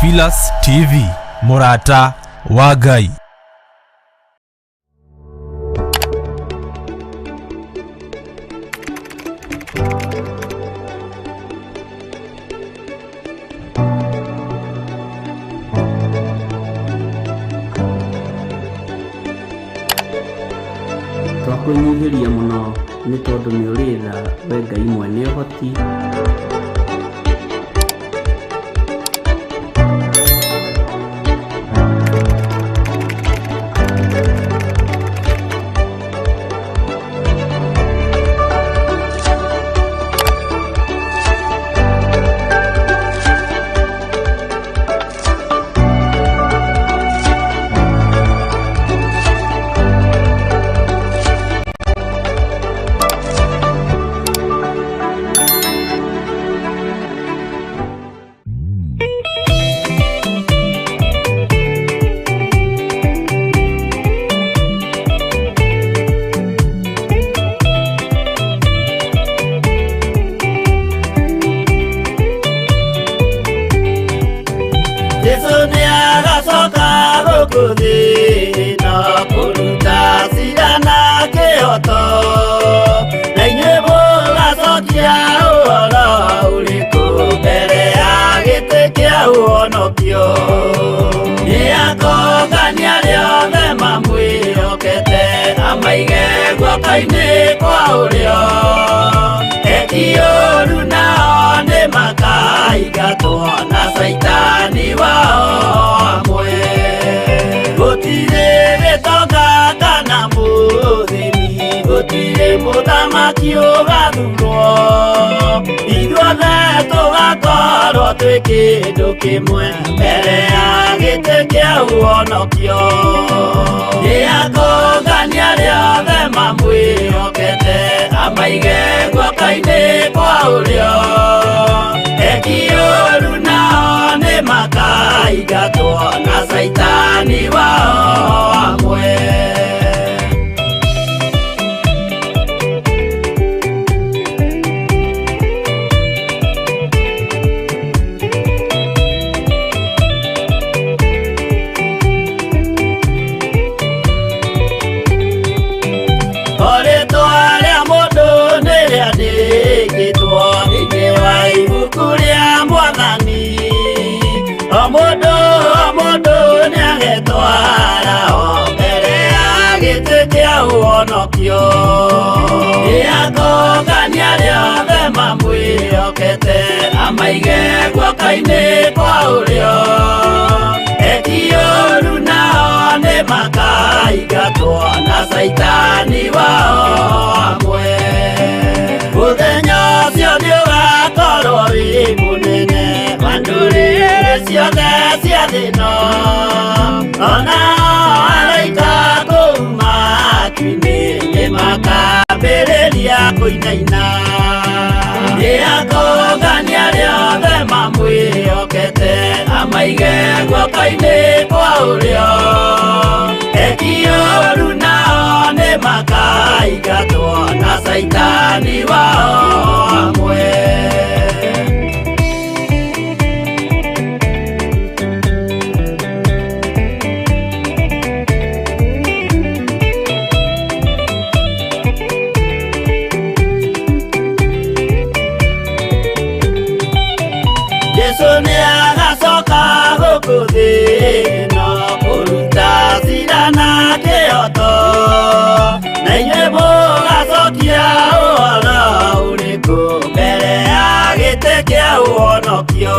Theophilus TV, mũrata wa Ngai. Twakwĩnyihĩria mũno nĩ tondũ nĩ ũrĩ tha we Ngai mwene ũhoti. Jesu nĩ agacoka gũkũ thĩ ĩno kũruta cira na kĩhoto, na inyuĩ mũgacokia ũhoro ũrĩkũ mbere ya gĩtĩ kĩa ũhonokio. Nĩ akongania arĩa othe mamwĩhokete, amaige guoko-inĩ kwa ũrĩo. Eki ũũru nao nĩ makaingatwo na caitani wao amwe. Gũtirĩ gĩtonga kana mũthĩni, gũtirĩ mũthamaki ũgathurwo. Ithuothe tũgakorwo twĩ kĩndũ kĩmwe mbere ya gĩtĩ kĩa ũhonokio. Nĩ akongania arĩa othe mamwĩhokete, amaige guoko-inĩ kwa ũrĩo. Eki ũũru nao nĩ makaingatwo na caitani wao amwe. O rĩtwa rĩa mũndũ nĩ rĩandĩkĩtwo thĩinĩ wa ibuku rĩa Mwathani. O mũndũ o mũndũ nĩ agetwara o mbere ya gĩtĩ kĩa ũhonokio. Nĩ akongania arĩa othe mamwĩhokete, amaige guoko-inĩ kwa ũrĩo. Eki ũũru nao nĩ makaingatwo na caitani wao amwe. Mũthenya ũcio nĩ ũgakorwo wĩ mũnene wa ndũrĩrĩ ciothe cia thĩ ĩno. Ona araika kũu matu-inĩ nĩ makambĩrĩria kũinaina. Nĩ akongania arĩa othe mamwĩhokete, amaige guoko-inĩ kwa ũrĩo. Eki ũũru nao nĩ makaingatwo na caitani wao amwe. Jesu nĩ agacoka gũkũ thĩ ĩno kũruta cira na kĩhoto, na inyuĩ mũgacokia ũhoro ũrĩkũ mbere ya gĩtĩ kĩa ũhonokio.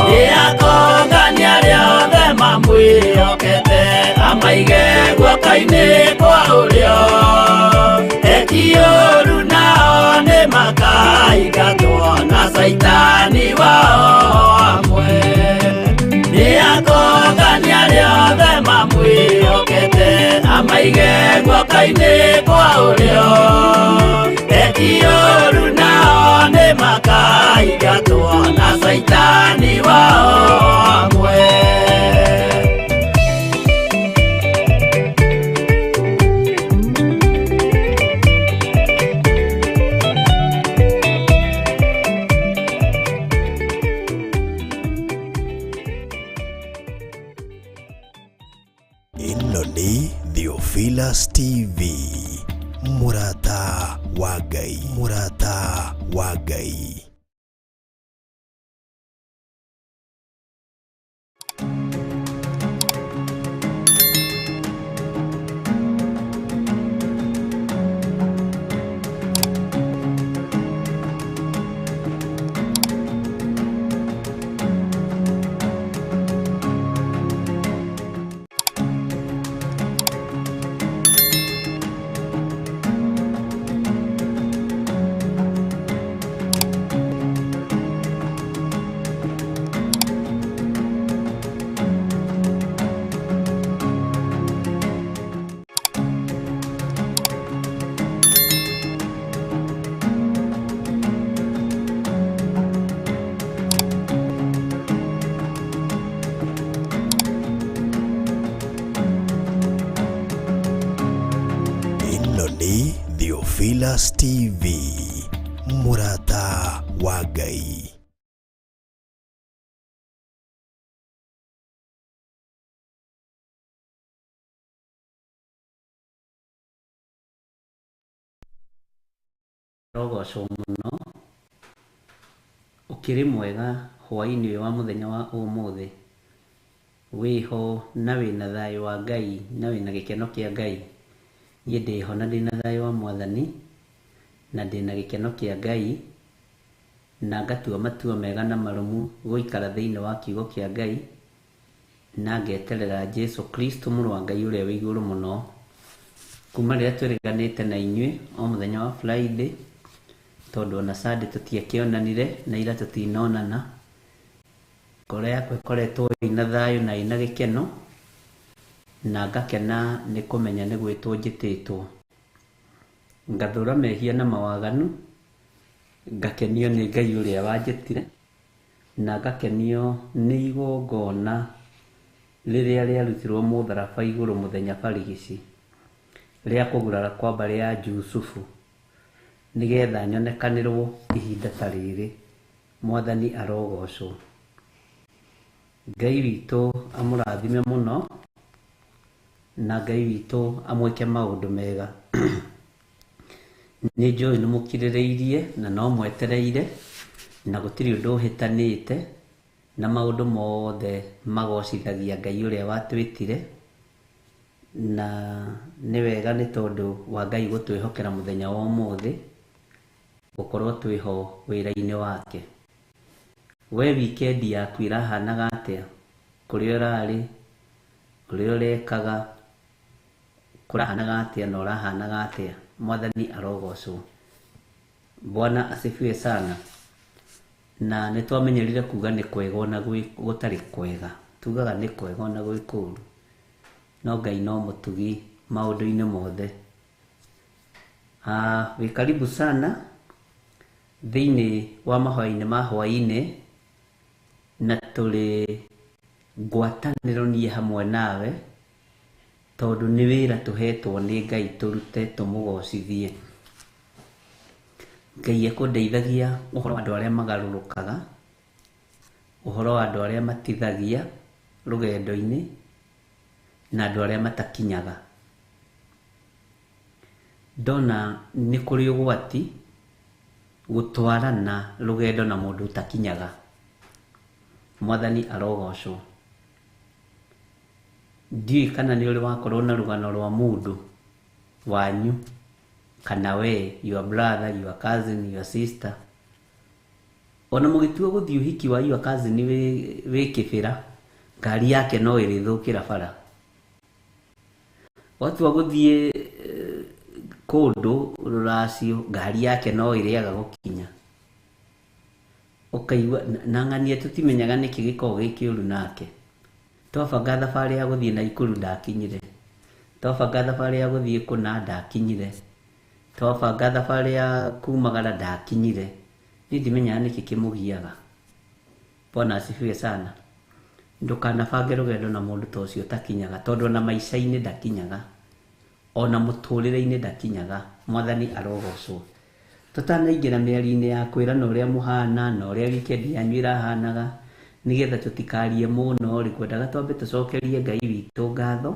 Nĩ akongania arĩa othe mamwĩhokete, amaige guoko-inĩ kwa ũrĩo. Eki ũũru nao nĩ makaingatwo na caitani wao amwe. Nĩ akongania arĩa othe mamwĩhokete, amaige guoko-inĩ kwa ũrĩo. Eki ũũru nao nĩ makaingatwo na caitani wao amwe. TV, mũrata wa Ngai, mũrata wa Ngai. Ĩno nĩ Theophilus TV, mũrata wa Ngai. Rogocwo mũno. Ũkĩrĩ mwega hwaĩ-inĩ ũyũ wa mũthenya wa ũmũthĩ. Wĩho na wĩna thayũ wa Ngai na wĩna gĩkeno kĩa Ngai. Niĩ ndĩho na ndĩna thayũ wa Mwathani na ndĩna gĩkeno kĩa Ngai na ngatua matua mega na marũmu gũikara thĩinĩ wa kiugo kĩa Ngai na ngeterera Jesu Kristo mũrũ wa Ngai ũrĩa wĩ igũrũ mũno. Kuma rĩrĩa twĩrĩganĩte na inyuĩ o mũthenya wa Friday, tondũ ona Sunday tũtiakĩonanire na ira tũtinonana, ngoro yakwa ĩkoretwo ĩna thayũ na ĩna gĩkeno na ngakena nĩ kũmenya nĩ gwĩtwo njĩtĩtwo. Ngathũra mehia na mawaganu, ngakenio nĩ Ngai ũrĩa wanjĩtire, na ngakenio nĩ igongona rĩrĩa rĩarutirwo mũtharaba igũrũ mũthenya barigici rĩa kũgurara kwa mbarĩ ya Jusufu, nĩgetha nyonekanĩrwo ihinda ta rĩrĩ. Mwathani arogocwo. Ngai witũ amũrathime mũno na Ngai witũ amwĩke maũndũ mega. Nĩ njũĩ nĩ mũkirĩrĩirie na no mwetereire na gũtirĩ ũndũ ũhĩtanĩte na maũndũ mothe magocithagia Ngai ũrĩa watwĩtire, na nĩ wega nĩ tondũ wa Ngai gũtwĩhokera mũthenya wa ũmũthĩ gũkorwo twĩho wĩra-inĩ wake. We wikendi yaku ĩrahanaga atĩa? Kũrĩa ũrarĩ, ũrĩa ũrekaga, kũrahanaga atĩa na ũrahanaga atĩa? Mwathani arogocwo. Bwana asifiwe sana. Na nĩ twamenyerire kuga nĩ kwega ona gũtarĩ kwega. Tugaga nĩ kwega ona gwĩ kũũru. No Ngai no mũtugi maũndũ-inĩ mothe. Wĩ karibu sana thĩinĩ wa mahoya-inĩ ma hwaĩ-inĩ, na tũrĩ ngwatanĩro niĩ hamwe nawe, tondũ nĩ wĩra tũhetwo nĩ Ngai tũrute tũmũgocithie. Ngai ekũndeithagia ũhoro wa andũ arĩa magarũrũkaga, ũhoro wa andũ arĩa matithagia rũgendo-inĩ, na andũ arĩa matakinyaga. Ndona nĩ kũrĩ ũgwati gũtwarana rũgendo na mũndũ ũtakinyaga. Mwathani arogocwo. Ndiũĩ kana nĩ ũrĩ wakorwo na rũgano rwa mũndũ wanyu, kana we, your brother, your cousin, your sister. Ona mũgĩtua gũthiĩ ũhiki wa your cousin wĩ kĩbĩra, ngari yake no ĩrĩthũkĩra bara. Watua gũthiĩ kũndũ rũracio, ngari yake no ĩrĩaga gũkinya. Ũkaigua na ng'ania tũtimenyaga nĩkĩ gĩkoragwo gĩ kĩũru nake. Twabanga thabarĩ ya gũthiĩ Naikuru ndakinyire, twabanga thabarĩ ya gũthiĩ kũna ndakinyire, twabanga thabarĩ ya kumagara ndakinyire. Niĩ ndimenyaga nĩkĩ kĩmũgiaga. Bwana asifiwe sana. Ndũkanabange rũgendo na mũndũ ta ũcio ũtakinyaga, tondũ ona maica-inĩ ndakinyaga, ona mũtũrĩre-inĩ ndakinyaga. Mwathani arogocwo. Tũtanaingĩra mĩario-inĩ ya kwĩrana ũrĩa mũhana na ũrĩa wikendi yanyu ĩrahanaga, nĩgetha tũtikarie mũno rĩ, kwendaga twambe tũcokerie Ngai witũ ngatho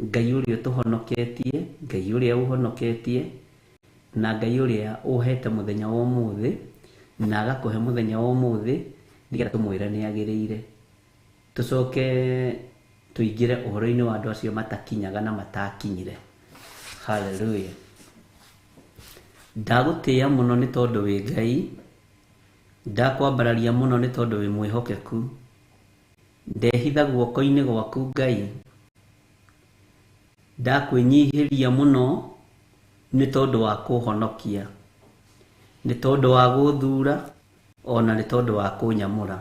Ngai ũrĩa ũtũhonoketie, Ngai ũrĩa ũhonoketie, na Ngai ũrĩa ũhete mũthenya wa ũmũthĩ, na agakũhe mũthenya wa ũmũthĩ nĩgetha tũmwĩre nĩ agĩrĩire. Tũcoke tũingĩre ũhoro-inĩ wa andũ acio matakinyaga na matakinyire. Hallelujah. Ndagũtĩĩa mũno nĩ tondũ wĩ Ngai, ndakwambararia mũno nĩ tondũ wĩ mwĩhokeku. Ndehitha guoko-inĩ gwaku Ngai, ndakwĩnyihĩria mũno nĩ tondũ wa kũhonokia, nĩ tondũ wa gũthura ona nĩ tondũ wa kũnyamũra.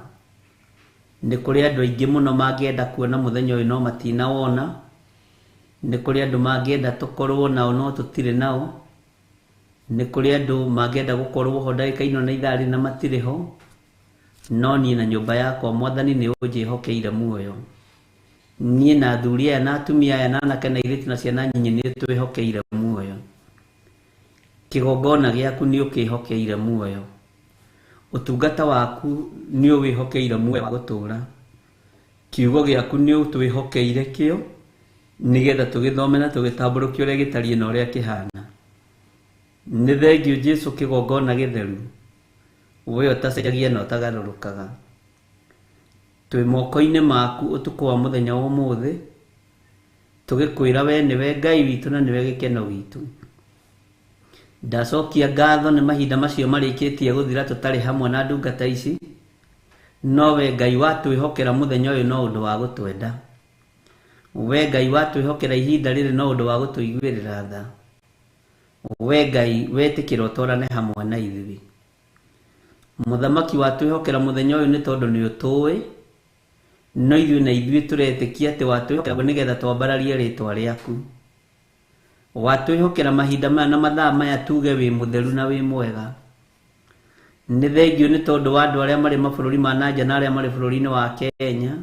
Nĩ kũrĩ andũ aingĩ mũno mangĩenda kuona mũthenya ũyũ no matinawona. Nĩ kũrĩ andũ mangĩenda tũkorwo nao no tũtirĩ nao. Nĩ kũrĩ andũ mangĩenda gũkorwo ho ndagĩka ĩno na ithaa rĩrĩ na matirĩ ho. No niĩ na nyũmba yakwa Mwathani nĩ ũnjĩhokeire muoyo. Niĩ na athuri aya na atumia aya na anake na airĩtu na ciana nyinyi nĩ ũtwĩhokeire muoyo. Kĩgongona gĩaku nĩ ũkĩhokeire muoyo. Ũtungata waku nĩ ũwĩhokeire muoyo wa gũtũũra. Kiugo gĩaku nĩ ũtwĩhokeire kĩo nĩgetha tũgĩthome na tũgĩtambũrũkie ũrĩa gĩtariĩ na ũrĩa kĩhana. Nĩ thengiũ Jesu kĩgongona gĩtheru, we ũtacenjagia na ũtagarũrũkaga. Twĩ moko-inĩ maku ũtukũ wa mũthenya wa ũmũthĩ, tũgĩkwĩra we nĩwe Ngai witũ na nĩwe gĩkeno gitũ. Ndacokia ngatho nĩ mahinda macio marĩkĩtie gũthira tũtarĩ hamwe na ndungata ici, no we Ngai watwĩhokera mũthenya ũyũ no ũndũ wa gũtwenda. We Ngai watwĩhokera ihinda rĩrĩ no ũndũ wa gũtũiguĩrĩra tha. We Ngai wetĩkĩra ũtwarane hamwe na ithuĩ. Mũthamaki watwĩhokera mũthenya ũyũ nĩ tondũ nĩ ũtũĩ, no ithuĩ na ithuĩ tũretĩkia atĩ watwĩhokera nĩgetha twambararie rĩtwa rĩaku. Watwĩhokera mahinda maya na mathaa maya tuge wĩ mũtheru na wĩ mwega. Nĩ thengiũ nĩ tondũ wa andũ arĩa marĩ mabũrũri ma na nja na arĩa marĩ bũrũri-inĩ wa Kenya.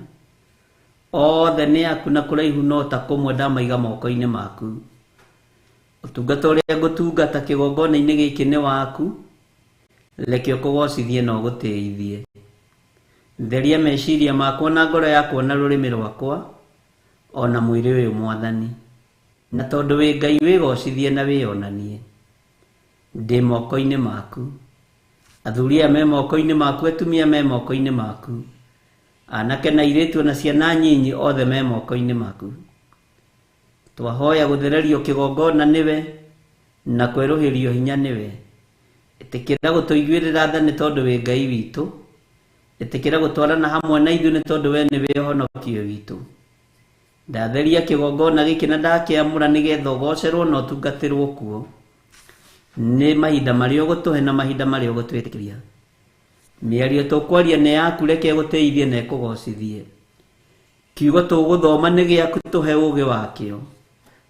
Othe nĩ aku na kũraihu no ta kũmwe ndamaiga moko-inĩ maku. Ũtungata ũrĩa ngũtungata kĩgongona-inĩ gĩkĩ nĩ waku, reke ũkũgocithie na ũgũtĩithie. Theria meciria makwa na ngoro yakwa na rũrĩmĩ rwakwa, ona mwĩrĩ ũyũ Mwathani. Na tondũ wĩ Ngai wĩgocithie na wĩonanie. Ndĩ moko-inĩ maku. Athuri aya me moko-inĩ maku, atumia me moko-inĩ maku. Anake na airĩtu na ciana nyinyi othe me moko-inĩ maku. Twahoya gũthererio kĩgongona nĩwe na kwerũhĩrio hinya nĩwe. Ĩtĩkĩra gũtũiguĩrĩra tha nĩ tondũ wĩ Ngai witũ. Ĩtĩkĩra gũtwarana hamwe na ithuĩ nĩ tondũ we nĩwe ũhonokio witũ. Ndatheria kĩgongona gĩkĩ na ndakĩamũra nĩgetha ũgocerwo na ũtungatĩrwo kuo. Nĩ mahinda marĩa ũgũtũhe na mahinda marĩa ũgũtwĩtĩkĩria. Mĩario tũkwaria nĩ yaku, reke ĩgũtĩithie na ĩkũgocithie. Kiugo tũgũthoma nĩ gĩaku, tũhe ũũgĩ wakĩo.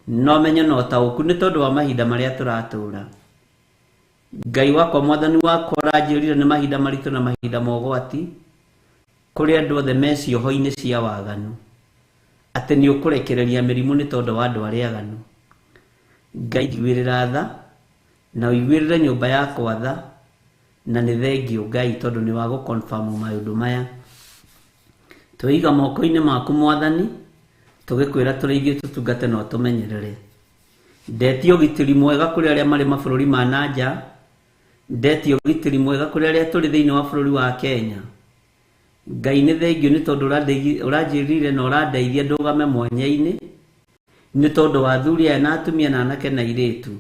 No menyo na ũtaũku nĩ tondũ wa mahinda marĩa tũratũũra. Ngai wakwa Mwathani wakwa ũranjĩrire nĩ mahinda maritũ na mahinda ma ũgwati, kũrĩ andũ othe me cioho-inĩ cia waganu, atĩ nĩ ũkũrekereria mĩrimũ nĩ tondũ wa andũ arĩa aganu. Ngai njiguĩrĩra tha na ũiguĩrĩre nyũmba yakwa tha, na nĩ thengiũ Ngai tondũ nĩ wa gũ-confirm maũndũ maya. Twĩiga moko-inĩ maku Mwathani, tũgĩkwĩra tũrĩithie tũtungate na ũtũmenyerere. Ndetie ũgitĩri mwega kũrĩ arĩa marĩ mabũrũri ma na nja, ndetie ũgitĩri mwega kũrĩ arĩa tũrĩ thĩinĩ wa bũrũri wa Kenya. Ngai nĩ thengiũ nĩ tondũ ũranjĩrire na ũrandeithia ndũgame mwanya-inĩ, nĩ tondũ wa athuri aya na atumia na anake na airĩtu,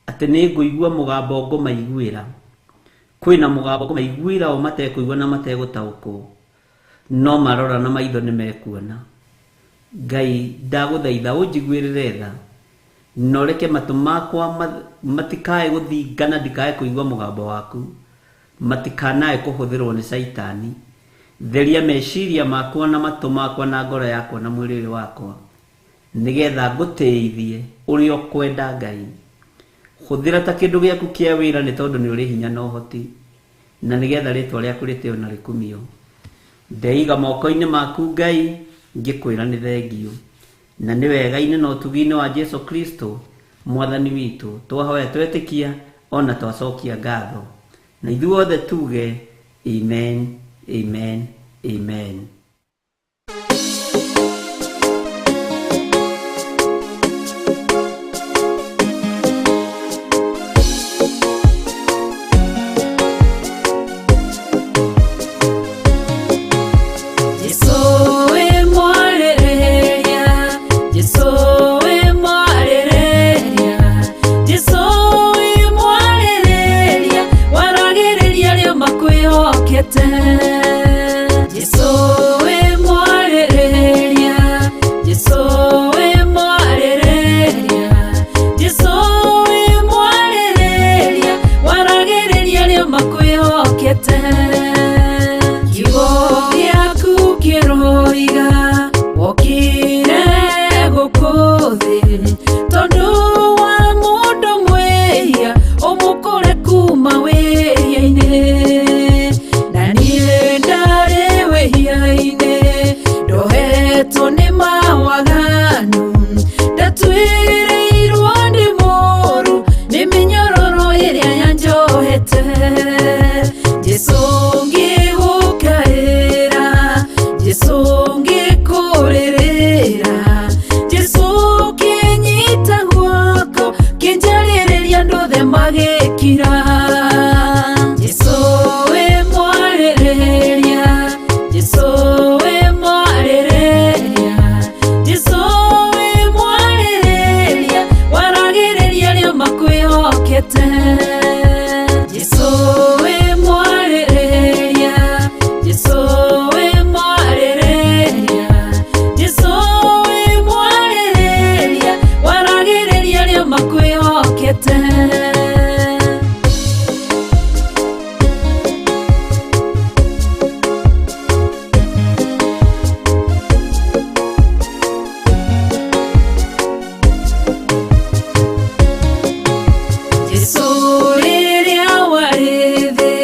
atĩ nĩ ngũigua mũgambo ngũmaiguĩra. Kwĩna mũgambo ngũmaiguĩra o matekũigua na mategũtaũkwo, no marora na maitho nĩ mekuona. Ngai ndagũthaitha ũnjiguĩrĩre tha, na ũreke matũ makwa matikae gũthingana, ndikae kũigua mũgambo waku, matikanae kũhũthĩrwo nĩ caitani. Theria meciria makwa na matũ makwa na ngoro yakwa na mwĩrĩ ũyũ wakwa, nĩgetha ngũtĩithie ũrĩa ũkwenda Ngai. Hũthĩra ta kĩndũ gĩaku kĩa wĩra nĩ tondũ nĩ ũrĩ hinya na ũhoti, na nĩgetha rĩtwa rĩaku rĩtĩo na rĩkumio. Ndeiga moko-inĩ maku Ngai, ngĩkwĩra nĩ thengiũ. Na nĩ wega-inĩ na ũtugi-inĩ wa Jesu Kristo Mwathani witũ, twahoya twetĩkia ona twacokia ngatho. Na ithuothe tuge amen, amen, amen. Magĩkira Jesũ wĩ mwarĩrĩria, Jesũ wĩ mwarĩrĩria, Jesũ wĩ mwarĩrĩria, waragĩrĩria arĩa makwĩhokete. Jesũ wĩ mwarĩrĩria, Jesũ wĩ mwarĩrĩria, Jesũ wĩ mwarĩrĩria, waragĩrĩria arĩa makwĩhokete. Jesũ rĩrĩa warĩ thĩ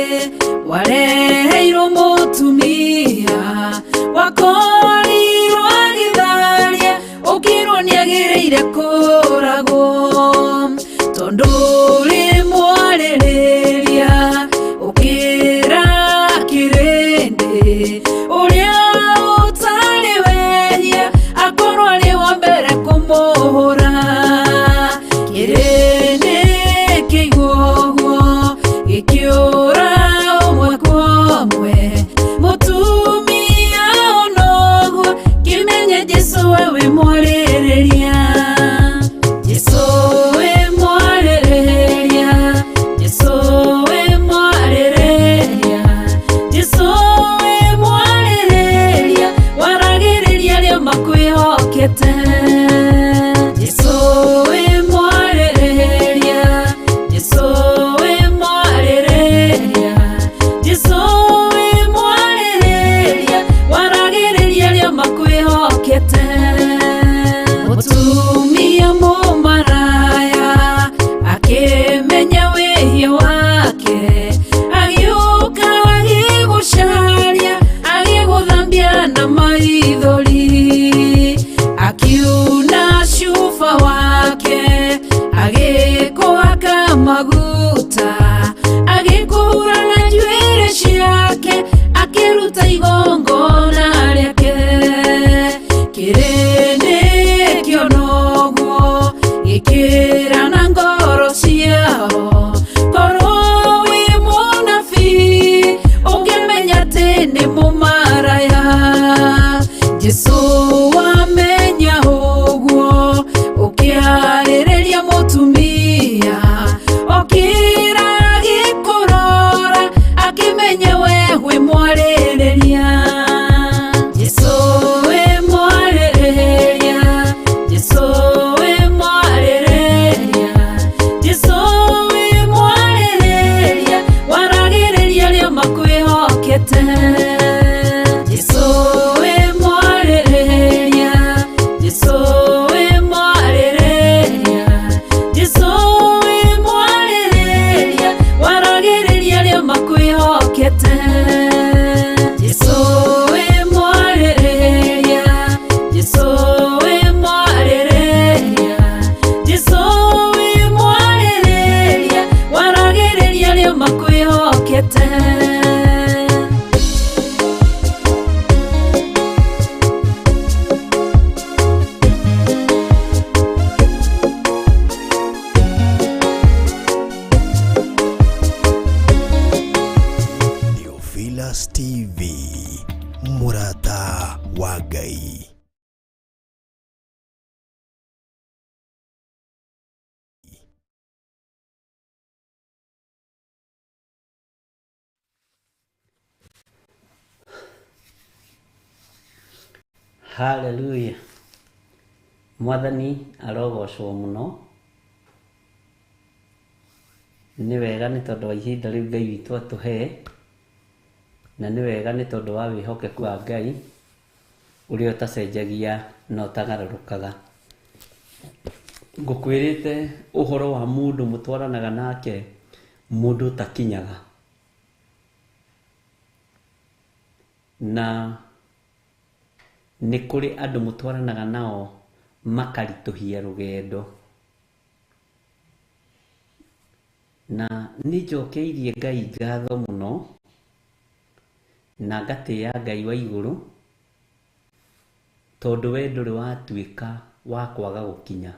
wareheirwo mũtumia wakorirwo agĩtharia ũkĩrwo nĩagĩrĩire kũragwo tondũ ũrĩ mwarĩrĩria ũkĩra kĩrĩndĩ ũrĩa ũtarĩ wehia akorwo arĩ wa mbere kũmũhũra kĩrĩndĩ kĩigua ũguo gĩkĩũra ũmwe kwa ũmwe mũtumia onoguo kĩmenye Jesũ we wĩ mwarĩrĩria, Jesũ wĩ mwarĩrĩria, Jesũ wĩ mwarĩrĩria, Jesũ wĩ mwarĩrĩria, waragĩrĩria arĩa makwĩhokete. Jesũ wĩ mwarĩrĩria, Jesũ wĩ mwarĩrĩria, Jesũ wĩ mwarĩrĩria, waragĩrĩria arĩa makwĩhokete. Mũtumia mũmaraya akĩmenya wĩhia wake agĩũka agĩgũcaria agĩgũthambia na maithori akiuna cuba wake agĩkũhaka maguta agĩkũhura na njuĩrĩ ciake akĩruta igongona rĩake kĩrĩndĩ kĩona ũguo gĩkĩra na ngoro ciao korwo wĩ mũnabii ũngĩmenya atĩ nĩ mũmaraya Jesũ wamenya ũguo ũkĩarĩrĩria mũtumia okĩra agĩkũrora akĩmenya we wĩ mwarĩrĩria. Jesũ wĩ mwarĩrĩria, Jesũ wĩ mwarĩrĩria, Jesũ wĩ mwarĩrĩria, waragĩrĩria arĩa makwĩhokete. Jesũ wĩ mwarĩrĩria, Jesũ wĩ mwarĩrĩria, Jesũ wĩ mwarĩrĩria, waragĩrĩria arĩa makwĩhokete. Jesũ wĩ mwarĩrĩria, Jesũ wĩ mwarĩrĩria, Jesũ wĩ mwarĩrĩria, waragĩrĩria arĩa makwĩhokete. Theophilus TV, mũrata wa Ngai. Haleluya. Mwathani arogocwo mũno. Nĩ wega nĩ tondũ wa ihinda rĩu Ngai witũ atũhe, na nĩ wega nĩ tondũ wa wĩhokeku wa Ngai ũrĩa ũtacenjagia na ũtagarũrũkaga. Ngũkwĩrĩte ũhoro wa mũndũ mũtwaranaga nake, mũndũ ũtakinyaga. Na nĩ kũrĩ andũ mũtwaranaga nao makaritũhia rũgendo. Na nĩ njokeirie Ngai ngatho mũno, na ngatĩĩa Ngai wa igũrũ, tondũ we ndũrĩ watuĩka wa kwaga gũkinya,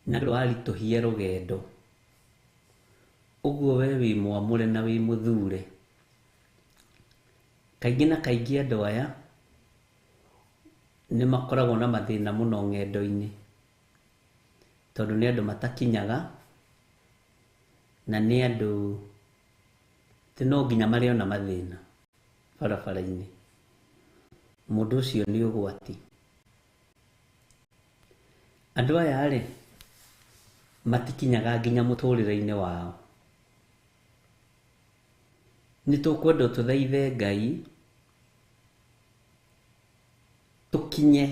na ndũrĩ waritũhia rũgendo. Ũguo we wĩ mwamũre na wĩ mũthure. Kaingĩ na kaingĩ andũ aya nĩ makoragwo na mathĩna mũno ng'endo-inĩ, tondũ nĩ andũ matakinyaga, na nĩ andũ atĩ no nginya marĩona mathĩna barabara-inĩ. Mũndũ ũcio nĩ ũgwati. Andũ aya rĩ, matikinyaga nginya mũtũrĩre-inĩ wao. Nĩ tũkwenda tũthaithe Ngai tũkinye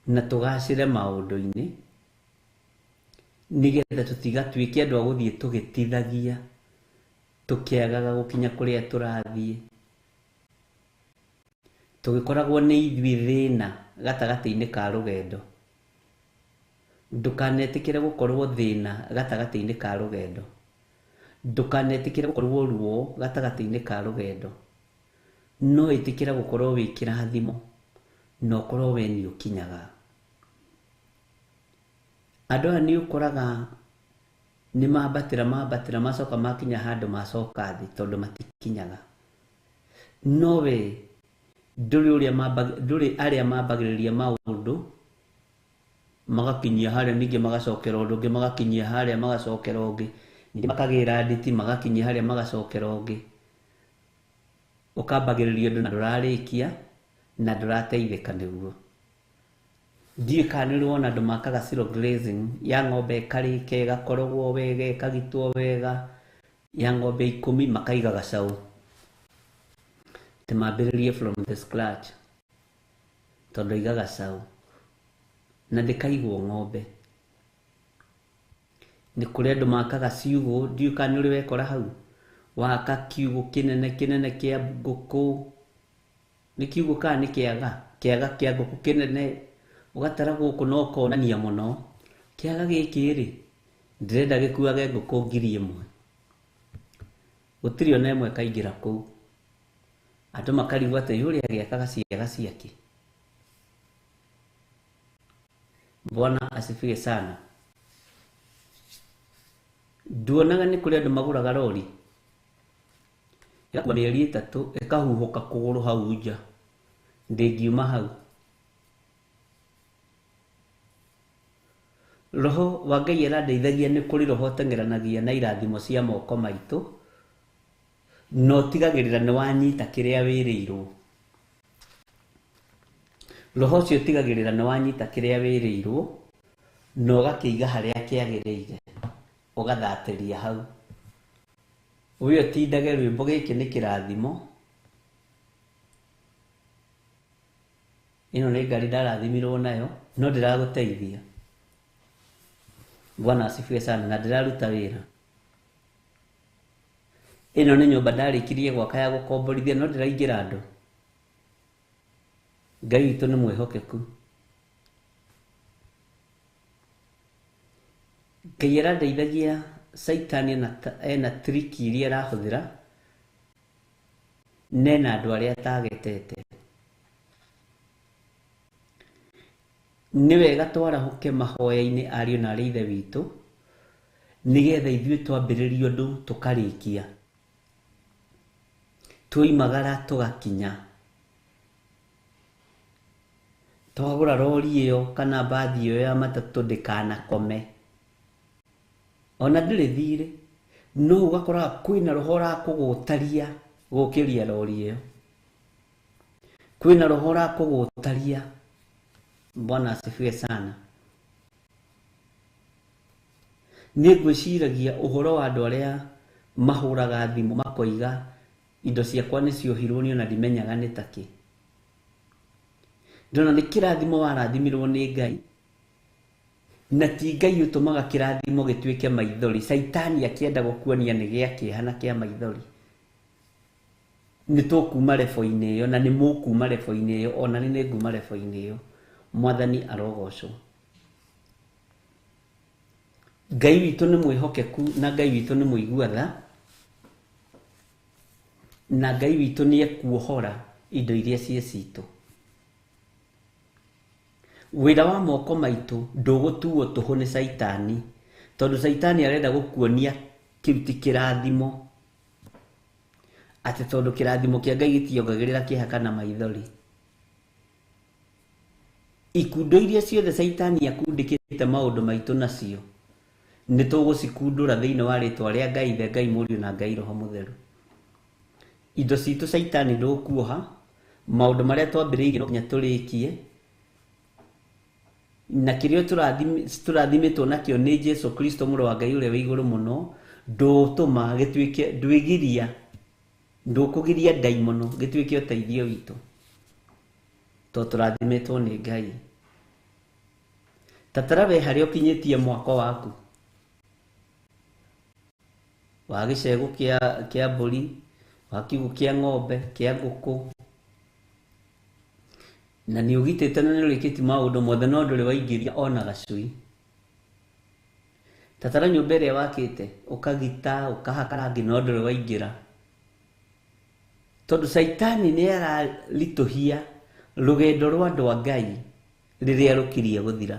na tũgacĩre maũndũ-inĩ, nĩgetha tũtigatuĩke andũ a gũthiĩ tũgĩtithagia, tũkĩagaga gũkinya kũrĩa tũrathiĩ, tũgĩkoragwo nĩ ithuĩ thĩna gatagatĩ-inĩ ka rũgendo. Ndũkanetĩkĩre gũkorwo thĩna gatagatĩ-inĩ ka rũgendo. Ndũkanetĩkĩre gũkorwo ruo gatagatĩ-inĩ ka rũgendo. No ĩtĩkĩra gũkorwo wĩ kĩrathimo na ũkorwo we nĩ ũkinyaga. Andũ aya nĩ ũkoraga nĩ mambatĩra mambatĩra macoka makinya handũ macoka thĩ tondũ matikinyaga. No we ndũrĩ ũrĩa ndũrĩ arĩa mambagĩrĩria maũndũ magakinyia harĩa, ningĩ magacokera ũndũ ũngĩ, magakinyia harĩa magacokera ũngĩ, ningĩ makagĩra nditi magakinyia harĩa magacokera ũngĩ. Ũkambagĩrĩria ũndũ na ndũrarĩkia na ndũrateithĩka nĩguo. Ndiũĩ kana nĩ ũrĩ wona andũ makaga zero grazing ya ng'ombe ĩkarĩka ĩgakorogwo wega ĩkagitwo wega, ya ng'ombe 10 makaiga gacaũ, atĩ mambĩrĩrie from the scratch, tondũ aiga gacaũ na ndĩkaigwo ng'ombe. Nĩ kũrĩ andũ makaga ciugũ, ndiũĩ kana nĩ ũrĩ wekora hau, waka kiugũ kĩnene kĩnene kĩa ngũkũ, nĩ kiugũ kana nĩ kĩaga, kĩaga kĩa ngũkũ kĩnene, ũgatara gũkũ na ũkonania mũno, kĩaga gĩkĩ rĩ, ndĩrenda gĩkuage ngũkũ 1000. Gũtirĩ ona ĩmwe ĩkaingĩra kũu. Andũ makarigwo atĩ ũrĩa agĩakaga ciaga ciake. Bwana asifiwe sana. Nduonaga nĩ kũrĩ andũ magũraga rori ĩgakua mĩeri 3 ĩkahuhũka kũgũrũ hau nja, ndĩngiuma hau. Roho wa Ngai arandeithagia nĩ kũrĩ roho ũteng'eranagia na irathimo cia moko maitũ, na ũtigagĩrĩra nĩ wanyita kĩrĩa wĩrĩirwo. Roho ũcio ũtigagĩrĩra nĩ wanyita kĩrĩa wĩrĩirwo na ũgakĩiga harĩa kĩagĩrĩire, ũgathatĩria hau. We ũtindage rwĩmbo gĩkĩ nĩ kĩrathimo. Ĩno nĩ ngari ndarathimirwo nayo, no ndĩragũteithia. Bwana asifiwe sana, na ndĩraruta wĩra. Ĩno nĩ nyũmba ndarĩkirie gwaka ya gũkomborithia, no ndĩraingĩra andũ. Ngai witũ nĩ mwĩhokeku. Ngai arandeithagia Caitani ena triki iria arahũthĩra, na ena andũ arĩa atagetete. Nĩ wega twarahũke mahoya-inĩ ariũ na arĩ ithe witũ, nĩgetha ithuĩ twambĩrĩrie ũndũ tũkarĩkia, twoimagara tũgakinya. Twagũra rori ĩyo kana mbathi ĩyo ya matatũ ndĩkanakome, ona ndĩrĩ thirĩ, no ũgakoraga kwĩna roho ũrakũgũtaria gũkĩria rori ĩyo, kwĩna roho ũrakũgũtaria. Bwana asifiwe sana. Niĩ ngwĩciragia ũhoro wa andũ arĩa mahũraga thimũ makoiga indo ciakwa nĩ ciohirwo niĩ ona ndimenyaga nĩ takĩ. Ndona nĩ kĩrathimo warathimirwo nĩ Ngai, na ti Ngai ũtũmaga kĩrathimo gĩtuĩke maithori. Caitani akĩenda gũkuonia nĩ gĩa kĩeha na kĩa maithori. Nĩ tũkuma rebo-inĩ ĩyo, na nĩ mũkuma rebo-inĩ ĩyo, ona nĩ nĩnguma rebo-inĩ ĩyo. Mwathani arogocwo. Ngai witũ nĩ mwĩhokeku, na Ngai witũ nĩ mũigua tha, na Ngai witũ nĩ ekuohora indo iria ciĩ citũ. Wĩra wa moko maitũ ndũgũtuo tũhũ nĩ Caitani, tondũ Caitani arenda gũkuonia Kĩu ti kĩrathimo. Atĩ tondũ kĩrathimo kĩa Ngai gĩtiongagĩrĩra kĩeha kana maithori. Ikundo iria ciothe Caitani akundĩkĩte maũndũ maitũ nacio, nĩ tũgũcikundũra thĩinĩ wa rĩtwa rĩa Ngai Ithe, Ngai Mũriũ na Ngai Roho Mũtheru. Indo citũ Caitani ndũkuoha, maũndũ marĩa twambĩrĩirie no nginya tũrĩkie, na kĩrĩa tũrathimĩtwo nakĩo nĩ Jesu Kristo mũrũ wa Ngai ũrĩa wĩ igũrũ mũno, ndũtũma gĩtuĩke, ndwĩgiria, ndũkũgiria ndaimono gĩtuĩke ũteithio witũ, tondũ tũrathimĩtwo nĩ Ngai. Tatara we harĩa ũkinyĩtie mwako waku wa gĩcegũ kĩa mbũri, wa kiugũ kĩa ng'ombe, kĩa ngũkũ, na nĩ ũgitĩte na nĩ ũrĩkĩtie maũndũ mothe no ndũrĩ waingĩria ona gacui. Tatara nyũmba ĩrĩa wakĩte, ũkagita, ũkahaka rangi no ndũrĩ waingĩra. Tondũ Caitani nĩ araritũhia rũgendo rwa andũ a Ngai rĩrĩa rũkirie gũthira.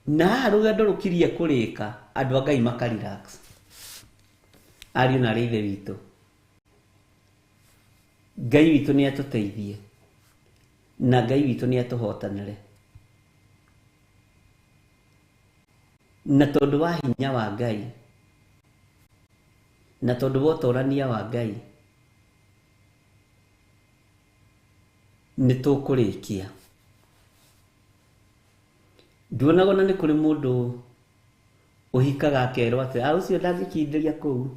Na haha rũgendo rũkirie kũrĩka, andũ a Ngai maka relax. Ariũ na arĩ ithe witũ, Ngai witũ nĩ atũteithie na Ngai witũ nĩ atũhotanĩre. Na tondũ wa hinya wa Ngai, na tondũ wa ũtorania wa Ngai, nĩ tũkũrĩkia. Nduonaga ona nĩ kũrĩ mũndũ ũhikaga akerwo atĩ, ũcio ndangĩkindĩria kũu,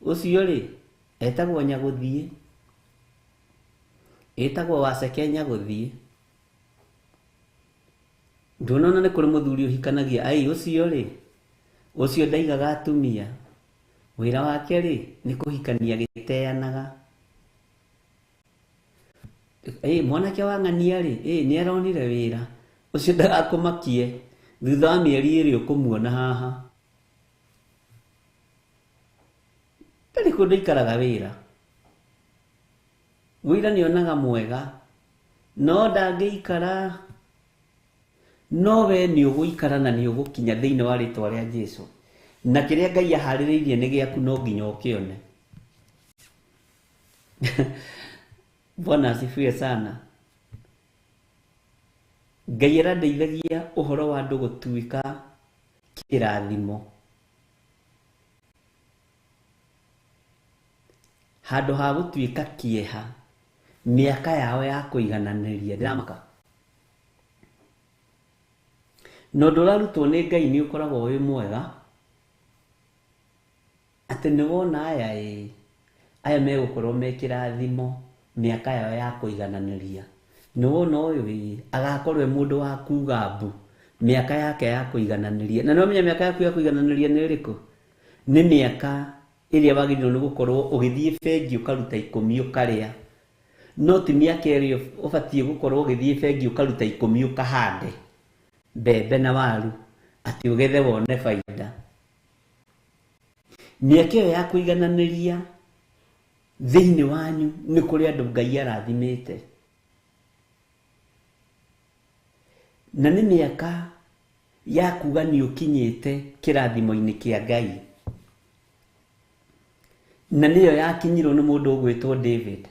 ũcio rĩ etagwo Nyagũthiĩ, etagwo Waceke Nyagũthiĩ. Nduona ona nĩ kũrĩ mũthuri ũhikanagia, ai ũcio rĩ, ũcio ndaigaga atumia, wĩra wake rĩ nĩ kũhikania gĩteanaga. Mwanake wa ng'ania rĩ, nĩ aronire wĩra, ũcio ndagakũmakie, thutha wa mĩeri ĩrĩ ũkũmuona haha. Ndarĩ kũndũ aikaraga wĩra. Wĩra nĩ onaga mwega, no ndangĩikara. No we nĩ ũgũikara na nĩ ũgũkinya thĩinĩ wa rĩtwa rĩa Jesu. Na kĩrĩa Ngai aharĩrĩirie nĩ gĩaku no nginya ũkĩone. Bwana asifiwe sana. Ngai arandeithagia ũhoro wa andũ gũtuĩka kĩrathimo. Handũ ha gũtuĩka kĩeha, mĩaka yao ya kũigananĩria ndĩramaka. Na ũndũ ũrarutwo nĩ Ngai nĩ ũkoragwo wĩ mwega, atĩ nĩ wona aya ĩ, aya megũkorwo me kĩrathimo mĩaka yao ya kũigananĩria. Nĩ wona ũyũ ĩ, agakorwo e mũndũ wa kuga mbu mĩaka yake ya kũigananĩria. Na nĩ wamenya mĩaka yaku ya kũigananĩria nĩ ĩrĩkũ? Nĩ mĩaka ĩrĩa wagĩrĩirwo nĩ gũkorwo ũgĩthiĩ bengi ũkaruta ikũmi ũkarĩa. No ti mĩaka ĩrĩa ũbatiĩ gũkorwo ũgĩthiĩ bengi ũkaruta ikũmi ũkahande mbembe na waru atĩ ũgethe wone baida. Mĩaka ĩyo ya kũigananĩria thĩinĩ wanyu nĩ kũrĩ andũ Ngai arathimĩte. Na nĩ mĩaka ya kuga nĩ ũkinyĩte kĩrathimo-inĩ kĩa Ngai. Na nĩyo yakinyirwo nĩ mũndũ ũgwĩtwo David,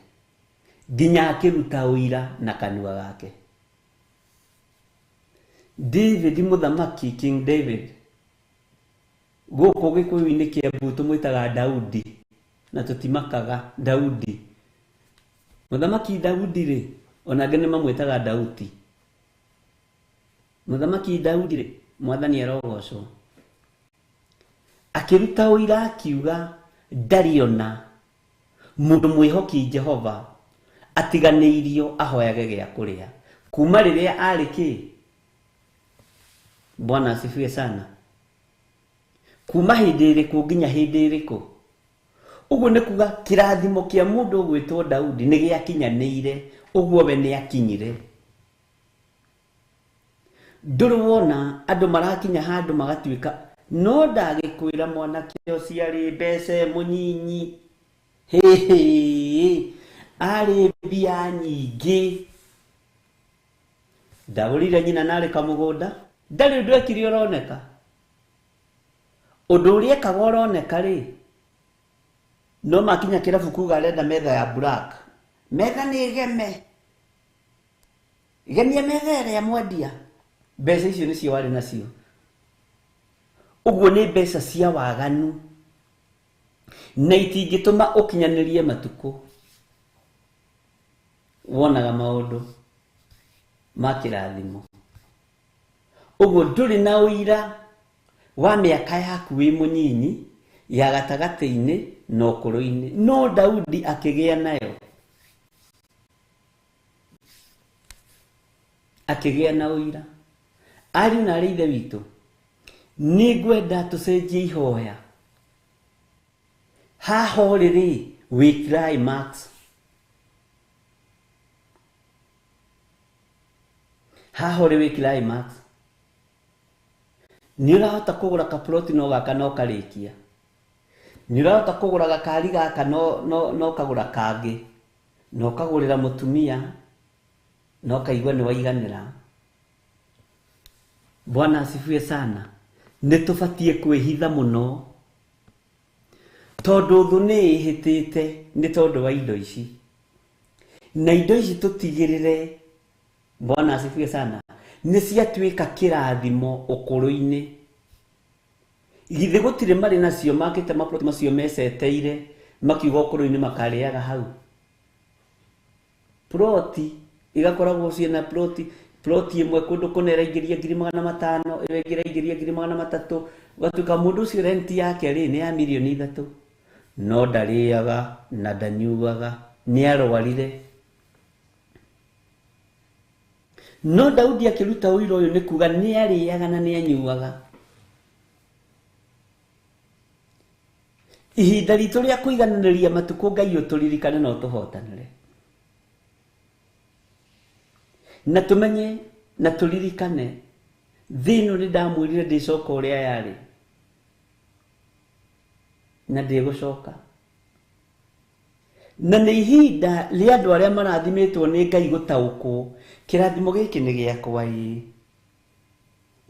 nginya akĩruta ũira na kanua gake. David mũthamaki, King David, gũkũ Gĩkũyũ-inĩ Kĩambu tũmwĩtaga Daudi, na tũtimakaga Daudi. Mũthamaki Daudi rĩ, ona angĩ nĩ mamwĩtaga Dauti. Mũthamaki Daudi rĩ, Mwathani arogocwo, akĩruta ũira akiuga ndarĩ ona mũndũ mwĩhoki Jehova atiganĩirio ahoyage gĩa kũrĩa kuma rĩrĩa arĩ kĩ. Bwana asifiwe sana. Kuma hĩndĩ ĩrĩkũ nginya hĩndĩ ĩrĩkũ? Ũguo nĩ kuga kĩrathimo kĩa mũndũ ũgwĩtwo Daudi nĩ gĩakinyanĩire, ũguo we nĩ akinyire. Ndũrĩ wona andũ marakinya handũ magatuĩka no ndagĩkwĩra mwanake ũcio arĩ mbeca mũnyinyi, hĩhĩ, arĩ mbia nyingĩ, ndagũrire nyina narĩ kamũgũnda, ndarĩ ũndũ ekire ũroneka. Ũndũ ũrĩa ekaga ũroneka rĩ, no makinya kĩrabu kuga arenda metha ya black. Metha nĩ geme. Gemia metha ĩrĩa mwendia. Mbeca icio nĩcio warĩ nacio. Ũguo nĩ mbeca cia waganu. Na itingĩtũma ũkinyanĩrie matukũ. Wonaga maũndũ ma kĩrathimo. Ũguo ndũrĩ na ũira wa mĩaka yaku wĩ mũnyinyi ya gatagatĩ-inĩ na ũkũrũ-inĩ. No Daudi akĩgĩa nayo. Akĩgĩa na ũira. Ariũ na arĩ ithe witũ, nĩngwenda tũcenjie ihoya. Haha ũrĩ rĩ, wĩ climax. Haha ũrĩ wĩ climax. Nĩ ũrahota kũgũra kaploti no gaka no karĩkia. Nĩ ũrahota kũgũra gakari gaka no kagũra kangĩ. Na ũkagũrĩra mũtumia na ũkaigua nĩ waiganĩra. Bwana asifiwe sana. Nĩ tũbatiĩ kwĩhitha mũno. Tondũ thũ nĩ ĩhĩtĩte nĩ tondũ wa indo ici. Na indo ici tũtigĩrĩre, Bwana asifiwe sana, nĩ ciatuĩka kĩrathimo ũkũrũ-inĩ. Githĩ gũtirĩ marĩ nacio makĩte maploti macio meceteire makiuga ũkũrũ-inĩ makarĩaga hau. Ploti igakoragwo ciĩna ploti, ploti ĩmwe kũndũ kũna ĩraingĩria 500,000, ĩyo ĩngĩ ĩraingĩria 300,000. Ũgatuĩka mũndũ ũcio rent yake rĩ nĩ ya 3 million. No ndarĩaga na ndanyuaga, nĩ arwarire. No Daudi akĩruta ũira ũyũ nĩ kuga nĩ arĩaga na nĩ anyuaga. Ihinda ritũ rĩa kũigananĩria matukũ Ngai ũtũririkane na ũtũhotanĩre. Na tũmenye na tũririkane thĩ ĩno nĩ ndamwĩrire ndĩcoka ũrĩa yarĩ na ndĩgũcoka. Na nĩ ihinda rĩa andũ arĩa marathimĩtwo nĩ Ngai gũtaũkwo kĩrathimo gĩkĩ nĩ gĩakwa ĩĩ.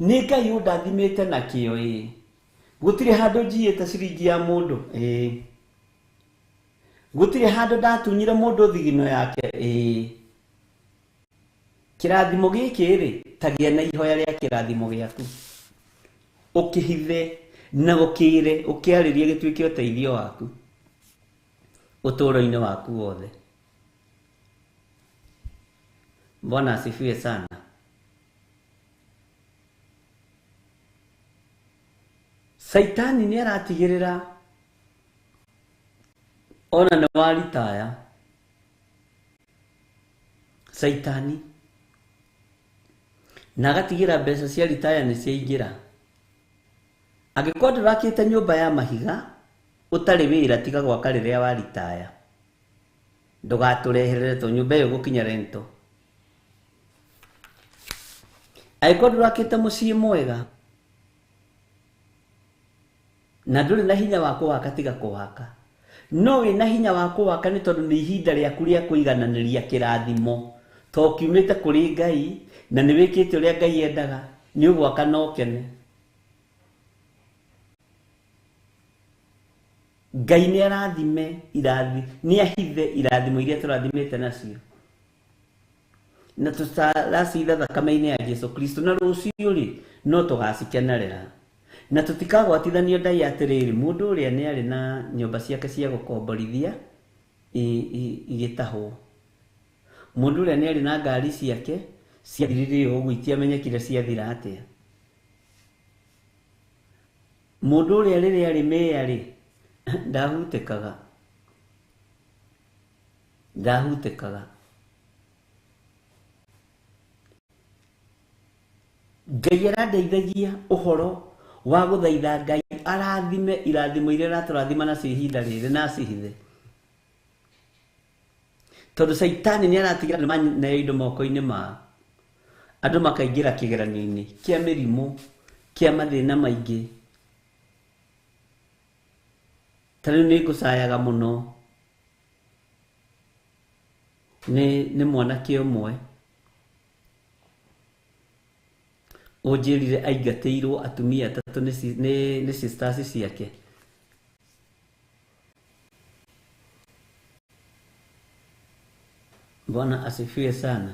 Nĩ Ngai ũndathimĩte nakĩo ĩĩ. Gũtirĩ handũ njiyĩte ciringi ya mũndũ ĩĩ. Gũtirĩ handũ ndatunyire mũndũ thigino yake ĩĩ. Kĩrathimo gĩkĩ rĩ, tagĩa na ihoya rĩa kĩrathimo gĩaku. Ũkĩhithe na ũkĩre, ũkĩarĩrie gĩtuĩke ũteithio waku ũtũũro-inĩ waku wothe. Bwana asifiwe sana. Saitani nĩ aratigĩrĩra ona nĩ waritaya. Saitani na agatigĩra mbeca cia ritaya nĩ ciaingĩra. Angĩkorwo ndũrakĩte nyũmba ya mahiga ũtarĩ wĩra, tiga gwaka rĩrĩa waritaya. Ndũgatũreherere to nyũmba ĩyo gũkinya rento. Angĩkorwo ndũrakĩte mũciĩ mwega na ndũrĩ na hinya wa kũwaka, tiga kũwaka. No wĩna hinya wa kũwaka nĩ tondũ nĩ ihinda rĩaku rĩa kũigananĩria kĩrathimo. To kiumĩte kũrĩ Ngai na nĩ wĩkĩte ũrĩa Ngai endaga, nĩ ũgwaka na ũkene. Ngai nĩ arathime irathi, nĩ ahithe irathimo iria tũrathimĩte nacio. Na tũtaracitha thakame-inĩ ya Jesu Kristo, na rũciũ rĩ no tũgacikenerera. Na tũtikagwatithanio ndai atĩrĩrĩ, mũndũ ũrĩa nĩ arĩ na nyũmba ciake cia gũkomborithia igĩtahwo. Mũndũ ũrĩa nĩ arĩ na ngari ciake ciathirire ũguo itiamenyekire ciathira atĩa. Mũndũ ũrĩa rĩrĩa arĩ meya rĩ, ndahutĩkaga. Ndahutĩkaga. Ngai arandeithagia ũhoro wa gũthaitha Ngai arathime irathimo iria aratũrathima nacio ihinda rĩrĩ na acihithe. Tondũ Saitani nĩ aratigĩra andũ maneo indo moko-inĩ mao. Andũ makaingĩra kĩgeranio-inĩ kĩa mĩrimũ, kĩa mathĩna maingĩ. Ta rĩu nĩ ngũcayaga mũno nĩ mwanake ũmwe Ũnjĩrire aingatĩirwo atumia atatũ nĩ sisters ciake. Bwana asifiwe sana.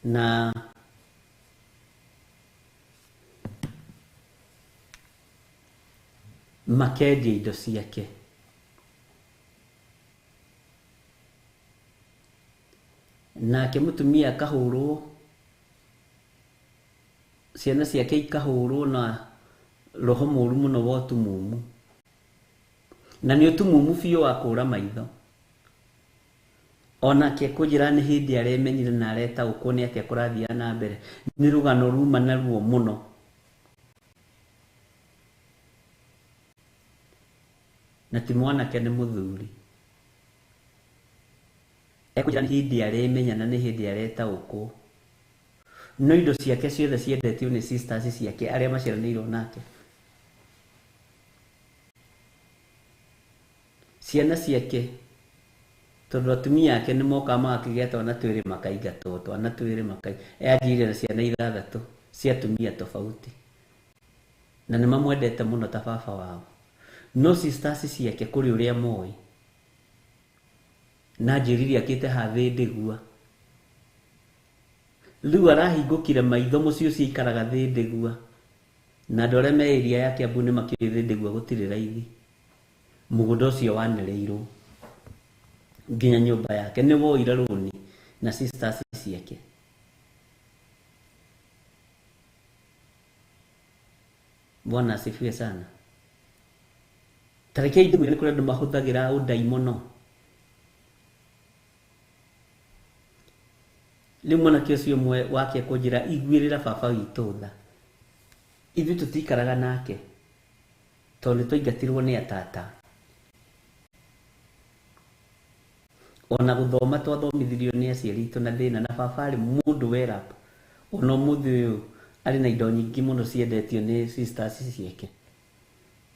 Na makendia indo ciake. Nake mũtumia akahũrwo, ciana ciake ikahũrwo na roho mũru mũno wa ũtumumu. Na nĩ ũtumumu biũ wa kũra maitho. Onake kũnjĩra nĩ hĩndĩ aremenyire na aretaũkwo nĩ atĩa kũrathiĩ na mbere. Nĩ rũgano ruma na ruo mũno. Na ti mwanake nĩ mũthuri. Ekũnjĩra nĩ hĩndĩ aremenya na nĩ hĩndĩ aretaũkwo. No indo ciake ciothe ciendetio nĩ sisters ciake arĩa maciaranĩirwo nake. Ciana ciake tondũ atumia ake nĩ mokaga magakĩgĩa twana twĩrĩ makaingatwo, twana twĩrĩ anjire na ciana ithathatũ cia atumia tofauti. Na nĩ mamwendete mũno ta baba wao. No sisters ciake kũrĩ ũrĩa moĩ. Na njĩrire akĩte hathĩ ndĩgua. Rĩu arahingũkire maitho mũciĩ ũcio aikaraga thĩ ndĩgua. Na andũ arĩa me area ya Kiambu nĩ makĩũĩ thĩ ndĩgua gũtirĩ raithi. Mũgũnda ũcio wanĩrĩirwo nginya nyũmba yake nĩ woire rũni na sisters ciake. Bwana asifiwe sana. Tareke ndĩmwĩre nĩ kũrĩ andũ mahũthagĩra ũndaimono. Rĩu mwanake ũcio ũmwe wake kũnjĩra iguĩrĩra baba witũ tha. Ithuĩ tũtikaraga nake tondũ nĩ twaingatirwo nĩ atata. Ona gũthoma twathomithirio nĩ aciari aitũ na thĩna, na baba arĩ mũndũ werap. Ona ũmũthĩ ũyũ arĩ na indo nyingĩ mũno ciendetio nĩ sisters ciake.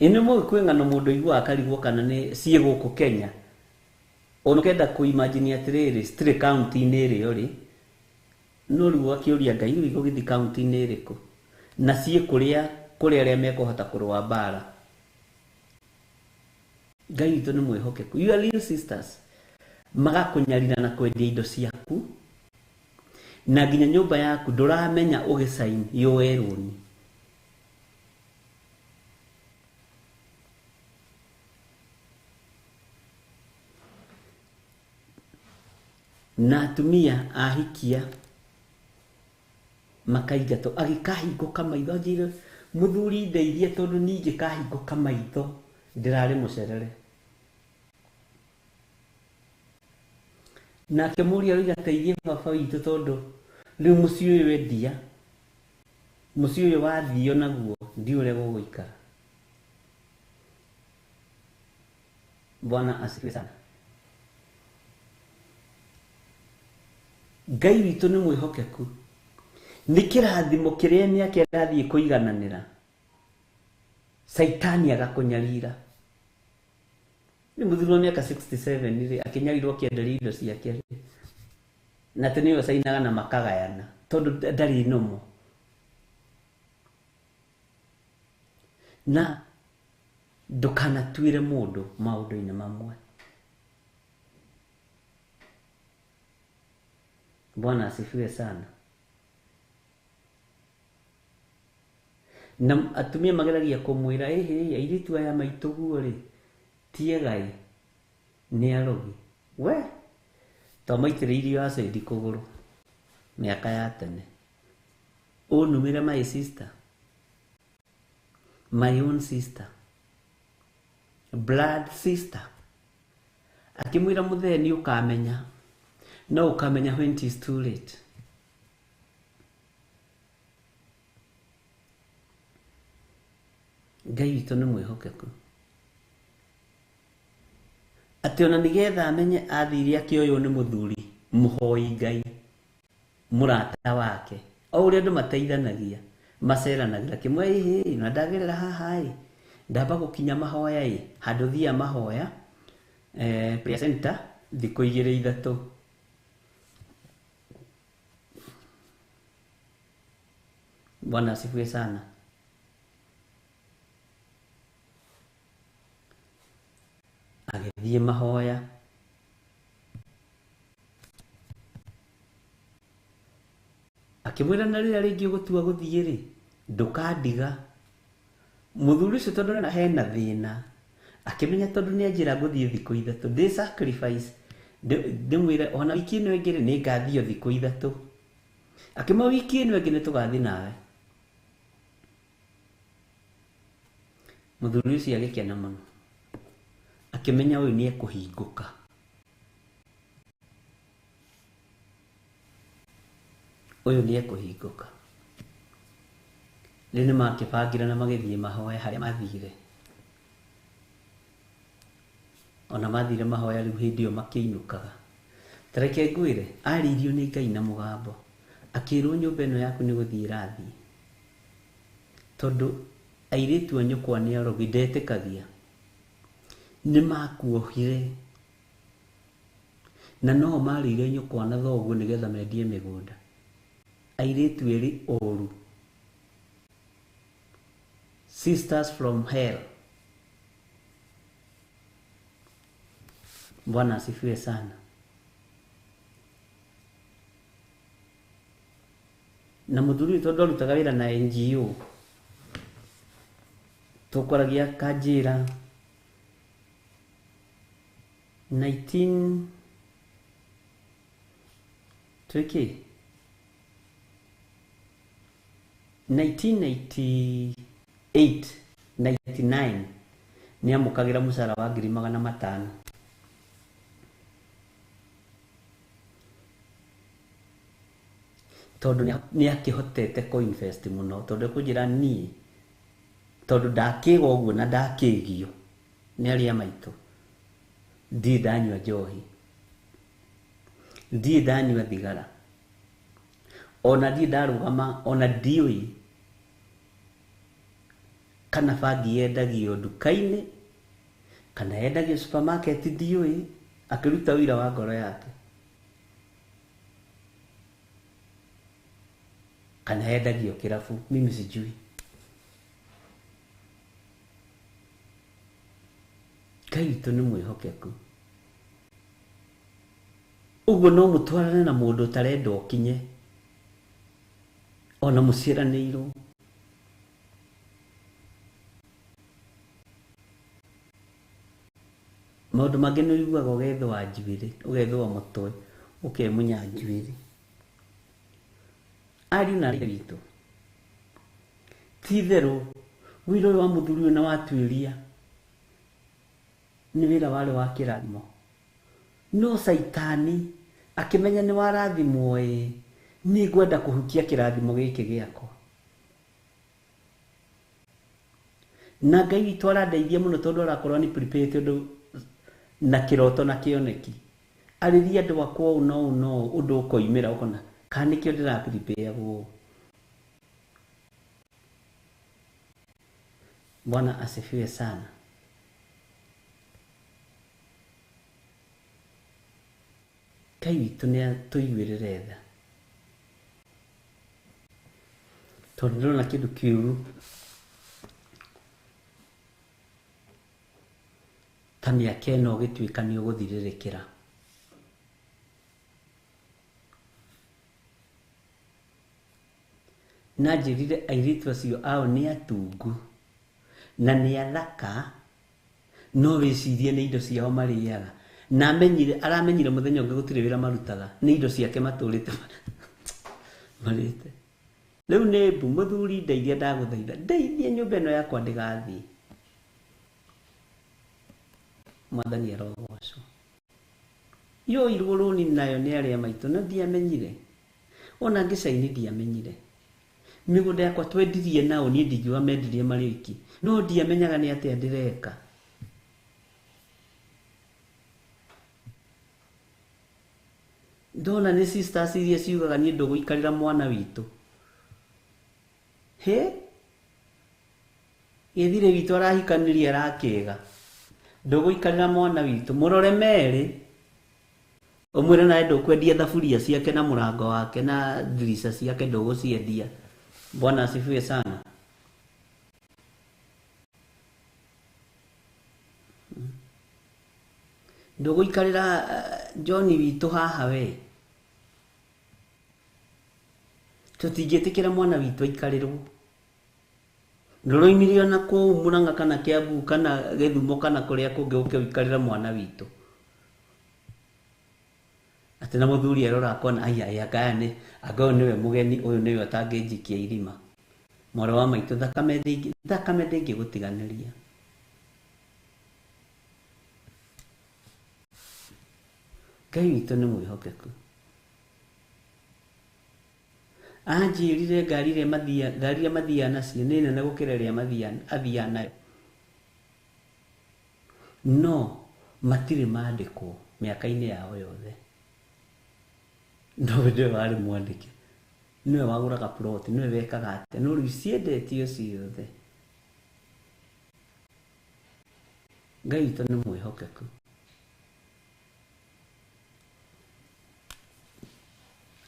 Ĩ nĩ mũĩ kwĩ ng'ano mũndũ aiguaga akarigwo kana nĩ ciĩ gũkũ Kenya. Ona ũkenda kũ-imagine atĩrĩrĩ citirĩ kaunti-inĩ ĩrĩa ũrĩ. No rĩu ũgakĩũria Ngai rĩu igũgĩthiĩ kaunti-inĩ ĩrĩkũ. Na ciĩ kũrĩa kũrĩ arĩa mekũhota kũrũa mbara. Ngai witũ nĩ mwĩhokeku. Your little sisters magakũnyarira na kwendia indo ciaku na nginya nyũmba yaku ndũramenya ũgĩcain yoe rũni. Na atumia ahikia makaingatwo agĩkahingũka maitho anjĩre mũthuri ndeithie tondũ niĩ ingĩkahingũka maitho ndĩrarĩ mũcerere. Nake mũriũ aroiga teithie baba witũ tondũ rĩu mũciĩ ũyũ wendia, mũciĩ ũyũ wathio naguo ndiũĩ ũrĩa gũgũikara. Bwana asifiwe sana. Ngai witũ nĩ mwĩhokeku. Nĩ kĩrathimo kĩrĩa mĩaka ĩrathiĩ kũigananĩra. Saitani agakũnyarira. Nĩ mũthuri wa mĩaka 67 rĩ akĩnyarirwo akĩenderio indo ciake rĩ. Na atĩ nĩwe cainaga na makagayana tondũ ndarĩ nomo. Na ndũkanatuĩre mũndũ maũndũ-inĩ mamwe. Bwana asifiwe sana. Na atumia mageragia kũmwĩra ĩhĩ airĩtu aya maitũ guo rĩ ti ega ĩ nĩ arogi. We twamaitĩrĩirio acid kũgũrũ mĩaka ya tene. Ũnumĩre my sister, my own sister, blood sister. Akĩmwĩra mũthee nĩ ũkamenya, no ũkamenya when it is too late. Ngai witũ nĩ mwĩhokeku. Atĩ ona nĩgetha amenye athire akĩoywo nĩ mũthuri mũhoi Ngai mũrata wake o ũrĩa andũ mateithanagia maceranagĩra kĩmwe ĩhĩ na ndagerera haha ĩ ndamba gũkinya mahoya ĩ handũ thia mahoya prayer center thikũ igĩrĩ ithatũ. Bwana asifiwe sana. Agĩthiĩ mahoya, akĩmwĩra na rĩrĩa rĩngĩ ũgũtua gũthiĩ rĩ, ndũkandiga. Mũthuri ũcio tondũ hena thĩna, akĩmenya tondũ nĩ anjĩra ngũthiĩ thikũ ithatũ, ndĩ sacrifice, ndĩmwĩre ona wiki ĩno ĩngĩ rĩ, nĩngathiĩ o thikũ ithatũ. Akĩmwĩra wiki ĩno ĩngĩ nĩtũgathiĩ nawe. Mũthuri ũcio agĩkena mũno, akĩmenya ũyũ nĩ ekũhingũka. Ũyũ nĩ ekũhingũka. Rĩu nĩ makĩbangire na magĩthiĩ mahoya harĩa mathire. Ona mathire mahoya rĩu hĩndĩ ĩyo makĩinũkaga. Ta reke ngwĩre, arĩirio nĩ Ngai na mũgambo. Akĩrwo nyũmba ĩno yaku nĩ gũthiĩ ĩrathiĩ. Tondũ airĩtu a nyũkwa nĩ arogi, ndetĩkagia. Nĩ makuohire. Na no marĩire nyũkwa na thoguo nĩgetha mendie mĩgũnda. Airĩtu erĩ oru. Sisters from hell. Bwana asifiwe sana. Na mũthuri ũyũ tondũ arutaga wĩra na NGO, tũkwaragia kanjĩra 19 twĩkĩ 1998 99 nĩ amũkagĩra mũcara wa 500,000. Tondũ nĩ akĩhotete kũ-invest mũno, tondũ ekũnjĩra niĩ, tondũ ndakĩga ũguo na ndakĩgio nĩ arĩa maitũ, ndirĩ ndanyua njohi, ndirĩ ndanyua thigara, ona ndirĩ ndarũgama, ona ndiũĩ kana bangi yendagio nduka-inĩ kana yendagio supermarket, ndiũĩ. Akĩruta wĩra wa ngoro yake, kana yendagio kĩrabu, mimi sijui. Ngai witũ nĩ mwĩhokeku. Ũguo no mũtwarane na mũndũ ũtarenda ũkinye, ona mũciaranĩirwo. Maũndũ mangĩ nĩ ũiguaga ũgethũa njuĩrĩ, ũgethũa mũtwe, ũkemunya njuĩrĩ. Ariũ na aarĩ witũ, ti itherũ wĩra ũyũ wa mũthuri ũyũ na watuĩria nĩ wĩra warĩ wa kĩrathimo. No Caitani akĩmenya nĩ warathimwo ĩ, nĩ ngwenda kũhukia kĩrathimo gĩkĩ gĩakwa. Na Ngai witũ arandeithia mũno tondũ arakorwo nĩ prepared ũndũ na kĩroto na kĩoneki. Arĩria andũ akwa ũũ na ũũ na ũũ, ũndũ ũkoimĩra ũkona kana nĩkĩo ndĩra-prepare-agwo. Bwana asifiwe sana. Ngai witũ nĩ atũiguĩrĩre tha, tondũ ndĩrona kĩndũ kĩũru ta mĩaka ĩno ũgĩtuĩka nĩ ũgũthirĩrĩkĩra. Na njĩrire airĩtu acio ao nĩ atungu na nĩ athaka, no wĩcirie nĩ indo ciao marĩaga. Na amenyire, aramenyire mũthenya ũngĩ gũtirĩ wĩra marutaga, nĩ indo ciake matũrĩte marĩte. Rĩu nĩ mbu, mũthuri ndeithia, ndagũthaitha, ndeithie nyũmba ĩno yakwa ndĩgathiĩ. Mwathani arogocwo. Yoirwo rũni nayo nĩ arĩa maitũ na ndiamenyire. Ona ngĩcaini ndiamenyire. Mĩgũnda yakwa twendirie nao, niĩ ndingiuga mendirie marĩ oiki, no ndiamenyaga nĩ atĩa ndĩreka. Ndona nĩ sisters iria ciugaga niĩ ndũgũikarĩra mwana witũ. Hĩ? Gĩthirĩ witũ arahikanirie arakĩga. Ndũgũikarĩra mwana witũ, mũrore merĩ. Ũmwĩre nawe ndũkwendia thaburia ciake na mũrango wake na ndirica ciake ndũgũciendia. Bwana asifiwe sana. Ndũgũikarĩra John witũ haha we. Tũtingĩtĩkĩra mwana witũ aikarĩrwo. Ndũroimire ona kũu Murang'a kana Kiambu kana Gĩthumo kana kũrĩa kũngĩ ũke ũikarĩre mwana witũ. Atĩ na mũthuri arora akona aya aya anga nĩ anga ũyũ nĩwe mũgeni ũyũ nĩwe ũtangĩnjikia irima. Mwarĩ wa maitũ thakame ndĩngĩgũtiganĩria. Ngai witũ nĩ mwĩhokeku. Anjĩrire ngari ĩrĩa mathiaga nacio nĩ nene gũkĩra ĩrĩa athiaga nayo. No matirĩ mandĩkwo mĩaka-inĩ yao yothe. No we nĩwe warĩ mwandĩke, nĩwe wagũraga plot, nĩwe wekaga atĩa, no rĩu ciendetio ciothe. Ngai witũ nĩ mwĩhokeku.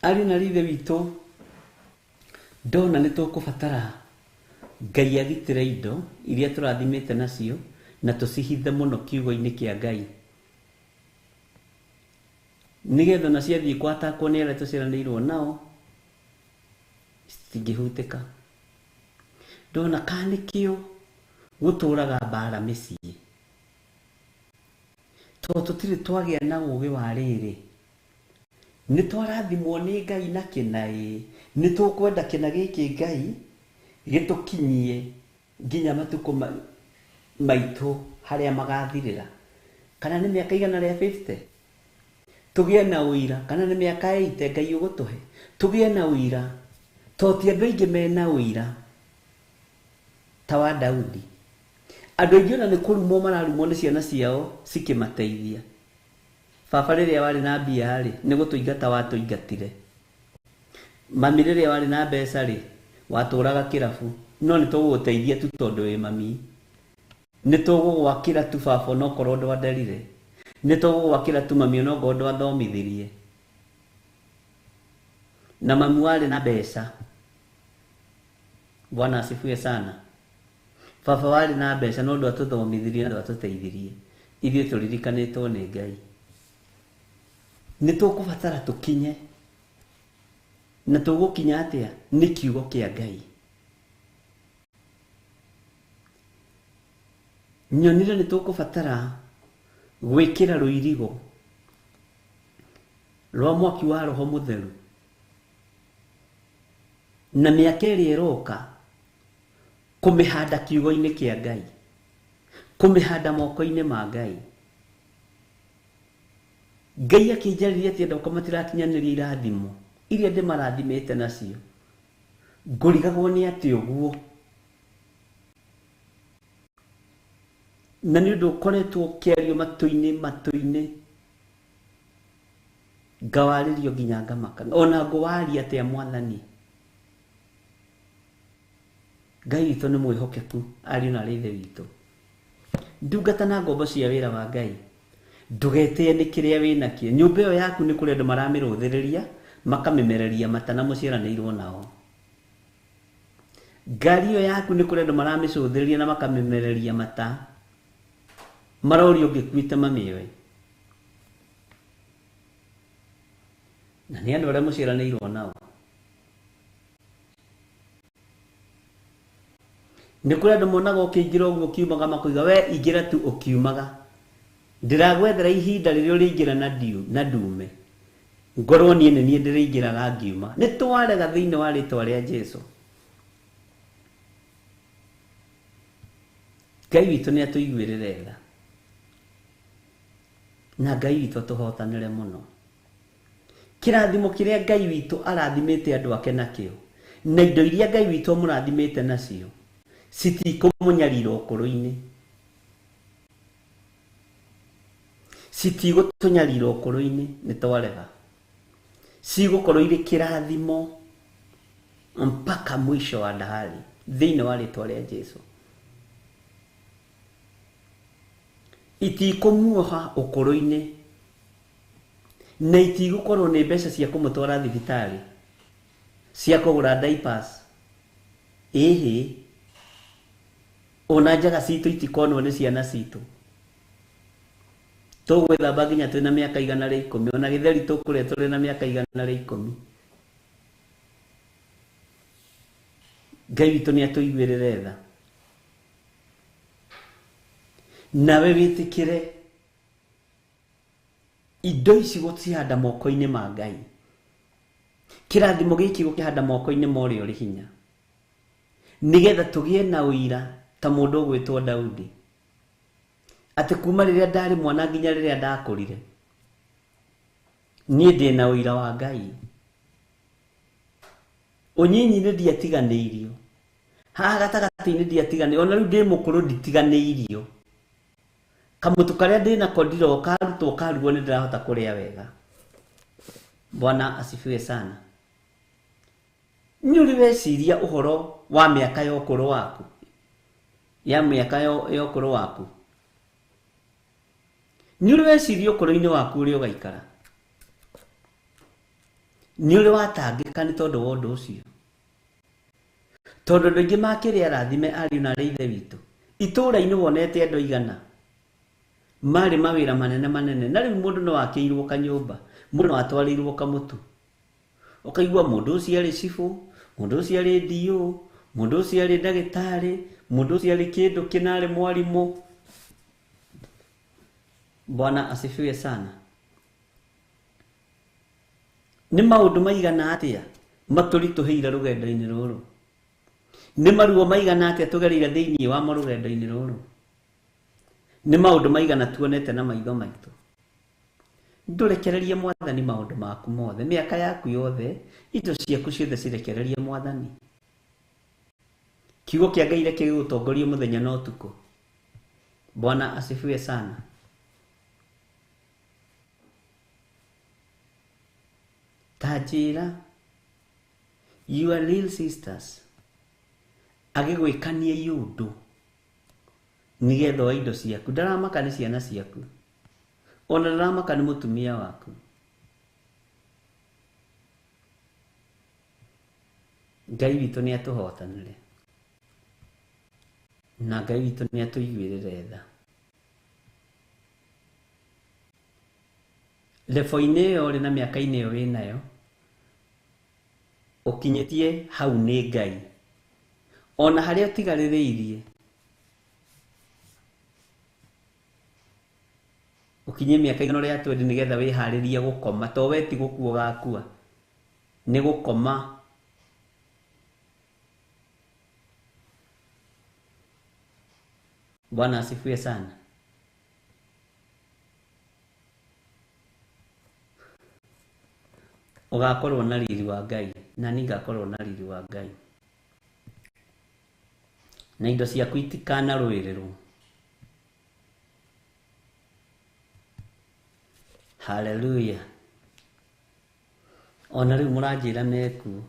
Ariũ na ithe witũ, ndona nĩ tũkũbatara Ngai agitĩre indo iria tũrathimĩte nacio na tũcihithe mũno kiugo-inĩ kĩa Ngai, nĩgetha ona ciathiĩ gwatakwo nĩ arĩa tũciaranĩirwo nao citingĩhutĩka. Ndona kana nĩkĩo gũtũraga mbara mĩciĩ, tondũ tũtirĩ twagĩa na ũgĩ wa rĩrĩ. Nĩ twarathimwo nĩ Ngai na kĩna ĩ, nĩ tũkwenda kĩna gĩkĩ Ngai gĩtũkinyie nginya matukũ maitũ harĩa magathirĩra. Kana nĩ mĩaka 150 tũgĩe na ũira, kana nĩ mĩaka 80 Ngai ũgũtũhe tũgĩe na ũira, tondũ ti andũ aingĩ mena ũira ta wa Daudi. Andũ aingĩ ona nĩ kũrumwo mararumwo nĩ ciana ciao cikĩmateithia. Baba rĩrĩa warĩ na mbia rĩ, nĩ gũtũingata watũingatire. Mami rĩrĩa warĩ na mbeca rĩ, watũraga kĩrabu, no nĩ tũgũgũteithia tu tondũ wĩ mami. Nĩ tũgũgwakĩra tu baba onokorwo ndwanderire. Nĩ tũgũgwakĩra tu mami onokorwo ndwathomithirie. Na mami warĩ na mbeca. Bwana asifiwe sana. Baba warĩ na mbeca no ndwatũthomithirie na ndwatũteithirie. Ithuĩ tũririkanĩtwo nĩ Ngai. Nĩ tũkũbatara tũkinye. Na tũgũkinya atĩa? Nĩ kiugo kĩa Ngai. Nyonire nĩ tũkũbatara gwĩkĩra rũirigo rwa mwaki wa Roho Mũtheru na mĩaka ĩrĩa ĩroka kũmĩhanda kiugo-inĩ kĩa Ngai, kũmĩhanda moko-inĩ ma Ngai. Ngai akĩnjarĩria atĩ andũ akwa matirakinyanĩria irathimo iria ndĩmarathimĩte nacio. Ngũrigagwo nĩ atĩ ũguo. Na nĩ ũndũ ũkoretwo ũkĩario matũ-inĩ ngawarĩrio nginya ngamaka. Ona ngũwaria atĩa Mwathani. Ngai witũ nĩ mwĩhokeku, ariũ na ithe witũ. Ndungata na ngombo cia wĩra wa Ngai, ndũgetĩe nĩ kĩrĩa wĩnakĩo. Nyũmba ĩyo yaku nĩ kũrĩ andũ maramĩrũthĩrĩria makamĩmereria mata na mũciaranĩirwo nao. Ngari ĩyo yaku nĩ kũrĩ andũ maramĩcũthĩrĩria na makamĩmereria mata, marorio ũngĩkuĩte mamĩoe. Na nĩ andũ arĩa mũciaranĩirwo nao. Nĩ kũrĩ andũ monaga ũkĩingĩra ũguo ũkiumaga makoiga we ingĩra tu ũkiumaga. Ndĩragwethera ihinda rĩrĩa ũrĩingĩra na ndume. Ngorwo niĩ nĩ niĩ ndĩrĩingĩraga ngiuma. Nĩ twarega thĩinĩ wa rĩtwa rĩa Jesũ. Ngai witũ nĩ atũiguĩrĩre tha. Na Ngai witũ atũhotanĩre mũno. Kĩrathimo kĩrĩa Ngai witũ arathimĩte andũ ake nakĩo, na indo iria Ngai witũ amũrathimĩte nacio, citikũmũnyarira ũkũrũ-inĩ. Citigũtũnyarira ũkũrũ-inĩ, nĩ twarega. Cigũkorwo irĩ kĩrathimo mpaka mwisho wa dahari thĩinĩ wa rĩtwa rĩa Jesũ. Itikũmuoha ũkũrũ-inĩ na itigũkorwo nĩ mbeca cia kũmũtwara thibitarĩ, cia kũgũra diapers, Ĩhĩ, ona njaga citũ itikonwo nĩ ciana citũ. Tũgwĩthamba nginya twĩna mĩaka 110, ona gĩtheri tũkũrĩa tũrĩ na mĩaka 110. Ngai witũ nĩ atũiguĩrĩre tha. Nawe wĩtĩkĩre indo ici gũcihanda moko-inĩ ma Ngai. Kĩrathimo gĩkĩ gũkĩhanda moko-inĩ ma ũrĩa ũrĩ hinya, nĩgetha tũgĩe na ũira ta mũndũ ũgwĩtwo Daudi, atĩ kuma rĩrĩa ndarĩ mwana nginya rĩrĩa ndakũrire, niĩ ndĩ na ũira wa Ngai. Ũnyinyi-inĩ ndiatiganĩirio, haha gatagatĩ-inĩ ndiatiganĩirio, ona rĩu ndĩ mũkũrũ nditiganĩirio. Kamũtũ karĩa ndĩ nako ndiroka karutwo karugwo nĩ ndĩrahota kũrĩa wega. Bwana asifiwe sana. Nĩ ũrĩ weciria ũhoro wa mĩaka ya ũkũrũ waku, ya mĩaka ya ũkũrũ waku? Nĩ ũrĩ weciria ũkũrũ-inĩ waku ũrĩa ũgaikara? Nĩ ũrĩ watangĩka nĩ tondũ wa ũndũ ũcio? Tondũ andũ aingĩ makĩrĩ arathime ariũ na arĩ ithe witũ, itũũra-inĩ wonete andũ aigana marĩ mawĩra manene manene, na rĩu mũndũ no akĩirwo kanyũmba, mũndũ no atwarĩirwo kamũtu, ũkaigua mũndũ ũcio arĩ cibũ, mũndũ ũcio arĩ DO, mũndũ ũcio arĩ ndagĩtarĩ, mũndũ ũcio arĩ kĩndũ kĩna, arĩ mwarimũ. Bwana asifiwe sana. Nĩ maũndũ maigana atĩa matũritũhĩire rũgendo-inĩ rũrũ? Nĩ maruo maigana atĩa tũgereire thĩinĩ wa rũgendo-inĩ rũrũ? Nĩ maũndũ maigana tuonete na maitho maitũ? Ndũrekererie Mwathani maũndũ maku mothe, mĩaka yaku yothe, indo ciaku ciothe cirekererie Mwathani. Kiugo kĩa Ngai reke gĩgũtongorie mũthenya na ũtukũ. Bwana asifiwe sana. Ta njĩra, your real sisters agĩgwĩkania iũndũ nĩgetha oe indo ciaku. Ndaramaka nĩ ciana ciaku, ona ndaramaka nĩ mũtumia waku. Ngai witũ nĩ atũhotanĩre, na Ngai witũ nĩ atũiguĩrĩre tha. Lebo-inĩ ĩyo ũrĩ na mĩaka-inĩ ĩyo wĩnayo, ũkinyĩtie hau nĩ Ngai. Ona harĩa ũtigarĩrĩirie, ũkinyie mĩaka 120 nĩgetha wĩharĩrie gũkoma. To we ti gũkua ũgakua, nĩ gũkoma. Bwana asifiwe sana. Ũgakorwo na riri wa Ngai, na niĩ ngakorwo na riri wa Ngai, na indo ciaku itikanarũĩrĩrwo. Haleluya. Ona rĩu mũranjĩra mekuo.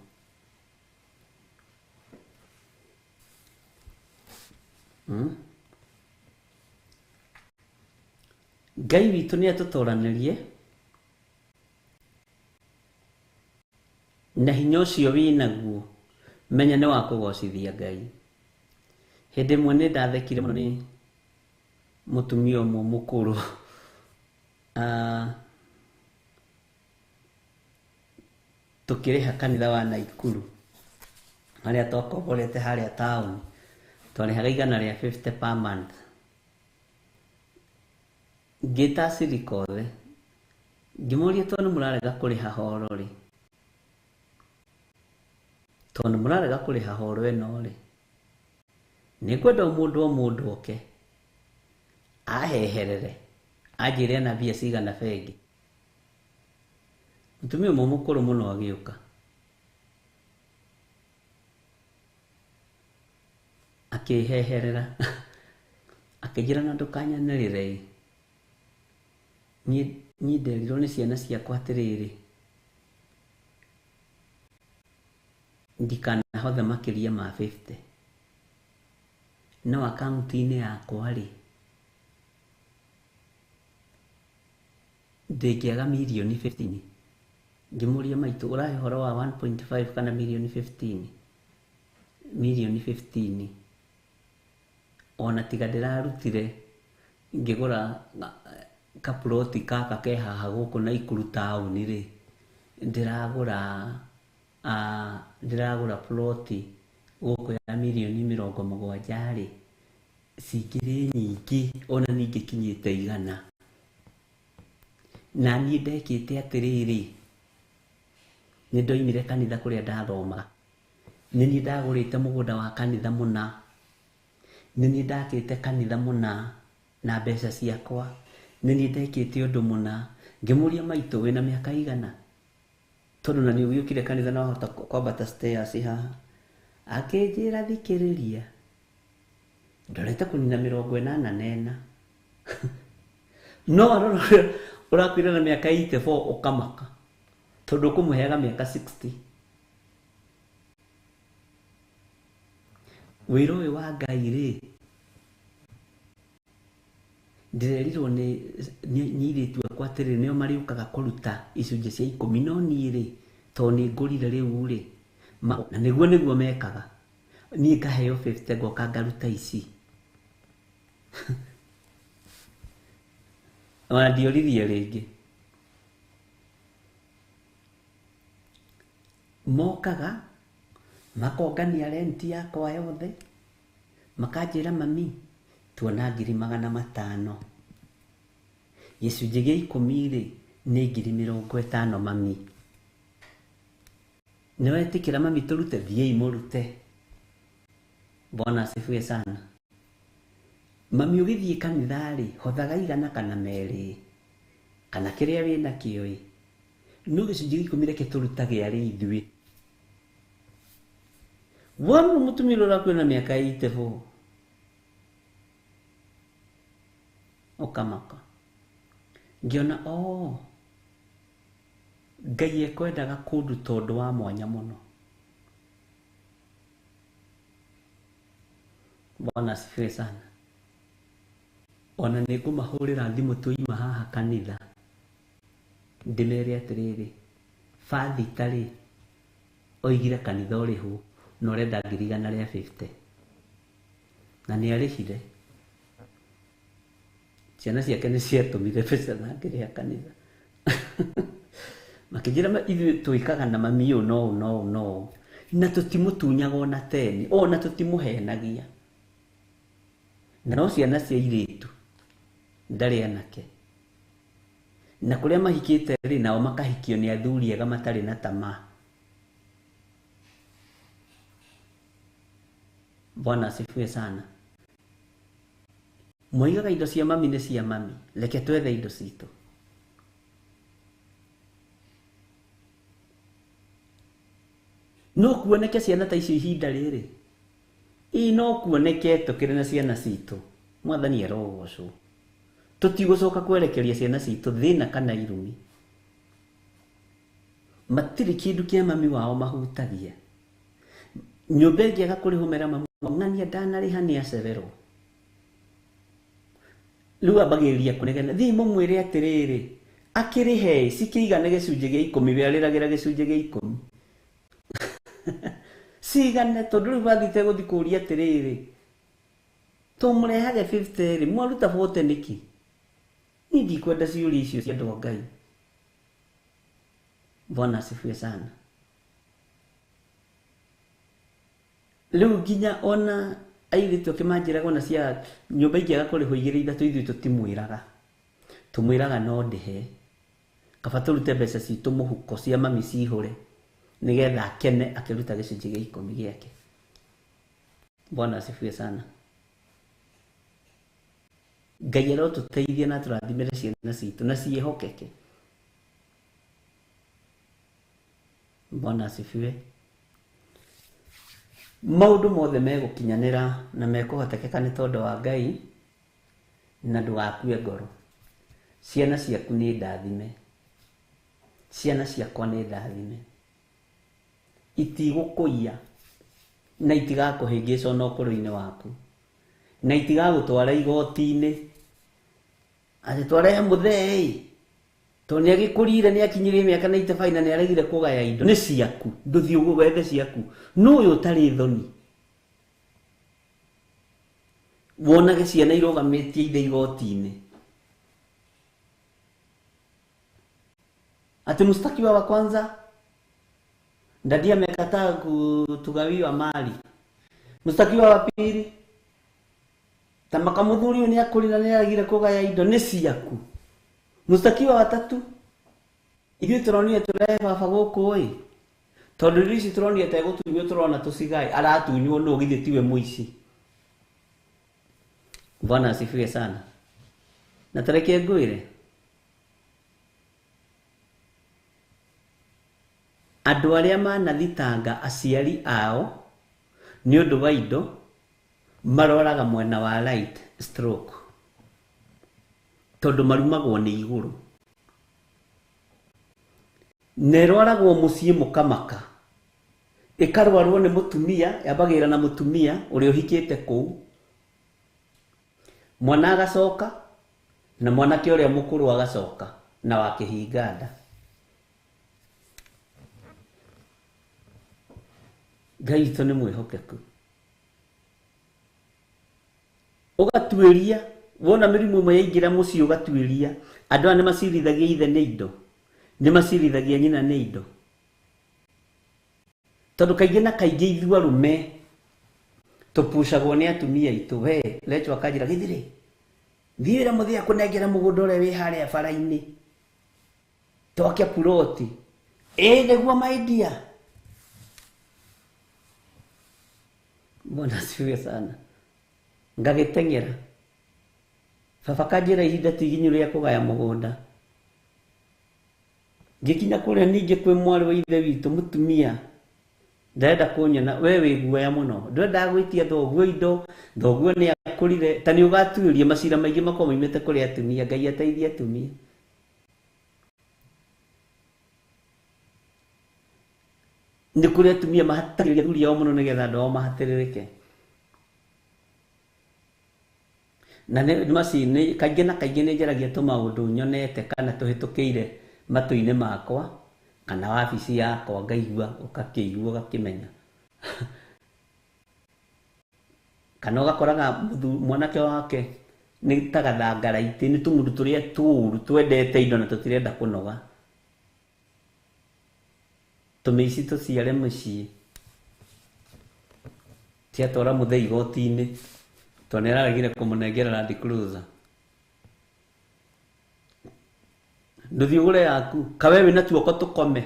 Ngai witũ nĩ atũtoranĩrie na hinya ũcio wĩnaguo, menya nĩ wa kũgocithia Ngai. Hĩndĩ ĩmwe nĩ ndathekire mũno nĩ mũtumia ũmwe mũkũrũ, tũkĩrĩha kanitha wa Naikuru harĩa twakomborete harĩa taũni, twarĩhaga 150 per month. Ngĩta acirika othe ngĩmoria, tondũ mũrarega kũrĩha horo rĩ, tondũ mũrarega kũrĩha horo ĩno rĩ, nĩngwenda o mũndũ o mũndũ oke aheherere anjĩre ena mbia cigana bengi. Mũtumia ũmwe mũkũrũ mũno agĩũka akĩheherera akĩnjĩra, na ndũkanyanĩrĩre ĩ, niĩ nderirwo nĩ ciana ciakwa atĩrĩrĩ, ndikanahothe makĩria ma 50, no akaunti-inĩ yakwa rĩ, ndĩngĩaga mirioni 15. Ngĩmũria, maitũ, ũrahe ũhoro wa 1.5 kana mirioni 15? mirioni 15 ona tiga ndĩrarutire ngĩgũra kaploti gaka ke haha gũkũ Naikuru taũni rĩ, ndĩragũra ndĩragũra ploti gũkũ ya mirioni 70 rĩ, cingĩrĩ nyingĩ ona ningĩ kinyĩte 100. Na niĩ ndekĩte atĩrĩrĩ, nĩ ndoimire kanitha kũrĩa ndathomaga, nĩ niĩ ndagũrĩte mũgũnda wa kanitha mũna, nĩ niĩ ndakĩte kanitha mũna na mbeca ciakwa, nĩ niĩ ndekĩte ũndũ mũna. Ngĩmũria maitũ wĩna mĩaka igana, tondũ na nĩ ũgĩũkire kanitha na wahota kwambata stairs haha. Akĩnjĩra thikĩrĩria, ndorete kũnina 84. No arora ũrakwĩra na mĩaka 84 ũkamaka, tondũ ũkũmũheaga mĩaka 60. Wĩra ũyũ wa Ngai rĩ, ndĩrerirwo nĩ airĩtu akwa atĩrĩrĩ, nĩo marĩũkaga kũruta icunjĩ cia 10, no niĩ rĩ, tondũ nĩ ngũrire rĩu rĩ, na nĩguo nĩguo mekaga, niĩ ngaheo 50 ngoka ngaruta ici. Ona ndioririe rĩngĩ. Mokaga makongania renti yakwa yothe, makanjĩra mami tuona 500,000, gĩcunjĩ gĩa 10 rĩ nĩ 50,000 mami, nĩwetĩkĩra mami tũrute? Thiĩi mũrute. Bwana asifiwe sana. Mami ũgĩthiĩ kanitha rĩ, hothaga 100 kana 2 kana kĩrĩa wĩnakĩo ĩ, no gĩcunjĩ gĩa 10 reke tũrutage arĩ ithuĩ. Wona mũtumia ũrĩa ũrakwĩra na mĩaka 84 ũkamaka. Ngĩona oh, Ngai ekwendaga kũnduta ũndũ wa mwanya mũno. Bwana asifiwe sana. Ona nĩ ngũmahũrĩra thimũ twoima haha kanitha, ndĩmere atĩrĩrĩ, bathita rĩ oigire kanitha ũrĩhwo na ũrenda 150,000, na nĩ arĩhire. Ciana ciake nĩ ciatũmire mbeca na ngĩrĩha kanitha. Makĩnjĩra ithuĩ twĩkaga na mami ũyũ no no no, na tũtimũtunyaga ona 10, ona tũtimũhenagia. Na no ciana cia airĩtu ndarĩ anake, na kũrĩa mahikĩte rĩ, nao makahikio nĩ athuri ega matarĩ na tamaa. Bwana asifiwe sana. Moigaga indo cia mami nĩ cia mami, reke twethe indo citũ. No kuoneke ciana ta icio ihinda rĩrĩ, ĩ no kuoneke tũkĩrĩ na ciana citũ. Mwathani arogocwo. Tũtigũcoka kwerekeria ciana citũ thĩna kana irumi. Matirĩ kĩndũ kĩa mami wao mahutagia. Nyũmba ĩngĩaga kũrĩhwo mera mami ng'ania ndanarĩha nĩ acererwo. Rĩu ambagĩrĩria kũnegena, thiĩ mũmwĩre atĩrĩrĩ, akĩrĩhe cikĩigane gĩcunjĩ gĩa 10, we arĩragĩra gĩcunjĩ gĩa 10. Cigane, tondũ rĩu bathite gũthiĩ kũũria atĩrĩrĩ, tũmũrehage 50 rĩ, mwaruta 40 nĩkĩ? Niĩ ndikwenda ciũria icio cia andũ a Ngai. Bwana asifiwe sana. Rĩu nginya ona airĩtu ake manjĩraga ona cia nyũmba ingĩaga kũrĩhwo 2 3 ithuĩ tũtimwĩraga, tũmwĩraga no ndĩhe, kaba tũrute mbeca citũ mũhuko cia mami cihũre, nĩgetha akene akĩruta gĩcunjĩ gĩa 10 gĩake. Bwana asifiwe sana. Ngai arotũteithia na atũrathimĩre ciana citũ na ciĩhokeke. Bwana asifiwe. Maũndũ mothe megũkinyanĩra na mekũhotekeka nĩ tondũ wa Ngai, na ndũgakue ngoro. Ciana ciaku nĩ ndathime, ciana ciakwa nĩ ndathime, itigũkũiya na itigakũhĩngĩca ona ũkũrũ-inĩ waku, na itigagũtwara igoti-inĩ atĩ twarehe mũthee tondũ nĩ agĩkũrire, nĩ akinyirie mĩaka 95 na nĩ aregire kũgaya indo. Nĩ ciaku, ndũthiĩ wethe ciaku. No ũyũ ũtarĩ thoni Wonage ciana irũgamĩtie ithe igoti-inĩ. Ati mshtakiwa wa kwanza ndadia amekataa kutugawiwa mali. Mshtakiwa wa pili tamaka muthuri ni akurira ni aragire kugaya indo ni ciaku. Mshtakiwa wa tatu ithuĩ tũronire tũrehe baba gũkũ ĩ tondũ irio ici tũronire ta egũtunywo tũrona tũcigae aratunywo nũ githĩ tiwe mũici. Bwana asifiwe sana. Na tareke ngwĩre andũ arĩa manathitanga aciari ao nĩ ũndũ wa indo maroraga mwena wa right stroke tondũ marumagwo nĩ igũrũ. Na ĩrwaragwo mũciĩ mũkamaka ĩkarwarwo nĩ mũtumia yambagĩrĩra na mũtumia ũrĩa ũhikĩte kũu mwana agacoka na mwanake ũrĩa mũkũrũ agacoka na wa kĩhinga nda. Ngai witũ nĩ mwĩhokeku. Ũgatuĩria wona mĩrimũ ĩmwe yaingĩra mũciĩ ũgatuĩria andũ aya nĩ macirithagia ithe nĩ indo nĩ macirithagia nyina nĩ indo tondũ kaingĩ na kaingĩ ithuĩ arũme tũpucagwo nĩ atumia aitũ. We Recho akanjĩra gĩthirĩ thiĩ wĩra mũthĩ akũnengera mũgũnda ũrĩa wĩ harĩa bara-inĩ twake puroti ĩ nĩguo my dear. Bwana asifiwe sana. Ngagĩteng'era baba kanjĩra ihinda ti iginyu rĩa kũgaya mũgũnda. Ngĩkinya kũrĩa ningĩ kwĩ mwarĩ wa ithe witũ mũtumia ndarenda kũnyona we wĩ guoya mũno ndwendaga gwĩtia thoguo indo thoguo nĩ akũrire ta nĩ ũgatuĩria macira maingĩ makorwo maumĩte kũrĩ atumia. Ngai ateithie atumia. Nĩ kũrĩ atumia mahatagĩrĩria athuri ao mũno nĩgetha andũ ao mahatĩrĩrĩke. Na nĩ maci kaingĩ na kaingĩ nĩ njaragia tũmaũndũ nyonete kana tũhĩtũkĩire matũ-inĩ makwa kana wabici yakwa ngaigua ũgakĩigua ũgakĩmenya. Kana ũgakoraga mwanake wake nĩ ta gathangaraitĩ nĩ tũmũndũ tũrĩa tũũru twendete indo na tũtirenda kũnoga. Tũmĩici tũciare mũciĩ tiatwara mũthee igoti-inĩ tondũ nĩ araregire kũmũnengera Land Cruiser. Ndũthiĩ ũgũre yaku kawe wĩna tuoko tũkome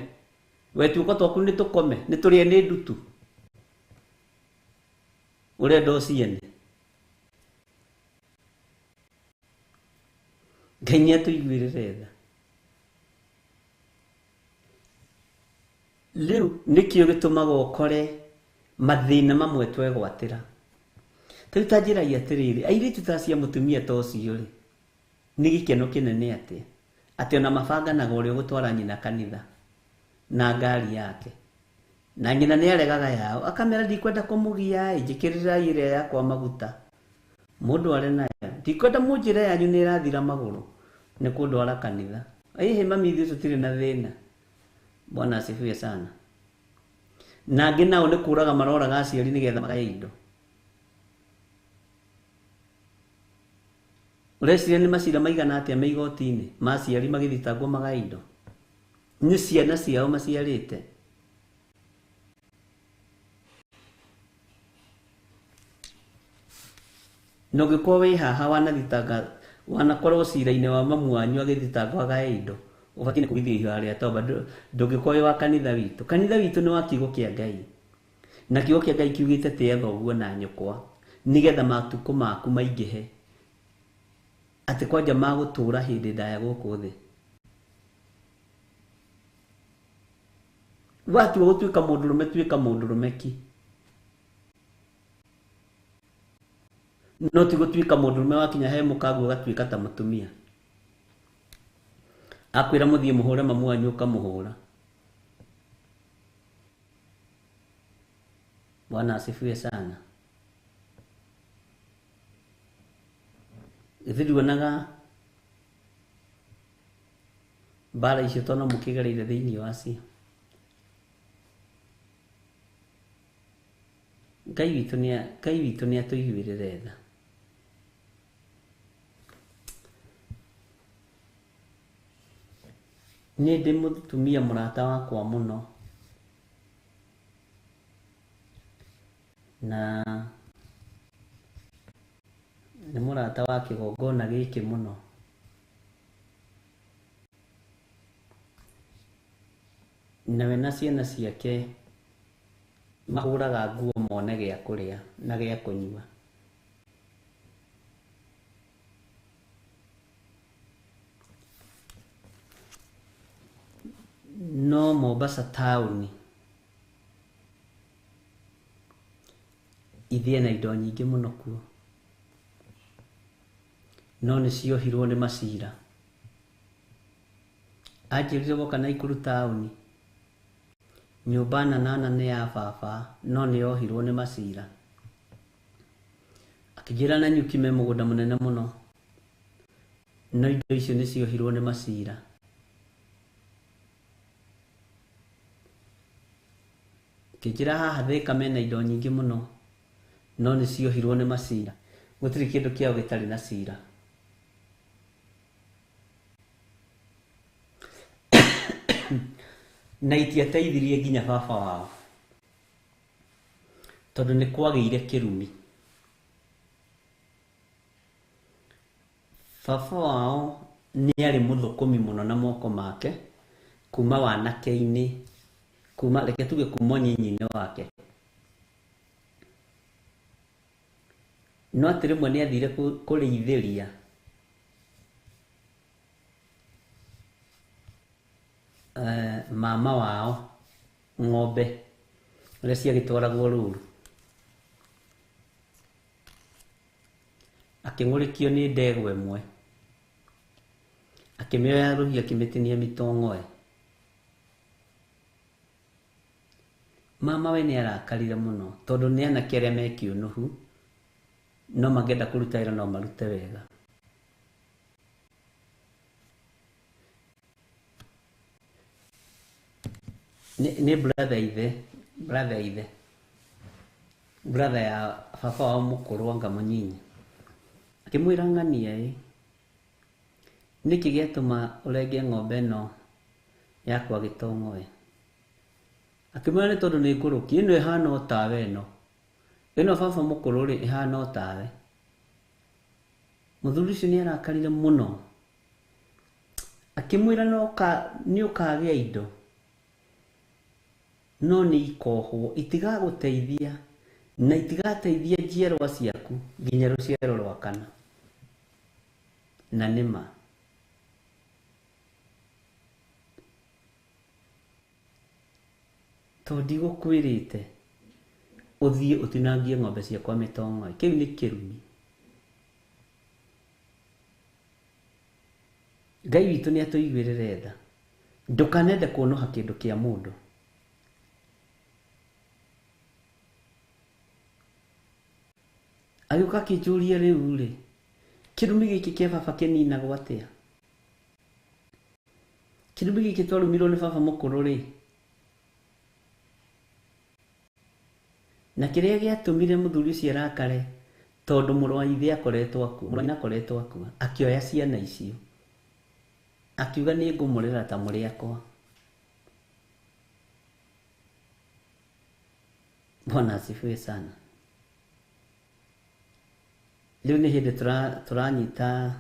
we tuoko twaku nĩ tũkome nĩ tũrĩe nĩ ndutu ũrenda ũciene. Ngai nĩ atũiguĩrĩre tha. Rĩu nĩkĩo gĩtũmaga ũkore mathĩna mamwe twegwatĩra. Ta rĩu ta njĩrai atĩrĩrĩ airĩtu ta cia mũtumia ta ũcio rĩ nĩ gĩkeno kĩnene atĩa atĩ ona mabanganaga ũrĩa ũgũtwara nyina kanitha na ngari yake na nyina nĩ aregaga yao akamera ndikwenda kũmũgia ĩ njĩkĩrĩrai ĩrĩa yakwa maguta mũndũ arĩ nayo ndikwenda mũnjĩre yanyu nĩ ĩrathira magũrũ nĩ kũndwara kanitha. Ĩhĩ mami ithuĩ tũtirĩ na thĩna. Bwana asifiwe sana. Na angĩ nao nĩ kũraga maroraga aciari nĩgetha magae indo. Ũreciria nĩ macira maigana atĩa me igoti-inĩ ma aciari magĩthitangwo magae indo? Nĩ ciana ciao maciarĩte. Na ũngĩkorwo wĩ haha wanathitanga wanakorwo cira-inĩ wa mamu wanyu agĩthitangwo agae indo ũbatiĩ nĩ kũgithio ihoya rĩa toba. Ndũngĩkorwo wĩ wa kanitha witũ. Kanitha witũ nĩ wa kiugo kĩa Ngai na kiugo kĩa Ngai kiugĩte tĩa thoguo na nyũkwa nĩgetha matukũ maku maingĩhe atĩ kwanja magũtũra hĩndĩ ndaya gũkũ thĩ. Watua gũtuĩka mũndũrũme tuĩka mũndũrũme ki no ti gũtuĩka mũndũrũme wakinya he mũkaguo ũgatuĩka ta mũtumia. Akwĩra mũthiĩ mũhũre mamu wanyu ũkamũhũra. Bwana asifiwe sana. Githĩ nduonaga mbara icio tondũ mũkĩgereire thĩinĩ wacio. Ngai witũ nĩ atũiguĩrĩre tha. Nĩ ndĩ mũtumia mũrata wakwa mũno, na nĩ mũrata wa kĩgongona gĩkĩ mũno. Nawe na ciana ciake mahũraga nguo mone gĩa kũrĩa na gĩa kũnyua. No Mombasa taũni ithiĩ na indo nyingĩ mũno kuo, no nĩ ciohirwo nĩ macira. Anjĩrire woka Naikuru taũni nyũmba nanana nĩ ya baba, no nĩ yohirwo nĩ macira. Akĩnjĩra Nanyuki me mũgũnda mũnene mũno, no indo icio nĩ ciohirwo nĩ macira. Akĩnjĩra haha Thĩka mena indo nyingĩ mũno, no nĩ ciohirwo nĩ macira. Gũtirĩ kĩndũ kĩao gĩtarĩ na cira. Na itiateithirie nginya baba wao, tondũ nĩ kwagĩire kĩrumi. Baba wao nĩ arĩ mũthũkũmi mũno na moko make kuma wanake-inĩ, kuma reke tuge kuma ũnyinyi-inĩ wake. No atĩ rĩmwe nĩ athire kũrĩithĩria mama wao ng'ombe ũrĩa ciagĩtwaragwo rũru. Akĩng'ũrĩkio nĩ ndegwa ĩmwe, akĩmĩoya rũhiũ akĩmĩtinia mĩtong'oe. Mama we nĩ arakarire mũno tondũ nĩ anake arĩa me kĩũnũhu, no mangĩenda kũruta wĩra no marute wega. Nĩ brother ithe, brother ithe, brother ya baba wao mũkũrũ anga mũnyinyi. Akĩmwĩra ng'ania ĩ, nĩkĩ gĩatũma ũrenge ng'ombe ĩno yakwa gĩtong'oe? Akĩmwĩra nĩ tondũ nĩ ngũrũki, ĩno ĩhana o tawe ĩno. Ĩno baba mũkũrũ rĩ, ĩhana o tawe. Mũthuri ũcio nĩ arakarire mũno. Akĩmwĩra nĩ ũkagĩa indo, no nĩ ikohwo, itigagũteithia na itigateithia njiarwa ciaku nginya rũciaro rwa kana. Na nĩ ma. Tondũ ndigũkwĩrĩte ũthiĩ ũtinangie ng'ombe ciakwa mĩtong'oe, kĩu nĩ kĩrumi. Ngai witũ nĩ atũiguĩrĩre tha. Ndũkanende kũnũha kĩndũ kĩa mũndũ. Agĩũka akĩnjũria rĩu rĩ, kĩrumi gĩkĩ kĩa baba kĩninagwo atĩa? Kĩrumi gĩkĩ twarumirwo nĩ baba mũkũrũ rĩ, na kĩrĩa gĩatũmire mũthuri ũcio arakare, tondũ mũrũ wa ithe akoretwo akua, mũrũ wa nyina akoretwo akua, akĩoya ciana icio akiuga nĩ ngũmũrera ta mũrĩ akwa. Bwana asifiwe sana. Rĩu nĩ hĩndĩ tũranyita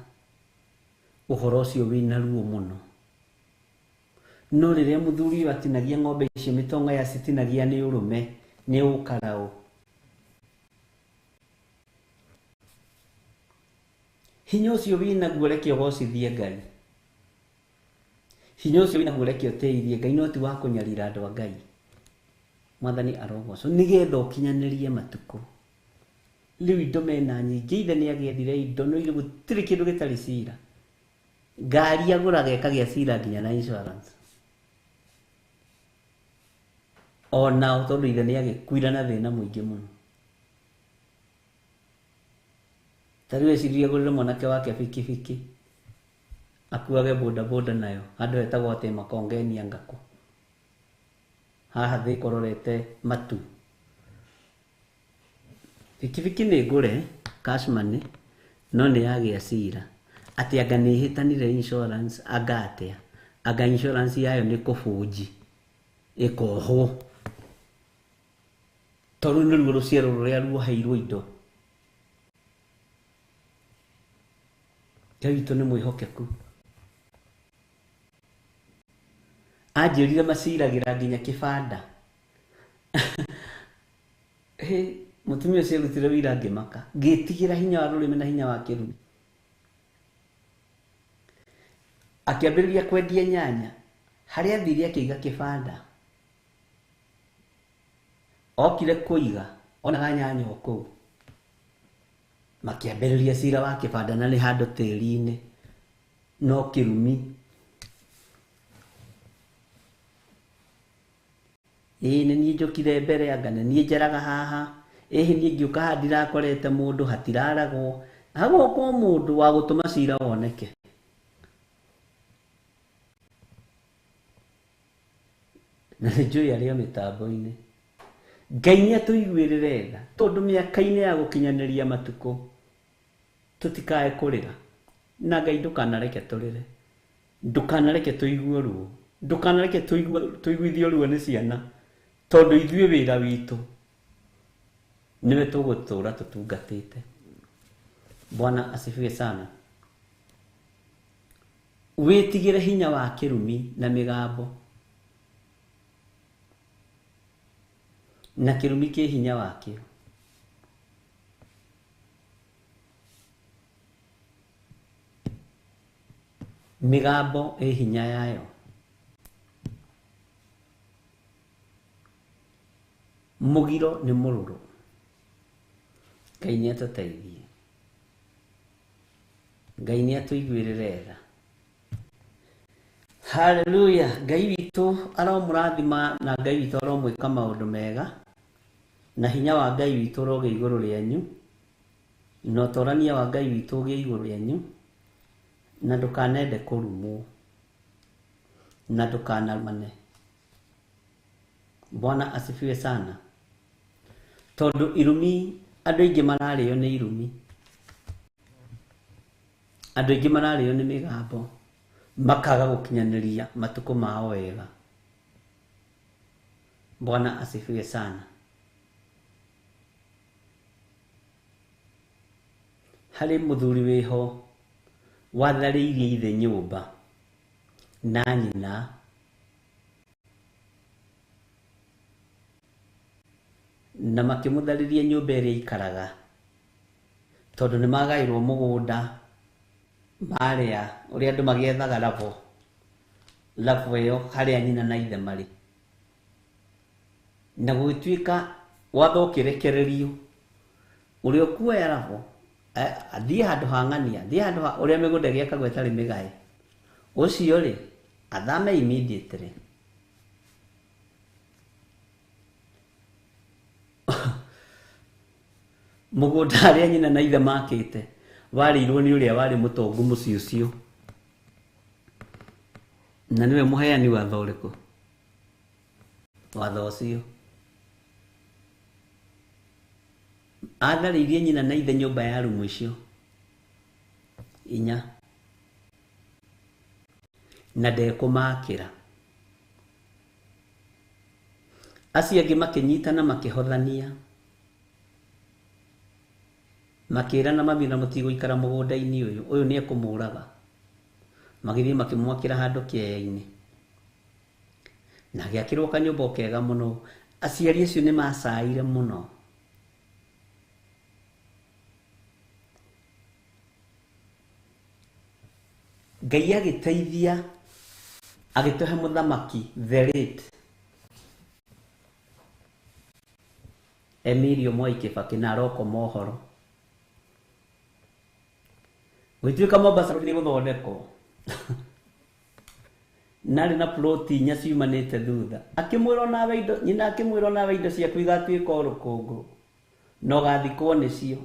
ũhoro ũcio wĩna ruo mũno. No rĩrĩa mũthuri ũyũ atinagia ng'ombe icio mĩtongo yacitinagia nĩ ũrũme, nĩ ũkaraũ. Hinya ũcio wĩnaguo reke ũgocithie Ngai. Hinya ũcio wĩnaguo reke ũteithie Ngai, no ti wa kũnyarira andũ a Ngai. Mwathani arogocwo nĩgetha ũkinyanĩrie matukũ. Rĩu indo mena nyingĩ, ithe nĩ agĩethire indo, no gũtirĩ kĩndũ gĩtarĩ cira. Ngari agũraga ĩkagĩa cira nginya na insurance. Onao tondũ ithe nĩ agĩkuire na thĩna mũingĩ mũno. Ta rĩu eciririe agũrĩre mwanake wake bikibiki, akuage bodaboda nayo, handũ hetagwo atĩ Makongeni Angakũ. Haha thĩ kũrorete matu. Bikibiki nĩ ngũre cash money, no nĩ yagĩa cira. Atĩ anga nĩ ĩhĩtanire insurance, anga atĩa. Anga insurance yayo nĩ kũbũnji ĩkohwo tondũ nĩruo rũciaro rũrĩa ruoheirwo indo. Ngai witũ nĩ mwĩhokeku. Anjĩrire maciragĩra nginya kĩbanda. Hĩ, mũtumia ũcio arutire wĩra ngĩmaka, ngĩtigĩra hinya wa rũrĩmĩ na hinya wa kĩrumi. Akĩambĩrĩria kwendia nyanya, harĩa athire akĩiga kĩbanda. Okire kũiga, onaga nyanya o kũu. Makĩambĩrĩria cira wa kĩbanda na nĩ handũ tĩri-inĩ, no kĩrumi. Ĩĩ nĩ niĩ njũkire mbere anga nĩ niĩ njaraga haha. Ĩhĩ niĩ ngĩũka haha ndirakorete mũndũ, hatiraragwo. Hagoka o mũndũ wa gũtũma cira woneke. Na nĩ njũĩ arĩ o mĩtambo-inĩ. Ngai nĩ atũiguĩrĩre tha tondũ mĩaka-inĩ ya gũkinyanĩria matukũ tũtikae kũrĩra. Na Ngai ndũkanareke tũrĩre, ndũkanareke tũigue ruo, ndũkanareke tũiguithio ruo nĩ ciana, tondũ ithuĩ wĩra witũ nĩwe tũgũtũra tũtungatĩte. Bwana asifiwe sana. Wĩtigĩre hinya wa kĩrumi na mĩgambo, na kĩrumi kĩ hinya wakĩo. Mĩgambo ĩ hinya yayo. Mũgiro nĩ mũrũrũ. Ngai nĩ atũteithie, Ngai nĩ atũiguĩrĩre tha. Haleluya. Ngai witũ aromũrathima na Ngai witũ aromwĩka maũndũ mega, na hinya wa Ngai witũ ũrogĩa igũrũ rĩanyu, na ũtorania wa Ngai witũ ũgĩe igũrũ rĩanyu, na ndũkanende kũrumwo, na ndũkanarumane. Bwana asifiwe sana. Tondũ irumi, andũ aingĩ mararĩo nĩ irumi, andũ aingĩ mararĩo nĩ mĩgambo, makaga gũkinyanĩria matukũ mao wega. Bwana asifiwe sana. Harĩ mũthuri wĩho watharĩirie ithe nyũmba na nyina, na makĩmũtharĩria nyũmba ĩrĩa aikaraga, tondũ nĩ magaĩrwo mũgũnda marĩa ũrĩa andũ magĩethaga rabo rabo ĩyo harĩa nyina na ithe marĩ, na gũgĩtuĩka watho ũkĩrekererio ũrĩa ũkuoya rabo athiĩ handũ ha ng'ania, athiĩ handũ ha ũrĩa mĩgũnda ĩgĩakagwo ĩtarĩ mĩgae, ũcio rĩ athame immediately. Mũgũnda harĩa nyina na ithe makĩte warĩirwo nĩ ũrĩa warĩ mũtongu mũciĩ ũcio, na nĩwe mũheani watho ũrĩkũ? Watho ũcio. Atharĩirie nyina na ithe nyũmba ya rumu icio inya, na ndekũmakĩra. Acio angĩ makĩnyitana makĩhothania, makĩrana mami na mũtigũikara mũgũnda-inĩ ũyũ, ũyũ nĩ ekũmũraga. Magĩthiĩ makĩmwakĩra handũ kĩeya-inĩ, na agĩakĩrwo kanyũmba o kega mũno. Aciari acio nĩ macaire mũno. Ngai agĩteithia, agĩtũhe mũthamaki the late Emilio Mwai Kibaki, na aroko mohoro. Gũgĩtuĩka Mombasa nĩ gũthondekwo, narĩ na ploti inya ciumanĩte thutha. Akĩmwĩra onawe indo, nyina akĩmwĩra onawe indo ciaku igatuĩka o rũkũngũ, na ũgathikwo nĩcio.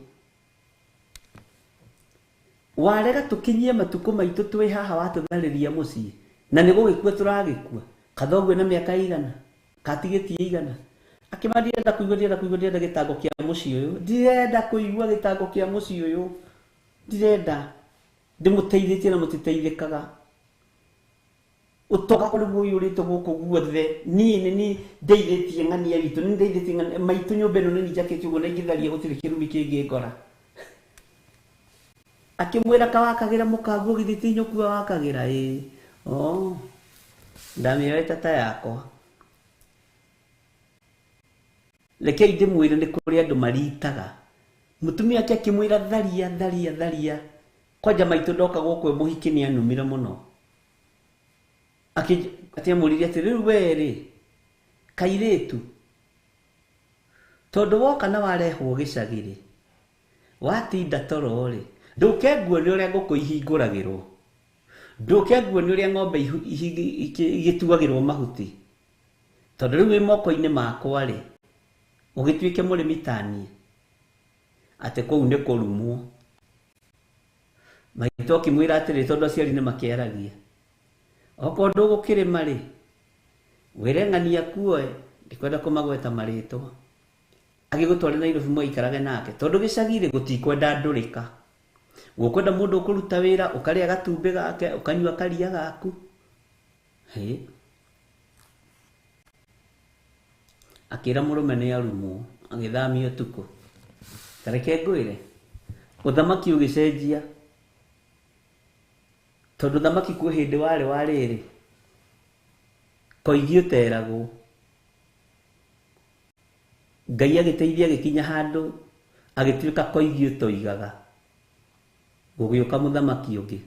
Warega tũkinyie matukũ maitũ twĩ haha watũtharĩria mũciĩ, na nĩ gũgĩkua tũragĩkua. Kathoguo na mĩaka igana, katigĩtie igana. Akĩma ndirenda kũigua, ndirenda kũigua, ndirenda gĩtango kĩa mũciĩ ũyũ, ndirenda kũigua gĩtango kĩa mũciĩ ũyũ, ndirenda, ndĩmũteithĩtie na mũtiteithĩkaga. Ũtonga kũrĩ ũiyũrĩte gũkũ guothe. Niĩ nĩ niĩ ndeithĩtie ng'ania witũ, nĩ ndeithĩtie ng'ania maitũ nyũmba ĩno nĩ niĩ njakĩte ũguo na ingĩtharia gũtirĩ kĩrumi kĩngĩngora. Akĩmwĩra kawakagĩra mũkaguo githĩ ti nyũkua wakagĩra ĩĩ. Oh, ndamĩoete ta yakwa. Rekei ndĩmwĩre nĩ kũrĩ andũ maritaga. Mũtumia ake akĩmwĩra tharia tharia tharia. Kwanja maitũ ndoka gũkũ e mũhiki nĩ anumire mũno. Akĩamũririe atĩ rĩu we rĩ kairĩtu tondũ woka na warehwo gĩcagi rĩ watinda toro rĩ ndũke nguone ũrĩa ngũkũ ihingũragĩrwo, ndũke nguone ũrĩa ng'ombe igĩtuagĩrwo mahuti, tondũ rĩu wĩ moko-inĩ makwa rĩ ũgĩtuĩke mũrĩmi taniĩ atĩ kũu nĩ kũrumwo. Maitũ akĩmwĩra atĩrĩ tondũ aciari nĩ makĩaragia, okorwo ndũgũkĩrĩma rĩ wĩre ng'ania kuoe, ndikwenda kũmagweta marĩtwa, agĩgũtware Nairobi mũgaikarage nake tondũ gĩcagi rĩ gũtikwenda ndũrĩka, gũkwenda mũndũ ũkũruta wĩra ũkarĩa gatumbĩ gake ũkanyua karia gaku. Hĩ, akĩra mũrũme nĩ arumwo, agĩthamio ũtukũ. Ta reke ngwĩre ũthamaki ũgĩcenjia tondũ thamaki kwĩ hĩndĩ warĩ wa rĩrĩ koigi ũteragwo. Ngai agĩteithia agĩkinya handũ agĩtuĩka koigi ũtoigaga, gũgĩũka mũthamaki ũngĩ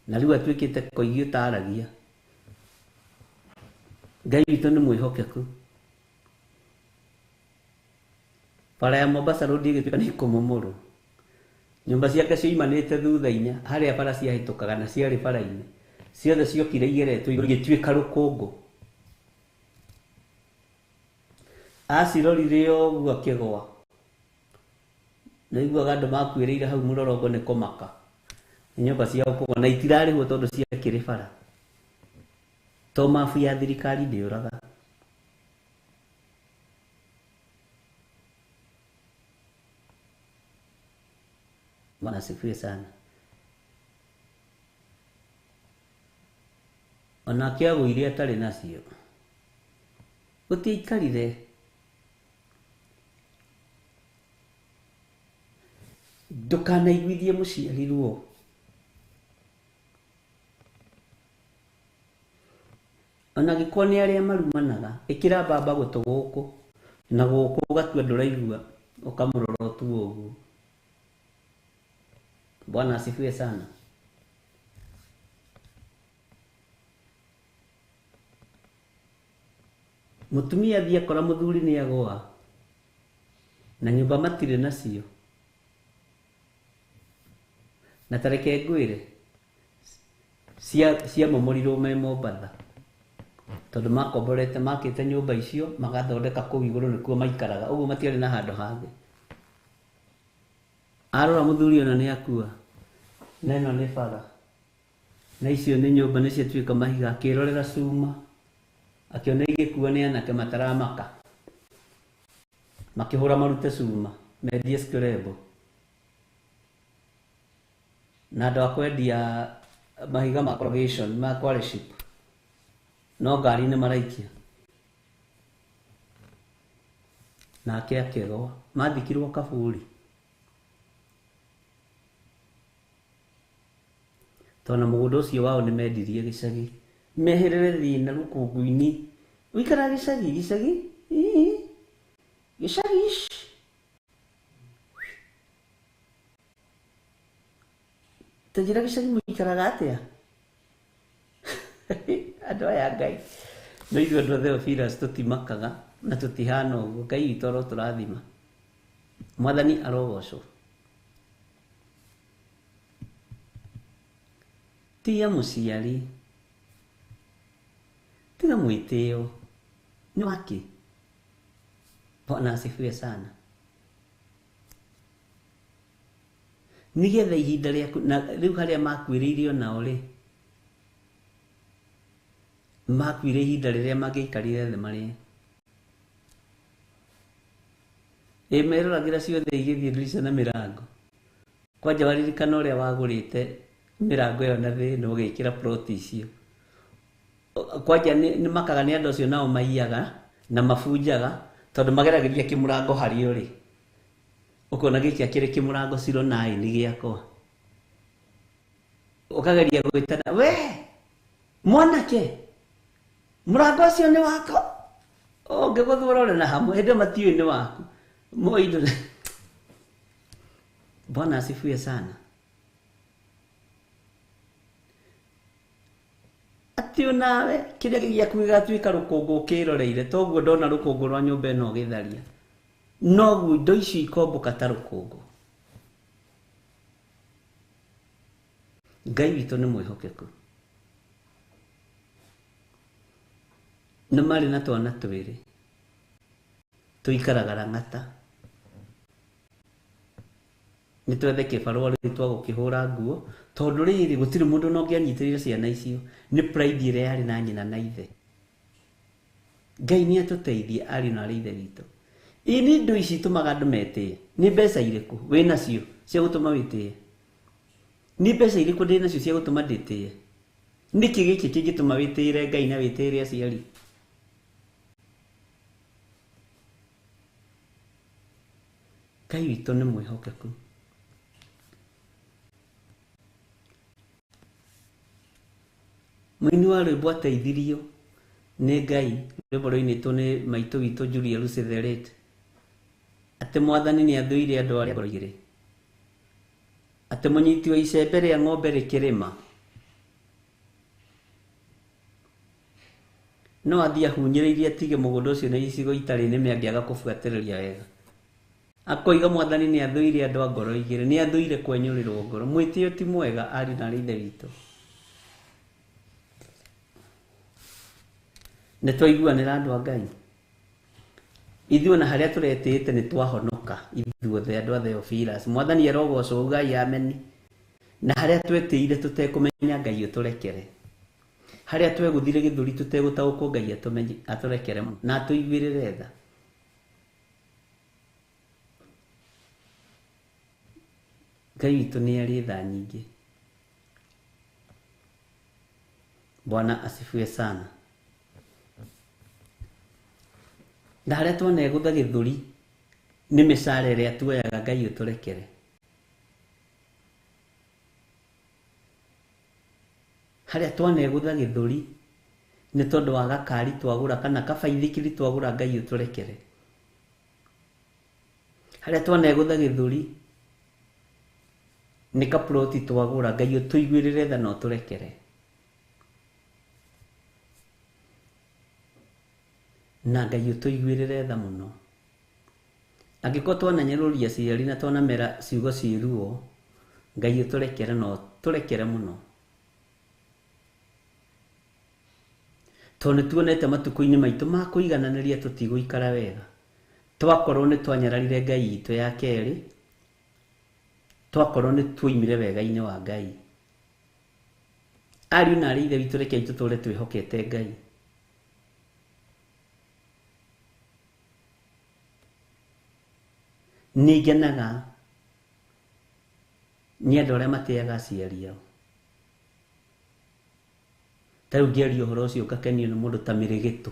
na rĩu atuĩkĩte koigi ũtaragia. Ngai witũ nĩ mwĩhokeku. Bara ya Mombasa Road ĩgĩtuĩka nĩ kũmomorwo, nyũmba ciake cioimanĩte thutha inya harĩa bara ciahĩtũkaga na ciarĩ bara-inĩ ciothe ciokire igeretwo igĩtuĩka rũkũngũ. Acirorire ũguo akĩgũa. Nĩaiguaga andũ makuĩrĩire hau mũrorongo nĩ kũmaka nĩ nyũmba ciao kũgũa na itirarĩhwo tondũ ciakĩrĩ bara. To mabu ya thirikari ndĩũraga. Bwana asifiwe sana. Onake agũire atarĩ nacio gũtiaikarire. Ndũkanaiguithie mũciari ruo. Ona angĩkorwo nĩ arĩa marumanaga, ĩkĩra baba gũtũ gũkũ na gũkũ ũgatua ndũraigua, ũkamũrora ũtuo ũguo. Bwana asifiwe sana. Mũtumia athiĩ akora mũthuri nĩ agũa na nyũmba matirĩ nacio. Na ta reke ngwĩre ciamomorirwo me Mombatha tondũ makomborete makĩte nyũmba icio magathondeka kũu igũrũ nĩkuo maikaraga, ũguo matiarĩ na handũ hangĩ. Arora mũthuri ona nĩ akua, na ĩno nĩ bara na icio nĩ nyũmba nĩ ciatuĩka mahiga. Akĩrorera cuma akĩona igĩkua nĩ anake mataramaka, makĩhũra marute cuma mendie screbo na andũ a kwendia mahiga ma corrugation ma quarry-ship no ngari-inĩ maraikia. Nake akĩgũa, mathikirwo kaburi tondũ mũgũnda ũcio wao nĩ mendirie gĩcagi meherere thĩna rũkũngũ-inĩ. Ũikaraga gĩcagi gĩcagi gĩcagi ici ta njĩra gĩcagi mũikaraga atĩa? Andũ aya Ngai no ithuĩ andũ a Theophilus tũtimakaga na tũtihana ũguo. Ngai witũ arotũrathima, Mwathani arogocwo. Tiga mũciari, tiga mwĩtĩo, nĩ wake. Bwana asifiwe sana. Nĩgetha ihinda rĩaku na rĩu harĩa makuĩrĩire onao rĩ, makuire ihinda rĩrĩa mangĩaikarire thĩ marĩe. Ĩ meroragĩra ciothe igĩthiĩ ndirica na mĩrango. Kwanja waririkana ũrĩa wagũrĩte Mĩrango ĩyo na thĩ ĩno ũgĩkĩra plot icio. Kwanja nĩ makaga nĩ andũ acio nao maiyaga na mabunjaga tondũ mageragĩria kĩmũrango harĩa ũrĩ. Ũkona gĩkĩ akĩrĩ kĩmũrango 09 gĩakwa. Ũkageria gwĩtana we mwanake mũrango ũcio nĩ wakwa. Ũngĩgũthwo ũrore na hamwe hĩndĩ ĩyo matiũĩ nĩ waku. Moindo. Bwana asifiwe sana. Atĩ onawe kĩrĩa gĩaku gĩgatuĩka rũkũngũ ũkĩroreire toguo ndona rũkũngũ rwa nyũmba ĩno ũgĩtharia. Noguo indo icio ikombũka ta rũkũngũ. Ngai witũ nĩ mwĩhokeku. Nĩ marĩ na twana twĩrĩ tũikaraga Lang'ata. Nĩ twethe kĩbarũa rĩu twa gũkĩhũra nguo tondũ rĩrĩ gũtirĩ mũndũ ona ũngĩanyitĩrĩire ciana icio nĩ pride ĩrĩa yarĩ na nyina na ithe. Ngai nĩ atũteithie ariũ na arĩ ithe witũ. Ĩ nĩ indo ici itũmaga andũ metĩe. Nĩ mbeca irĩkũ wĩ nacio cia gũtũma wĩtĩe? Nĩ mbeca irĩkũ ndĩ nacio cia gũtũma ndĩtĩe? Nĩkĩ gĩkĩ kĩngĩtũma wĩtĩĩre Ngai na wĩtĩĩre aciari? Ngai witũ nĩ mwĩhokeku. Mũini wa rwĩmbo ateithirio nĩ Ngai, rwĩmbo rũinĩtwo nĩ maitũ witũ Julia Lucy the late, atĩ mwathani nĩ athũire andũ arĩa ngoro igĩrĩ, atĩ mũnyiti wa icembe rĩa ng'ombe rĩkĩrĩma no athiĩ ahunyĩrĩirie atige mũgũnda ũcio na icigo itarĩ nĩme angĩaga kũbuatĩrĩria wega. Akoiga mwathani nĩ athũire andũ a ngoro igĩrĩ, nĩ athũire kwenyũrĩrwo ngoro. Mwĩtĩo ti mwega ariũ na arĩ ithe witũ. Nĩ twaiguanĩra andũ a Ngai. Ithuĩ ona harĩa tũretĩĩte nĩ twahonoka ithuothe andũ a Theophilus. Mwathani arogocwo ugai ameni. Na harĩa twetĩire tũtekũmenya Ngai ũtũrekere. Harĩa twegũthire gĩthũri tũtegũtaũkwo Ngai atũrekere na atũiguĩrĩre tha. Ngai witũ nĩ arĩ tha nyingĩ. Bwana asifiwe sana. Na harĩa twanegũtha gĩthũri nĩ mĩcara ĩrĩa tuoyaga Ngai ũtũrekere. Harĩa twanegũtha gĩthũri nĩ tondũ wa gakari twagũra kana kabaithikiri twagũra Ngai ũtũrekere. Harĩa twanegũtha gĩthũri nĩ kaploti twagũra Ngai ũtũiguĩrĩre tha na ũtũrekere. Na Ngai ũtũiguĩrĩre tha mũno. Angĩkorwo twananyũrũria aciari na twanamera ciugo ciĩ ruo, Ngai ũtũrekere na ũtũrekere mũno. Tondũ nĩ tuonete matukũ-inĩ maitũ ma kũigananĩria tũtigũikara wega. Twakorwo nĩ twanyararire Ngai itũ ya kerĩ, twakorwo nĩ tuoimire wega-inĩ wa Ngai. Ariũ na arĩ ithe witũ rekei tũtũre twĩhokete Ngai. Nĩ ngenaga nĩ andũ arĩa matĩaga aciari ao. Ta rĩu ngĩaria ũhoro ũcio ngakenio nĩ mũndũ ta Mĩrĩgĩtũ.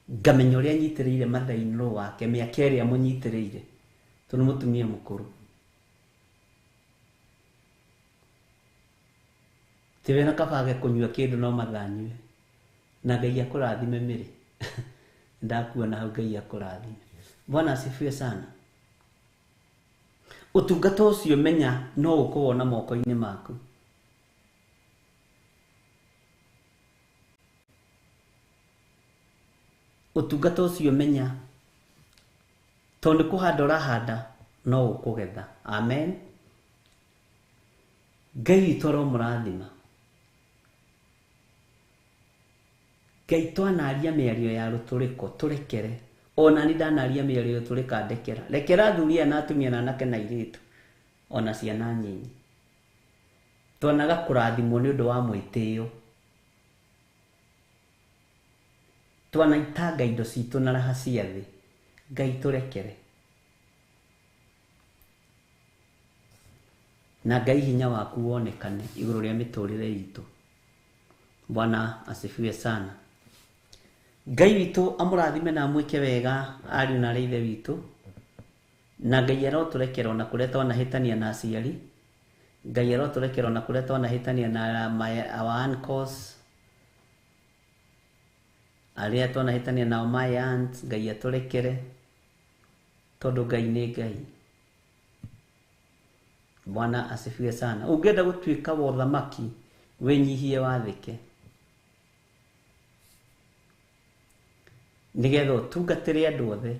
Ngamenya ũrĩa anyitĩrĩire mother-in-law wake mĩaka ĩrĩa amũnyitĩrĩire tondũ nĩ mũtumia mũkũrũ. Tiwe na kaba age kũnyua kĩndũ no mathanyue. Na Ngai akũrathime Mĩrĩ. Ndakuona hau Ngai akũrathime. Bwana asifiwe sana. Ũtungata ũcio menya no ũkũwona moko-inĩ maku. Ũtungata ũcio menya tondũ nĩ kũhanda ũrahanda no ũkũgetha. Amen. Ngai witũ aromũrathima. Ngai twanaria mĩario ya rũtũrĩko tũrekere. Ona ni ndanaria mĩario ya rũtũrĩka ndekera. Rekera athuri aya na atumia na anake na airĩtu ona ciana nyinyi. Twanaga kũrathimwo nĩ ũndũ wa mwĩtĩo. Twanaitanga indo citũ na raha cia thĩ. Ngai tũrekere. Na Ngai hinya waku wonekane igũrũ rĩa mĩtũrĩre itũ. Bwana asifiwe sana. Ngai witũ amũrathime na amwĩke wega ariũ na arĩa ithe witũ. Na Ngai arotũrekera ona kũrĩa twanahĩtania na aciari. Ngai arotũrekera ona kũrĩa twanahĩtania na our uncles, arĩa twanahĩtania nao my aunts. Ngai atũrekere tondũ Ngai nĩ Ngai. Bwana asifiwe sana. Ũngĩenda gũtuĩka wa ũthamaki, wĩnyihie wathĩke, nĩgetha ũtungatĩre andũ othe,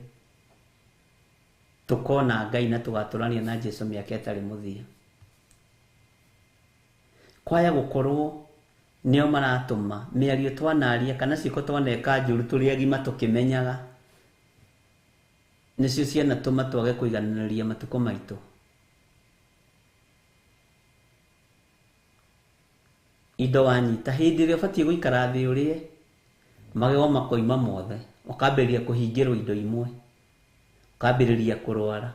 tũkona Ngai na tũgatũrania na Jesu mĩaka ĩtarĩ mũthia. Kwaya gũkorwo nĩo maratũma mĩario twanaria kana ciĩko twaneka njũru tũrĩ agima tũkĩmenyaga, nĩcio cianatũma twage kũigananĩria matukũ maitũ. Indo wanyita hĩndĩ ĩrĩa ũbatiĩ gũikara thĩ ũrĩe, magego makoima mothe, ũkambĩrĩria kũhingĩrwo indo imwe, ũkambĩrĩria kũrwara,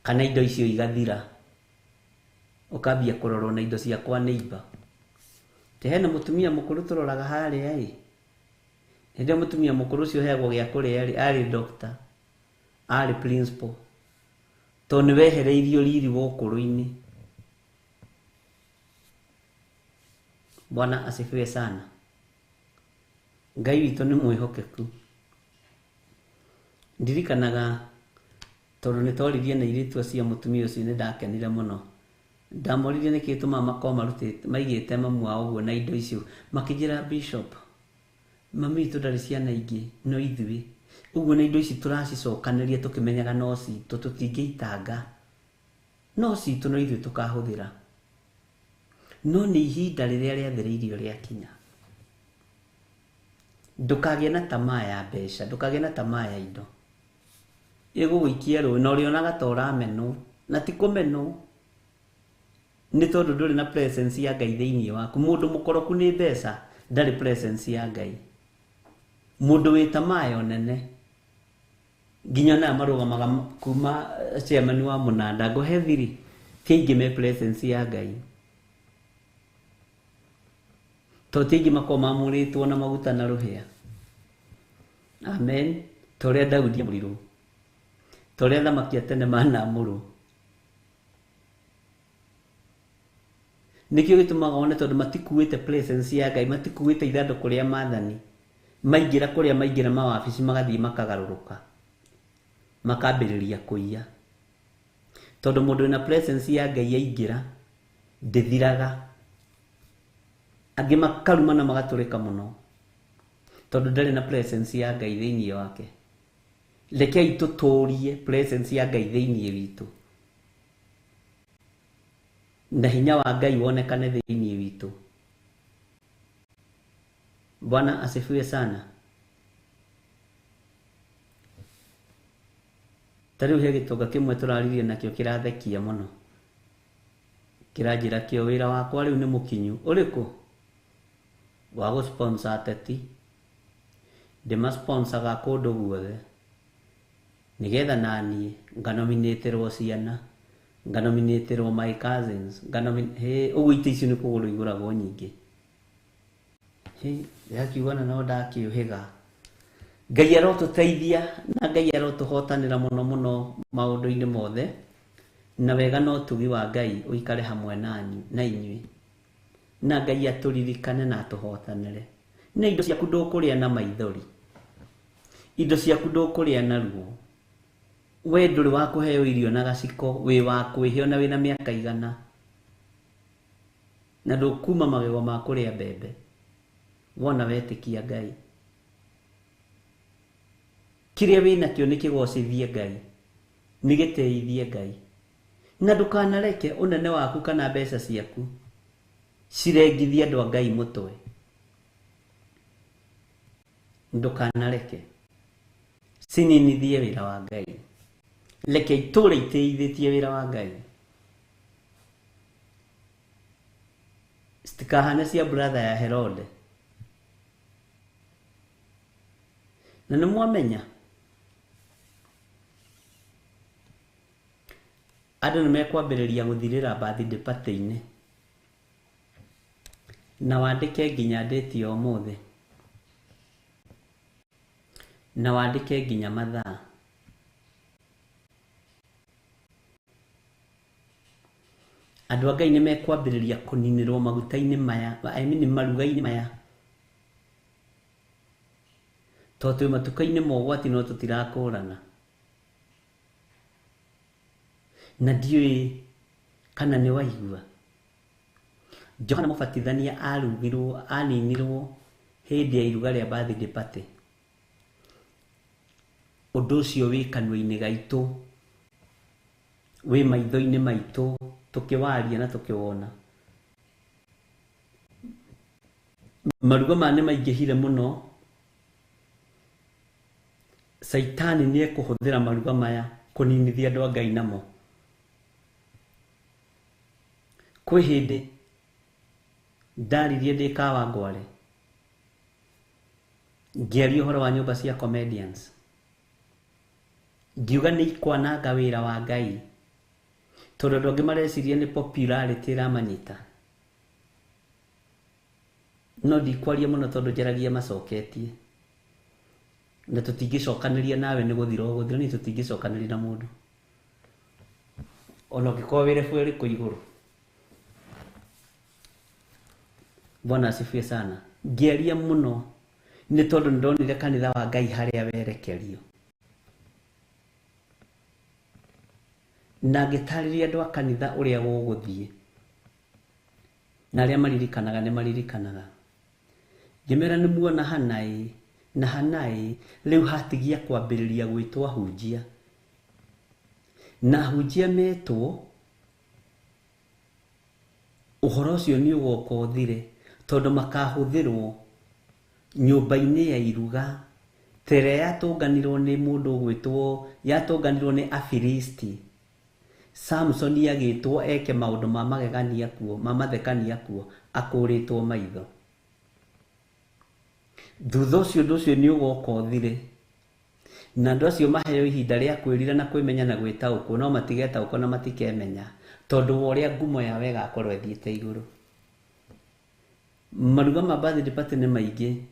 kana indo icio igathira, ũkambia kũrorwo na indo ciakwa nĩ imba. Te hena mũtumia mũkũrũ tũroraga harĩa ĩ, hĩndĩ ĩyo mũtumia mũkũrũ ũcio ũheagwo gĩa kũrĩa rĩ, arĩ doctor, arĩ principal, tondũ nĩ wehereirio riri wa ũkũrũ-inĩ. Bwana asifiwe sana. Ngai witũ nĩ mwĩhokeku. Ndirikanaga tondũ nĩ twaririe na airĩtu acio a mũtumia ũcio, nĩ ndakenire mũno. Ndamoririe nĩkĩ gĩtũmaga makorwo marutĩte maigĩte mamu wao ũguo na indo icio, makĩnjĩra Bishop, mami witũ ndarĩ ciana ingĩ no ithuĩ, ũguo na indo ici tũracicokanĩria tũkĩmenyaga no citũ, tũtingĩitanga, no citũ no ithuĩ tũkahũthĩra. No nĩ ihinda rĩrĩa rĩathĩrĩirio rĩakinya. Ndũkagĩe na tamaa ya mbeca, ndũkagĩe na tamaa ya indo. Ĩgũgũikia rũĩ na ũrĩonaga ta ũramenwo, na ti kũmenwo, nĩ tondũ ndũrĩ na presence ya Ngai thĩinĩ waku. Mũndũ mũkoroku nĩ mbeca ndarĩ presence ya Ngai. Mũndũ wĩ tamaa ya ũnene, nginya naya marũgamaga kuma chairman wa mũnanda ngũhe thiri, ti aingĩ me presence ya Ngai. Tondũ ti aingĩ makoragwo mamũrĩtwo na maguta na rũhĩa. Amen. Ta ũrĩa Daudi amũrirwo, ta ũrĩa athamaki a tene manamũrwo. Nĩkĩo gĩtũmaga wone tondũ matikuĩte presence ya Ngai, matikuĩte ithandũkũ rĩa maathani. Maingĩra kũrĩa maingĩra mawabici magathiĩ makagarũrũka, makambĩrĩria kũiya. Tondũ mũndũ wĩna presence ya Ngai aingĩra ndĩthiraga. Angĩ makaruma na magatũrĩka mũno tondũ ndarĩ na presence ya Ngai thĩinĩ wake. Rekei tũtũrie presence ya Ngai thĩinĩ witũ, na hinya wa Ngai wonekane thĩinĩ witũ. Bwana asifiwe sana. Ta rĩu he gĩtonga kĩmwe tũraririe nakĩo kĩrathekia mũno, kĩranjĩra kĩo wĩra wakwa rĩu nĩ mũkinyu. Ũrĩkũ? Wa gũ-sponsor ateti. Ndĩmasponsaga kũndũ guothe nĩgetha naniĩ nganominĩtĩrwo ciana, nganominĩtĩrwo my cousins, ũguo itĩ icio nĩ kũgũrwo igũragwo nyingĩ. Ndĩrakiuga na no ndakĩũhĩga. Ngai arotũteithia na Ngai arotũhotanĩra mũno mũno maũndũ-inĩ mothe, na wega na ũtugi wa Ngai ũikare hamwe nanyu na inyuĩ, na Ngai atũririkane na atũhotanĩre. Na indo ciaku ndũkũrĩa na maithori, indo ciaku ndũkũrĩa na ruo. We ndũrĩ wa kũheo irio na gaciko, wĩ wa kwĩhe ona wĩna mĩaka igana, na ndũkuma magego ma kũrĩa mbembe wona wetĩkia Ngai. Kĩrĩa wĩnakĩo nĩ kĩgocithie Ngai, nĩ gĩteithie Ngai, na ndũkanareke ũnene waku kana mbeca ciaku cirengithie andũ a Ngai mũtwe. Ndũkanareke cininithie wĩra wa Ngai. Reke itũũre itĩithĩtie wĩra wa Ngai, citikahane cia brother ya Herode. Na nĩ mwamenya Andũ nĩ mekwambĩrĩria gũthirĩra birthday party-inĩ. Na wandĩke nginya date ya ũmũthĩ. Na wandĩke nginya mathaa. Andũ a Ngai nĩ mekwambĩrĩria kũninĩrwo maguta-inĩ maya, I mean maruga-inĩ maya. Tondũ twĩ matukũ-inĩ ma ũgwati no tũtirakũrana. Na ndiũĩ kana nĩ waigua. Johana Mũbatithania arugirwo, aninirwo hĩndĩ ya iruga rĩa birthday party. Ũndũ ũcio wĩ kanua-inĩ gaitũ, wĩ maitho-inĩ maitũ, tũkĩwaria na tũkĩwona. Maruga maya nĩ maingĩhire mũno. Caitani nĩ ekũhũthĩra maruga maya kũninithia andũ a Ngai namo. Kwĩ hĩndĩ ndaririe ndĩ Kawangware, ngĩaria ũhoro wa nyũmba cia comedians. Ngiuga nĩ ikwananga wĩra wa Ngai, tondũ andũ angĩ mareciria nĩ popularity ĩramanyita. No ndikwaria mũno tondũ njaragia macoketie. Na tũtingĩcokanĩria nawe nĩ gũthira ũgũthira, niĩ tũtingĩcokanĩria na mũndũ. Ona ũngĩkorwo wĩ level ĩrĩkũ igũrũ. Bwana asifiwe sana. Ngĩaria mũno nĩ tondũ nĩndonire kanitha wa Ngai harĩa werekerio. Na ngĩtarĩria andũ a kanitha ũrĩa gũgũthiĩ. Na arĩa maririkanaga nĩ maririkanaga. Ngĩmera nĩ muona hanaĩ na hanaĩ rĩu hatigia kwambĩrĩria gwĩtwo ahunjia. Na ahunjia metwo ũhoro ũcio nĩ ũgoka ũthire tondũ makahũthĩrwo nyũmba-inĩ ya iruga ta ĩrĩa yatũnganirwo nĩ mũndũ ũgwĩtwo, yatũnganirwo nĩ Afilisti. Samsoni agĩtwo eke maũndũ ma magegania kuo, ma mathekania kuo, akũrĩtwo maitho. Thutha ũcio ũndũ ũcio nĩ ũgoka ũthire. Na andũ acio maheo ihinda rĩa kwĩrira na kwĩmenya na gwĩtaũkwo, no matigetaũkwo na matikemenya tondũ wa ũrĩa ngumo yao ĩgakorwo ĩthiĩte igũrũ. Maruga ma birthday party nĩ maingĩ,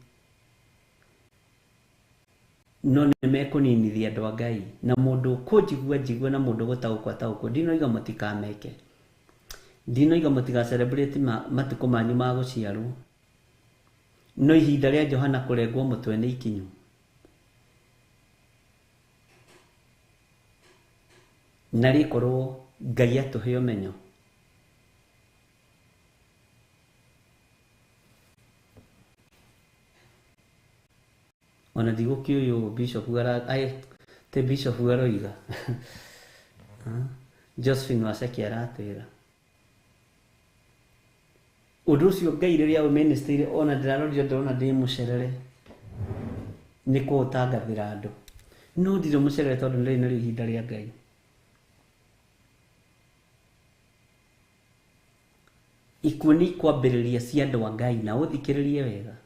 no nĩ mekũninithia andũ a Ngai. Na mũndũ ũkũnjigua njigue na mũndũ ũgũtaũkwo ataũkwo. Ndinoiga mũtikameke. Ndinoiga mũtiga celebrate matukũ manyu ma gũciarwo. No ihinda rĩa Johana kũrengwo mũtwe nĩ ikinyu. Na rĩkorwo Ngai atũhe ũmenyo. Ona ndigũkĩũyũ Bishop te Bishop aroiga. Josephine Waceke aratwĩra. Ũndũ ũcio Ngai rĩrĩa ũministĩire ona ndĩrarorire ndĩrona ndĩ mũcerere nĩ kũũtangathĩra andũ. No ndirĩ mũcerere tondũ rĩrĩ nĩrĩo ihinda rĩa Ngai. Ikuũ nĩ ikwambĩrĩria cia andũ a Ngai na ũthikĩrĩrie wega.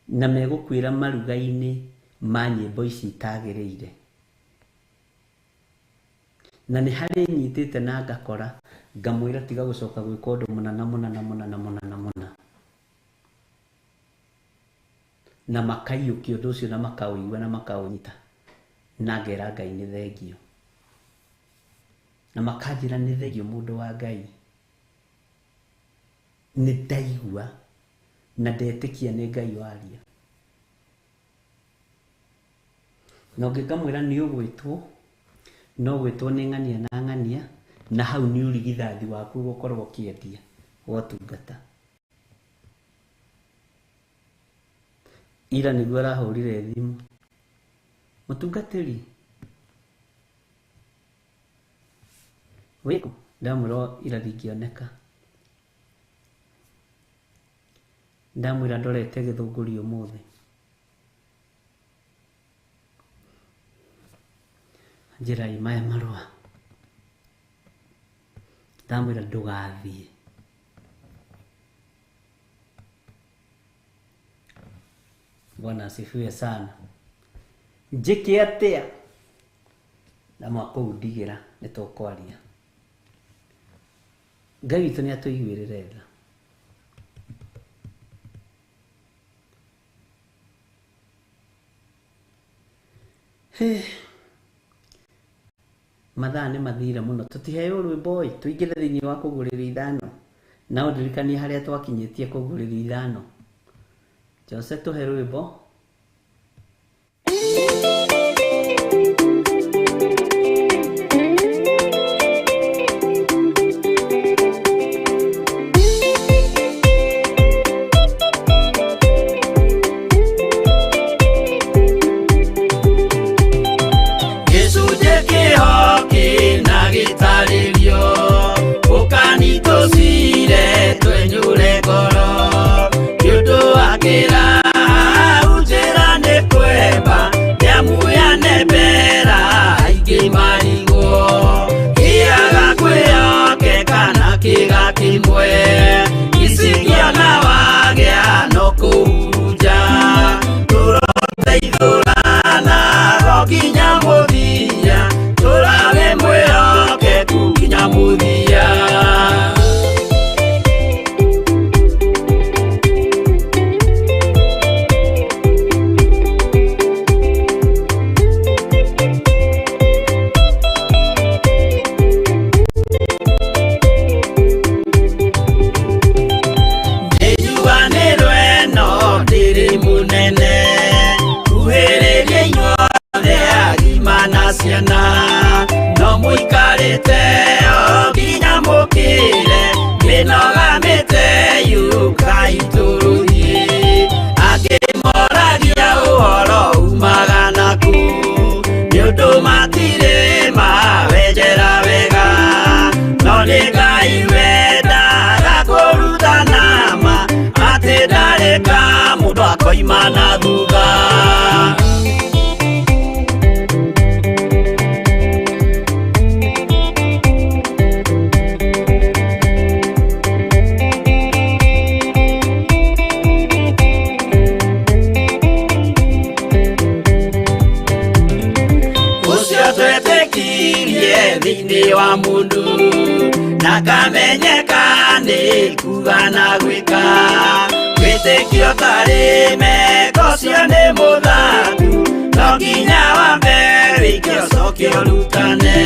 Na megũkuĩra maruga-inĩ ma nyĩmbo ici itagĩrĩire. Na nĩ harĩ nyitĩte na ngakora ngamwĩra tiga gũcoka gwĩka ũndũ mũna na mũna na mũna na mũna na mũna. Na makaiyũkia ũndũ ũcio na makaũigua na makaũnyita. Na ngera Ngai nĩ thengio. Na makanjĩra nĩ thengio mũndũ wa Ngai. Nĩ ndaigua na ndetĩkia nĩ Ngai waria. Na ũngĩ ngamwĩra nĩ ũgwĩtwo, no gwĩtwo nĩ ng'ania na ng'ania, na hau nĩ ũrigithathi waku ũgũkorwo ũkĩendia wotungata. Ira nĩguo arahũrire thimũ. Mũtungatĩri, wĩkũ? Ndamwĩra ira ndingĩoneka. Ndamwĩra ndorete Gĩthũngũri ũmũthĩ. Njĩra maya marũa. Ndamwĩra ndũgathiĩ. Bwana asifiwe sana. Njĩke atĩa? Ndamwa kũu ndigĩra nĩ tũkwaria. Ngai witũ nĩ atũiguĩrĩre tha. Mathaa nĩ mathire mũno, tũtiheo rwĩmbo ĩ, tũingĩre thĩinĩ wa kũgũrĩria ithano. Na ũndirikanie harĩa twakinyĩtie kũgũrĩria ithano. Jose tũhe rwĩmbo. Gĩcunjĩ kĩho kĩna gĩtarĩrio, ũkanitũcire twenyũre ngoro. Nĩ ũndũ wa kĩraha njĩra nĩ kwemba, nĩamu yanembera aingĩ marigwo. Kĩaga kwĩhokeka na kĩga kĩmwe, icingĩona wagĩa no kũhurunja. Tũroteithũrana nginya mũthia, tũrage mwĩhokeku nginya mũthia. Nĩnjuanĩrwo ĩno ndĩrĩ mũnene, kuhĩrĩria inyuothe agima na ciana, no mũikarĩte o nginya mũkĩre, mĩnoga mĩte yũkai tũrũthiĩ. Angĩ moragia ũhoro umaga nakũ, nĩ ũndũ matirĩ mawenjera wega, no nĩ Ngai wendaga kũrutana ma, atĩ ndarĩ ka mũndũ akoima na thutha. Ũcio twetĩkirie thĩinĩ wa mũndũ, na kamenyeka nĩ kuga na gwĩka. Wĩtĩkio tarĩ meko ũcio nĩ mũthaku, no nginya wambe wĩke ũcoke ũrutane.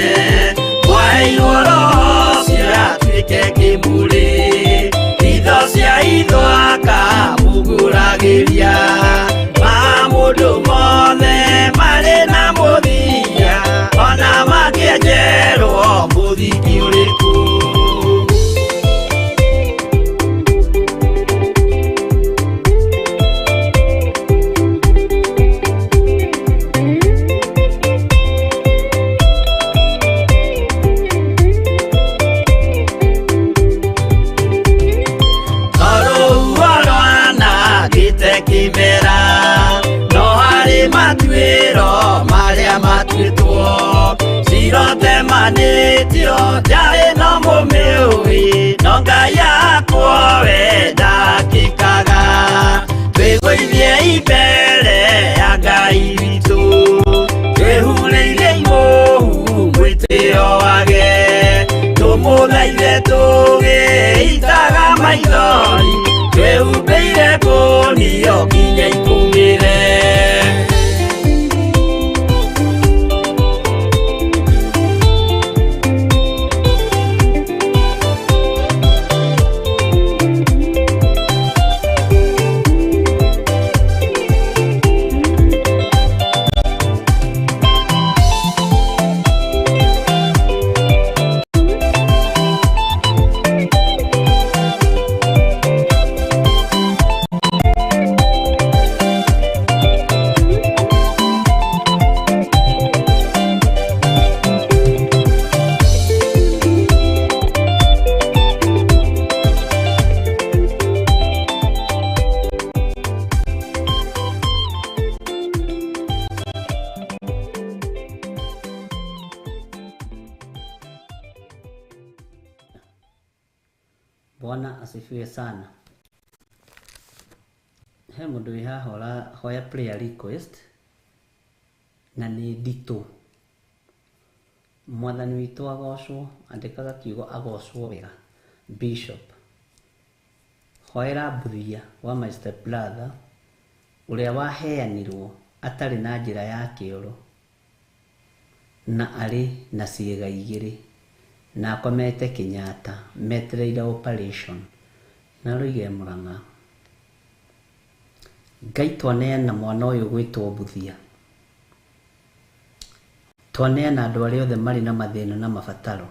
Mwaheirwo roho ũcio atuĩke kĩmũrĩ, itho cia itho akamũgũragĩria. Ma mũndũ mothe marĩ na mũthia, ona mangĩenjerwo mũthingi ũrĩkũ. Tondũ rwanangĩte kĩmera, no harĩ matuĩro marĩa matuĩtwo. Cirotemanĩtio njarĩ no mũmĩũĩ, no Ngai akwo we ndakĩkaga. Twĩgũithie mbere ya Ngai witũ, twĩhurĩire imũhu mwĩtĩo wage. Tũmũthaithe tũgĩitaga maithori, twĩhumbĩire ngũnio nginya ikũmĩre. Bwana asifiwe sana. He mũndũ wĩ haha ũrahoya prayer request na nĩ nditũ. Mwathani witũ agocwo, andĩkaga kiugo agocwo wega. Bishop, hoera Mbuthia wa my step brother ũrĩa waheanirwo atarĩ na njĩra ya kĩoro na arĩ na ciĩga igĩrĩ na akomete Kenyatta metereire operation na aroiga e Murang'a. Ngai twaneana mwana ũyũ gwĩtwo Mbuthia, twaneana andũ arĩa othe marĩ na mathĩna na mabataro,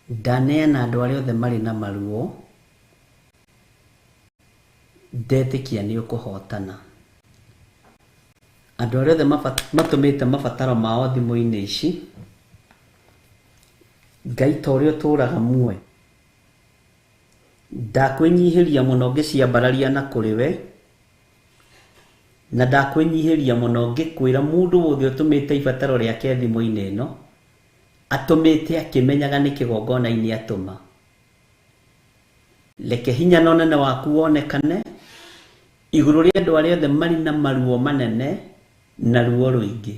ndaneana andũ arĩa othe marĩ na maruo, ndetĩkia nĩ ũkũhotana. Andũ arĩa othe matũmĩte mabataro mao thimũ-inĩ ici, Ngai ta ũrĩa ũtũraga muoyo, ndakwĩnyihĩria mũno ngĩciambararia na kũrĩ we, na ndakwĩnyihĩria mũno ngĩkwĩra mũndũ wothe ũtũmĩte ibataro rĩake thimũ-inĩ ĩno, atũmĩte akĩmenyaga nĩ kĩgongona-inĩ atũma. Reke hinya na ũnene waku wonekane igũrũ rĩa andũ arĩa othe marĩ na maruo manene na ruo rũingĩ,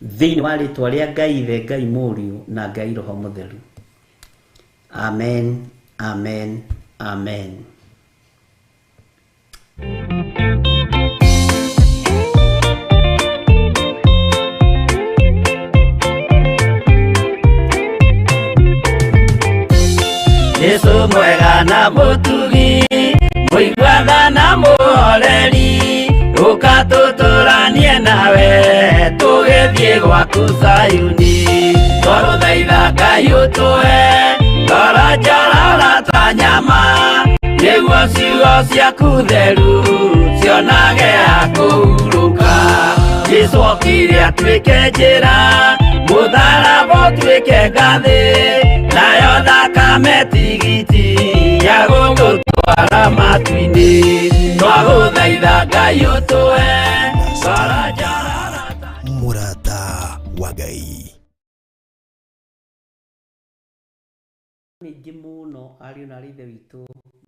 thĩinĩ wa rĩtwa rĩa Ngai Ithe, Ngai Mũriũ na Ngai Roho Mũtheru. Amen, amen, amen. Jesu mwega na mũtugi, mũiguaga na mũhoreri, ũka tũtũranie nawe tũgĩthiĩ gwaku Zayuni. Twagũthaitha Ngai ũtũhe ngoro njororo ta nyama, nĩguo ciugo ciaku theru cionage ha kũhurũka. Jesu okire atuĩke njĩra, mũtharaba ũtuĩke ngathĩ, nayo thakame tigiti ya gũgũtwara matu-inĩ. Twagũthaitha Ngai ũtũhe ngoro njororo ta Mũrata wa Ngai. Mĩingĩ mũno ariũ na arĩ ithe witũ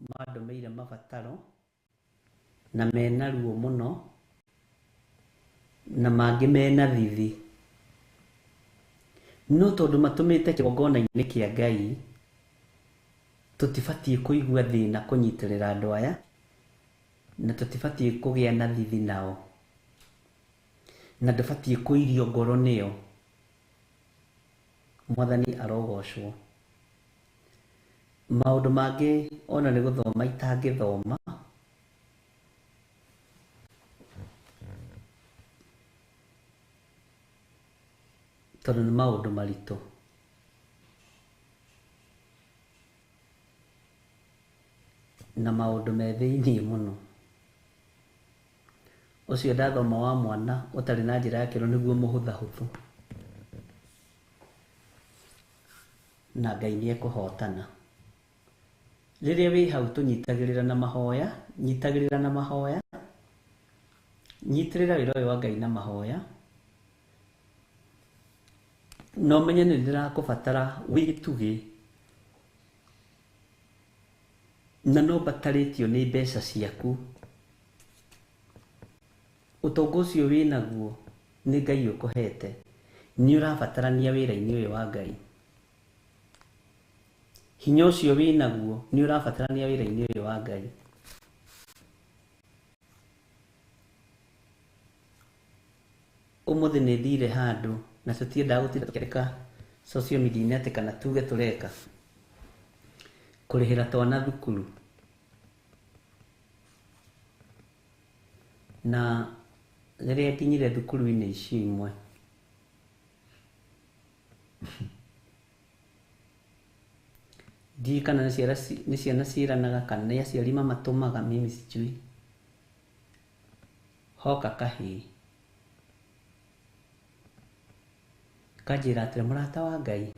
mandũmĩire mabataro na mena ruo mũno na mangĩ mena thithi, no tondũ matũmĩte kĩgongona-inĩ kĩa Ngai, tũtibatiĩ kũigua thĩna kũnyitĩrĩra andũ aya na tũtibatiĩ kũgĩa na thithi nao, na ndũbatiĩ kũirio ngoro nĩo. Mwathani arogocwo. Maũndũ mangĩ ona nĩ gũthoma itangĩthoma, tondũ nĩ maũndũ maritũ. Na maũndũ me thĩiniĩ mũno. Ũcio ndathoma wa mwana ũtarĩ na njĩra ya kĩoro nĩguo mũhũthahũthũ, na Ngai nĩ ekũhotana. Rĩrĩa wĩ hau tũnyitagĩrĩra na mahoya, nyitagĩrĩra na mahoya, nyitĩrĩra wĩra ũyũ wa Ngai na mahoya, na ũmenye nĩ ndĩrakũbatara wĩ gĩtugĩ, na no mbatarĩtio nĩ mbeca ciaku. Ũtonga ũcio wĩnaguo nĩ Ngai ũkũhete, nĩ ũrabatarania wĩra-inĩ ũyũ wa Ngai. Hinya ũcio wĩnaguo nĩ ũrabatarania wĩra-inĩ ũyũ wa Ngai. Ũmũthĩ nĩ thire handũ na tũtiendaga gũtinda tũkĩandĩka social media-inĩ atĩ kana tuge tũreka kũrĩhĩra twana thukuru, na rĩrĩa nginyire thukuru-inĩ icio imwe ndiũĩ kana nĩ ciana ciĩranaga kana nĩ aciari mamatũmaga, mimi sijui. Hoka kahĩĩ kanjĩra atĩrĩ, mũrata wa Ngai,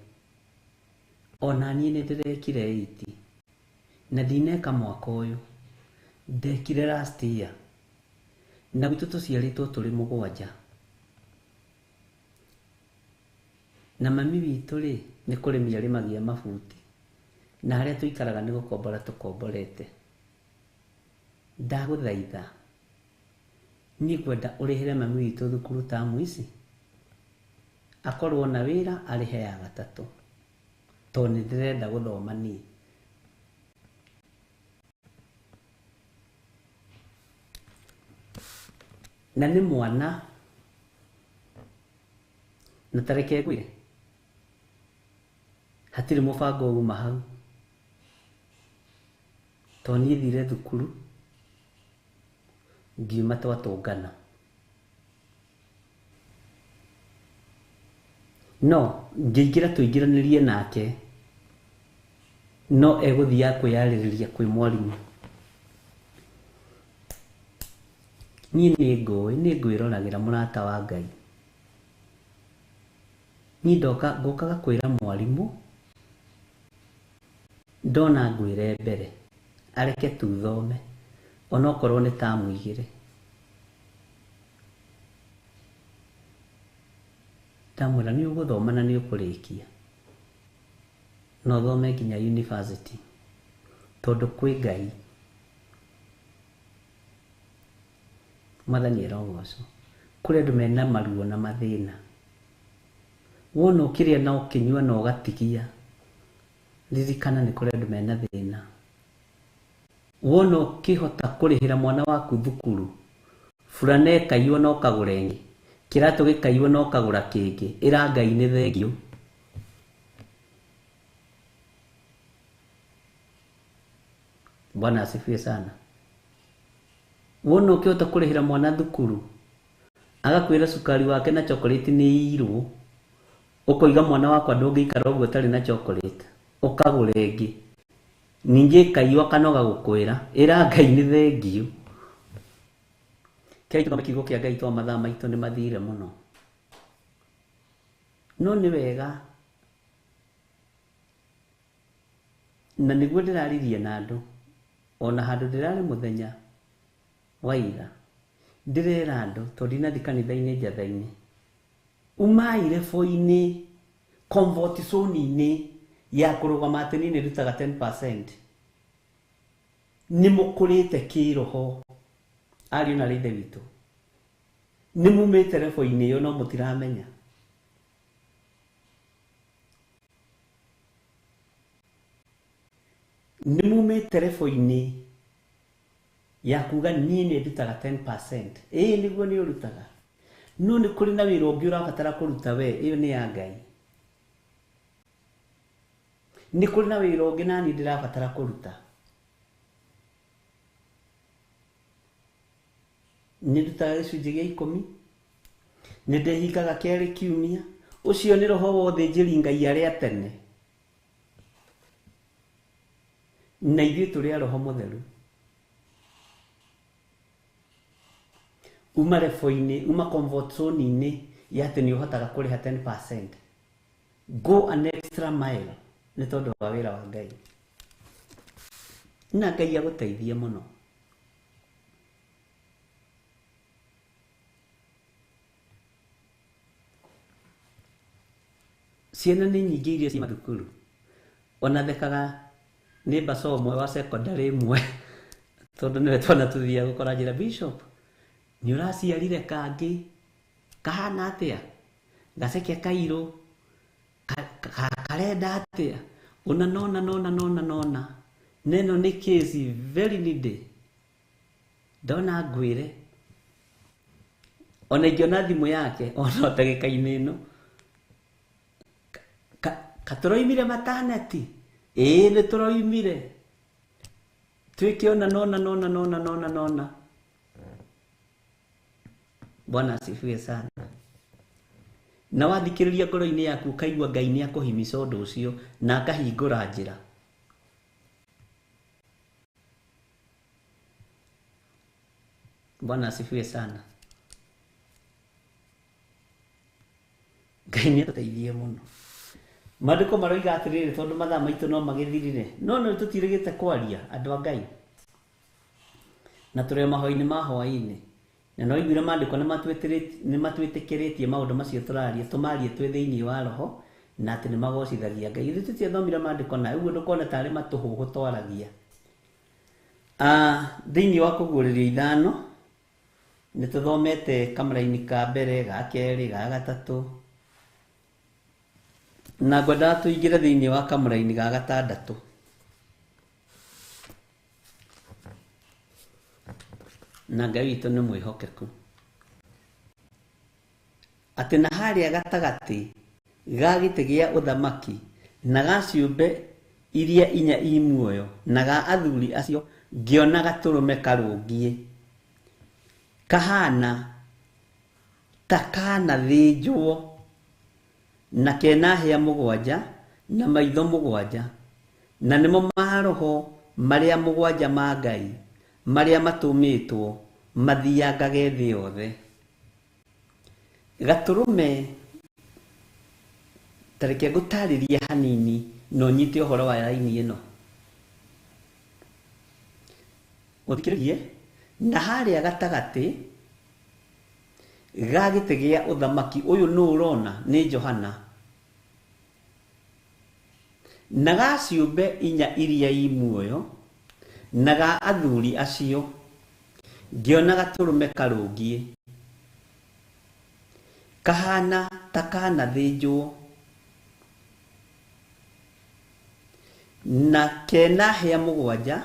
ona niĩ nĩ ndĩrekire 8 na ndineka mwaka ũyũ, ndekire last year, na gwitũ tũciarĩtwo tũrĩ 7, na mami witũ rĩ nĩ kũrĩmia arĩmagia mabuti, na harĩa tũikaraga nĩ gũkombora tũkomborete. Ndagũthaitha niĩ ngwenda ũrĩhĩre mami witũ thukuru tamu ici Akorwo na wĩra arĩhe ya gatatũ. Tondũ nĩ ndĩrenda gũthoma niĩ. Na nĩ mwana na ta reke ngwĩre hatirĩ mũbango uma hau. Tondũ niĩ thire thukuru ngiuma twatũngana. No ngĩingĩra tũingĩranĩrie nake no egũthiaga kwĩyarĩrĩria kwĩ mwarimũ. Niĩ nĩ ngũĩ nĩ ngwĩroragĩra mũrata wa Ngai. Niĩ ndoka ngũkaga kwĩra mwarimũ ndona ngwĩre mbere areke tu thome onokorwo nĩ tamu igĩrĩ. Ndamwĩra nĩ ũgũthoma na nĩ ũkũrĩkia na ũthome nginya university tondũ kwĩ Ngai. Mwathani arogocwo. Kũrĩ andũ mena maruo na mathĩna. Wona ũkĩrĩa na ũkĩnyua na ũgatigia, ririkana nĩ kũrĩ andũ mena thĩna. Wona ũkĩhota kũrĩhĩra mwana waku thukuru, burana ĩkaiywo na ũkagũra ĩngĩ, kĩratũ gĩkaiywo na ũkagũra kĩngĩ, ĩra Ngai nĩ thengiũ. Bwana asifiwe sana. Wona ũkĩhota kũrĩhĩra mwana thukuru, agakwĩra cukari wake na chocolate nĩ irwo, ũkoiga mwana wakwa ndũngĩikara ũguo ũtarĩ na chocolate, ũkagũra ĩngĩ. Ningĩ ĩkaiywo akanoga gũkwĩra, ĩra Ngai nĩ thengiũ. Kĩrĩa tũthome kiugo kĩa Ngai tondũ mathaa maitũ nĩ mathire mũno. No nĩ wega na nĩguo ndĩraririe na andũ ona handũ ndĩrarĩ mũthenya wa ira ndĩrera andũ tondũ ndinathi kanitha-inĩ njatha-inĩ umai rebo-inĩ comfort zone-inĩ ya kũrũgama atĩ niĩ nĩndutaga 10%. Nĩ mũkũrĩte kĩroho ariũ na ithe witũ, nĩ mumĩte rebo-inĩ ĩyo no mũtiramenya. Nĩ mumĩte rebo-inĩ ya kuga niĩ nĩ ndutaga 10%. Ĩĩ nĩguo nĩ ũrutaga, no nĩ kũrĩ na wĩra ũngĩ ũrabatara kũruta we, ĩyo nĩ ya Ngai. Nĩ kũrĩ na wĩra ũngĩ nani ndĩrabatara kũruta. Nĩ ndutaga gĩcunjĩ gĩa 10, nĩ ndehingaga kerĩ kiumia. Ũcio nĩ roho wa ũthĩnjĩri Ngai arĩa tene, na ithuĩ tũrĩ a roho mũtheru. Uma rebo-inĩ, uma comfort zone-inĩ ya atĩ nĩ ũhotaga kũrĩha 10%. Go an extra mile nĩ tondũ wa wĩra wa Ngai, na Ngai agũteithie mũno. Ciana nĩ nyingĩ iria ci mathukuru, ona thekaga nĩ mbaca ũmwe wa secondary ĩmwe tondũ nĩwe twana tũthiaga gũkora njĩra, Bishop nĩ ũraciarire kangĩ kahana atĩa, gaceke kairũ karenda atĩa, ona nona nona nona nona neno nĩ case very needy. Ndona ngwĩre ona ingĩona thimũ yake ona ndagĩka-inĩ ĩno, katũroimire maternity, ĩĩ nĩ tũroimire twĩke ona nona nona nona nona nona. Bwana asifiwe sana. Na wathikĩrĩria ngoro-inĩ yaku ũkaigua Ngai nĩ akũhimica ũndũ ũcio na akahingũra njĩra. Bwana asifiwe sana. Ngai nĩ atũteithie mũno. Maandĩko maroiga atĩrĩrĩ, tondũ mathaa maitũ no magĩthirire, no nĩ tũtirĩgĩte kwaria andũ a Ngai, na tũrĩ mahoya-inĩ ma hwaĩ-inĩ, na no iguire maandĩko nĩ matwĩtĩkĩrĩtie maũndũ macio tũraria tũmarie twĩ thĩinĩ wa roho, na atĩ nĩ magocithagia Ngai. Ithuĩ tũtiathomire maandĩko na ũguo ndũkona tarĩ matũhũhũ twaragia. Thĩinĩ wa kũguũrĩrio 5 nĩ tũthomete kamũraini ka mbere, ga kerĩ, ga gatatũ. Na ngwendaga tũingĩre thĩinĩ wa kamũraini ga gatandatũ. Na Ngai witũ nĩ mwĩhokeku. Atĩ na harĩa gatagatĩ ga gĩtĩ gĩa ũthamaki na ga ciũmbe iria inya i muoyo na ga athuri acio ngĩona gatũrũme karũngiĩ kahana ta kanathĩnjwo na kena hĩa mũgwanja na maitho mũgwanja na nĩmo maroho marĩa mũgwanja ma Ngai marĩa matũmĩtwo mathiangage thĩ yothe. Gatũrũme ta reke ngũtarĩrie hanini na ũnyite ũhoro wa raini ĩno. Ũthikĩrĩrie, na harĩa gatagatĩ ga gĩtĩ gĩa ũthamaki ũyũ nũ ũrona nĩ Johana na ga ciũmbe inya iria i muoyo na ga athuri acio ngĩona gatũrũme karũngiĩ kahana ta kanathĩnjwo na kena hĩa mũgwanja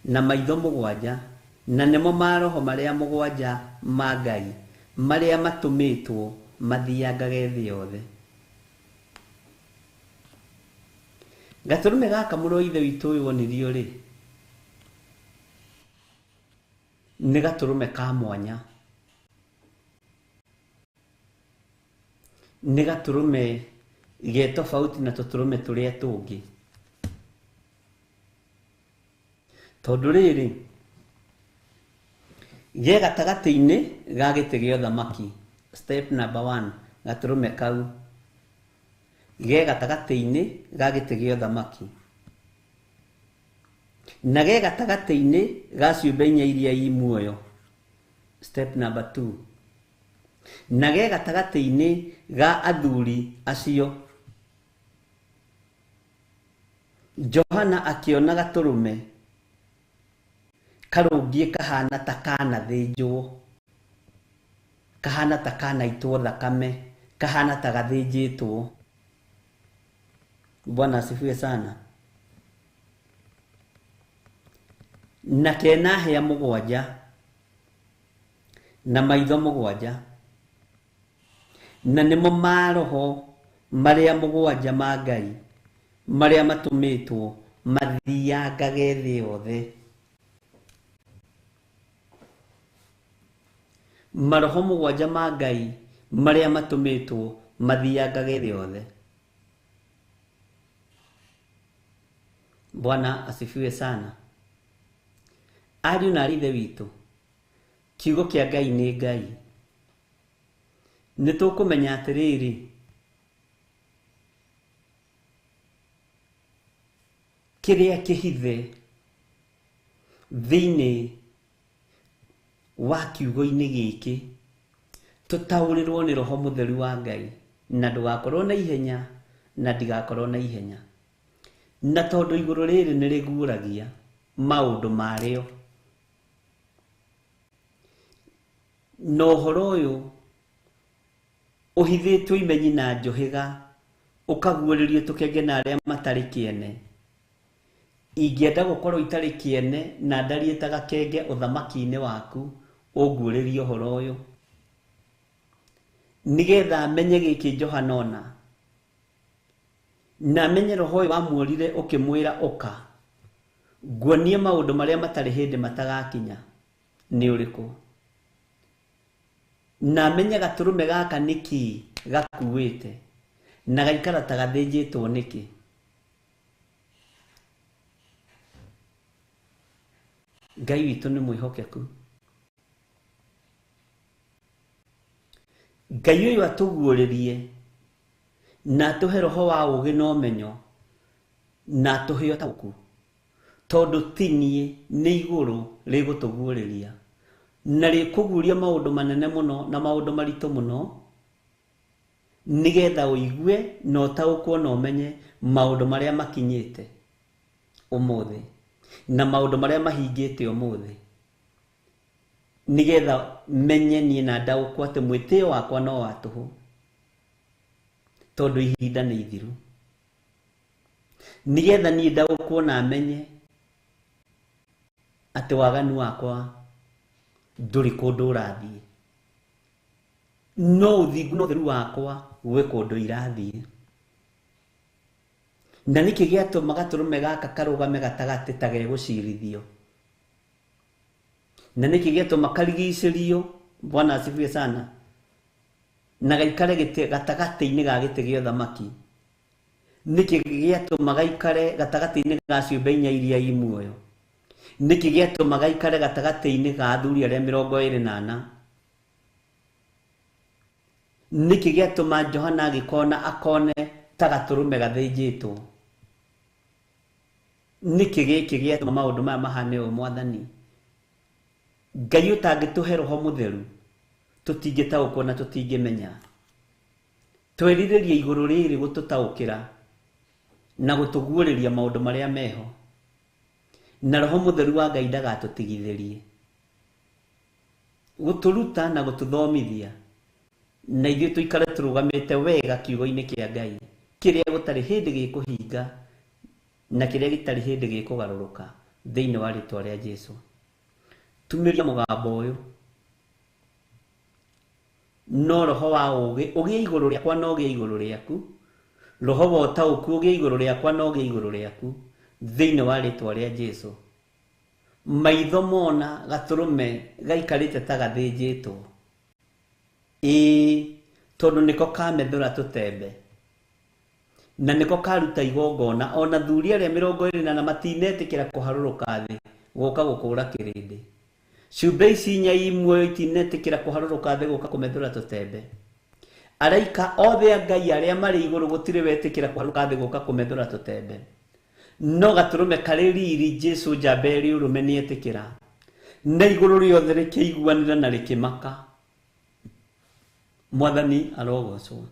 na maitho mũgwanja na nĩmo maroho marĩa mũgwanja ma Ngai marĩa matũmĩtwo mathiangage thĩ yothe. Gatũrũme gaka mũrũ wa Ithe witũ ũyũ wonirio rĩ nĩ gatũrũme ka mwanya, nĩ gatũrũme ge tofauti na tũtũrũme tũrĩa tũngĩ. Tondũ rĩrĩ ge gatagatĩ-inĩ ga gĩtĩ gĩa ũthamaki, step number 1, gatũrũme kau ge gatagatĩ-inĩ ga gĩtĩ gĩa ũthamaki na ge gatagatĩ-inĩ ga ciũmbe inya iria i muoyo, step number 2, na ge gatagatĩ-inĩ ga athuri acio. Johana akĩona gatũrũme karũngiĩ kahana ta kanathĩnjwo, kahana ta kanaitwo thakame, kahana ta gathĩnjĩtwo. Bwana asifiwe sana. Na kena hĩa mũgwanja na maitho mũgwanja na nĩmo maroho marĩa mũgwanja ma Ngai marĩa matũmĩtwo mathiangage thĩ yothe. Maroho mũgwanja ma Ngai marĩa matũmĩtwo mathiangage thĩ yothe. Bwana asifiwe sana. Ariũ na Ithe witũ, kiugo kĩa Ngai nĩ Ngai. Nĩ tũkũmenya atĩrĩrĩ, kĩrĩa kĩhithe thĩinĩ wa kiugo-inĩ gĩkĩ tũtaũrĩrwo nĩ Roho Mũtheru wa Ngai, na ndũgakorwo na ihenya na ndigakorwo na ihenya. Na tondũ igũrũ rĩrĩ nĩ rĩguũragia maũndũ marĩo, na ũhoro ũyũ ũhithĩtwo imenyi na njũhĩga ũkaguũrĩrio tũkenge na arĩa matarĩ kĩene. Ingĩenda gũkorwo itarĩ kĩene na ndariĩ ta gakenge ũthamaki-inĩ waku, ũnguũrĩrie ũhoro ũyũ nĩgetha menye gĩkĩ Johana ona, na menye roho ũyũ wamuorire ũkĩmwĩra ũka nguonie maũndũ marĩa matarĩ hĩndĩ matagakinya nĩ ũrĩkũ, na menye gatũrũme gaka nĩkĩ gakuĩte na gaikara ta gathĩnjĩtwo nĩkĩ. Ngai witũ nĩ mwĩhokeku. Ngai ũyũ atũguũrĩrie na atũhe roho wa ũũgĩ na ũmenyo na atũhe ũtaũku, tondũ ti niĩ nĩ igũrũ rĩgũtũguũrĩria na rĩkũguũria maũndũ manene mũno na maũndũ maritũ mũno, nĩgetha ũigue na ũtaũkwo na ũmenye maũndũ marĩa makinyĩte ũmũthĩ na maũndũ marĩa mahingĩte ũmũthĩ, nĩgetha menye niĩ na ndaũkwo atĩ mwĩtĩo wakwa no wa tũhũ, tondũ ihinda nĩ ithiru. Nĩgetha niĩ ndaũkwo na menye atĩ waganu wakwa ndũrĩ kũndũ ũrathiĩ, no ũthingu na ũtheru wakwa gwĩ kũndũ irathiĩ. Na nĩkĩ gĩatũma gatũrũme gaka karũgame gatagatĩ ta gegũcirithio? Na nĩkĩ gĩatũma karigicĩrio? Bwana asifiwe sana. Na gaikare gatagatĩ-inĩ ga gĩtĩ gĩa ũthamaki. Nĩkĩ gĩatũma gaikare gatagatĩ-inĩ ga ciũmbe inya iria i muoyo? Nĩkĩ gĩatũma gaikare gatagatĩ-inĩ ga athuri arĩa 24? Nĩkĩ gĩatũma Johana agĩkona akone ta gatũrũme gathĩnjĩtwo? Nĩkĩ gĩkĩ gĩatũma maũndũ maya mahane ũũ, Mwathani? Ngai ũtangĩtũhe roho mũtheru tũtingĩtaũkwo na tũtingĩmenya. Twerirĩria igũrũ rĩrĩ gũtũtaũkĩra na gũtũguũrĩria maũndũ marĩa meho, na roho mũtheru wa Ngai ndagatũtigithĩrie gũtũruta na gũtũthomithia, na ithuĩ tũikare tũrũgamĩte wega kiugo-inĩ kĩa Ngai kĩrĩa gũtarĩ hĩndĩ gĩkũhinga na kĩrĩa gĩtarĩ hĩndĩ gĩkũgarũrũka thĩinĩ wa rĩtwa rĩa Jesũ. Tumĩria mũgambo ũyũ, no roho wa ũũgĩ ũgĩe igũrũ rĩakwa na ũgĩe igũrũ rĩaku, roho wa ũtaũku ũgĩe igũrũ rĩakwa na ũgĩe igũrũ rĩaku thĩinĩ wa rĩtwa rĩa Jesũ. Maitho mona gatũrũme gaikarĩte ta gathĩnjĩtwo, ĩĩ, tondũ nĩko kamethũra tũtembe na nĩko karuta igongona. Ona thuri arĩa 24 matinetĩkĩra kũharũrũka thĩ gũka gũkũra kĩrĩndĩ. Ciũmbe ici inya i muoyo itinetĩkĩra kũharũrũka thĩ gũka kũmethũra tũtembe. Araika othe a Ngai arĩa marĩ igũrũ gũtirĩ wetĩkĩra kũharũrũka thĩ gũka kũmethũra tũtembe. No gatũrũme karĩ riri Jesũ njamba ĩrĩ ũrũme nĩetĩkĩra, na igũrũ rĩothe rĩkĩiguanĩra na rĩkĩmaka. Mwathani arogocwo.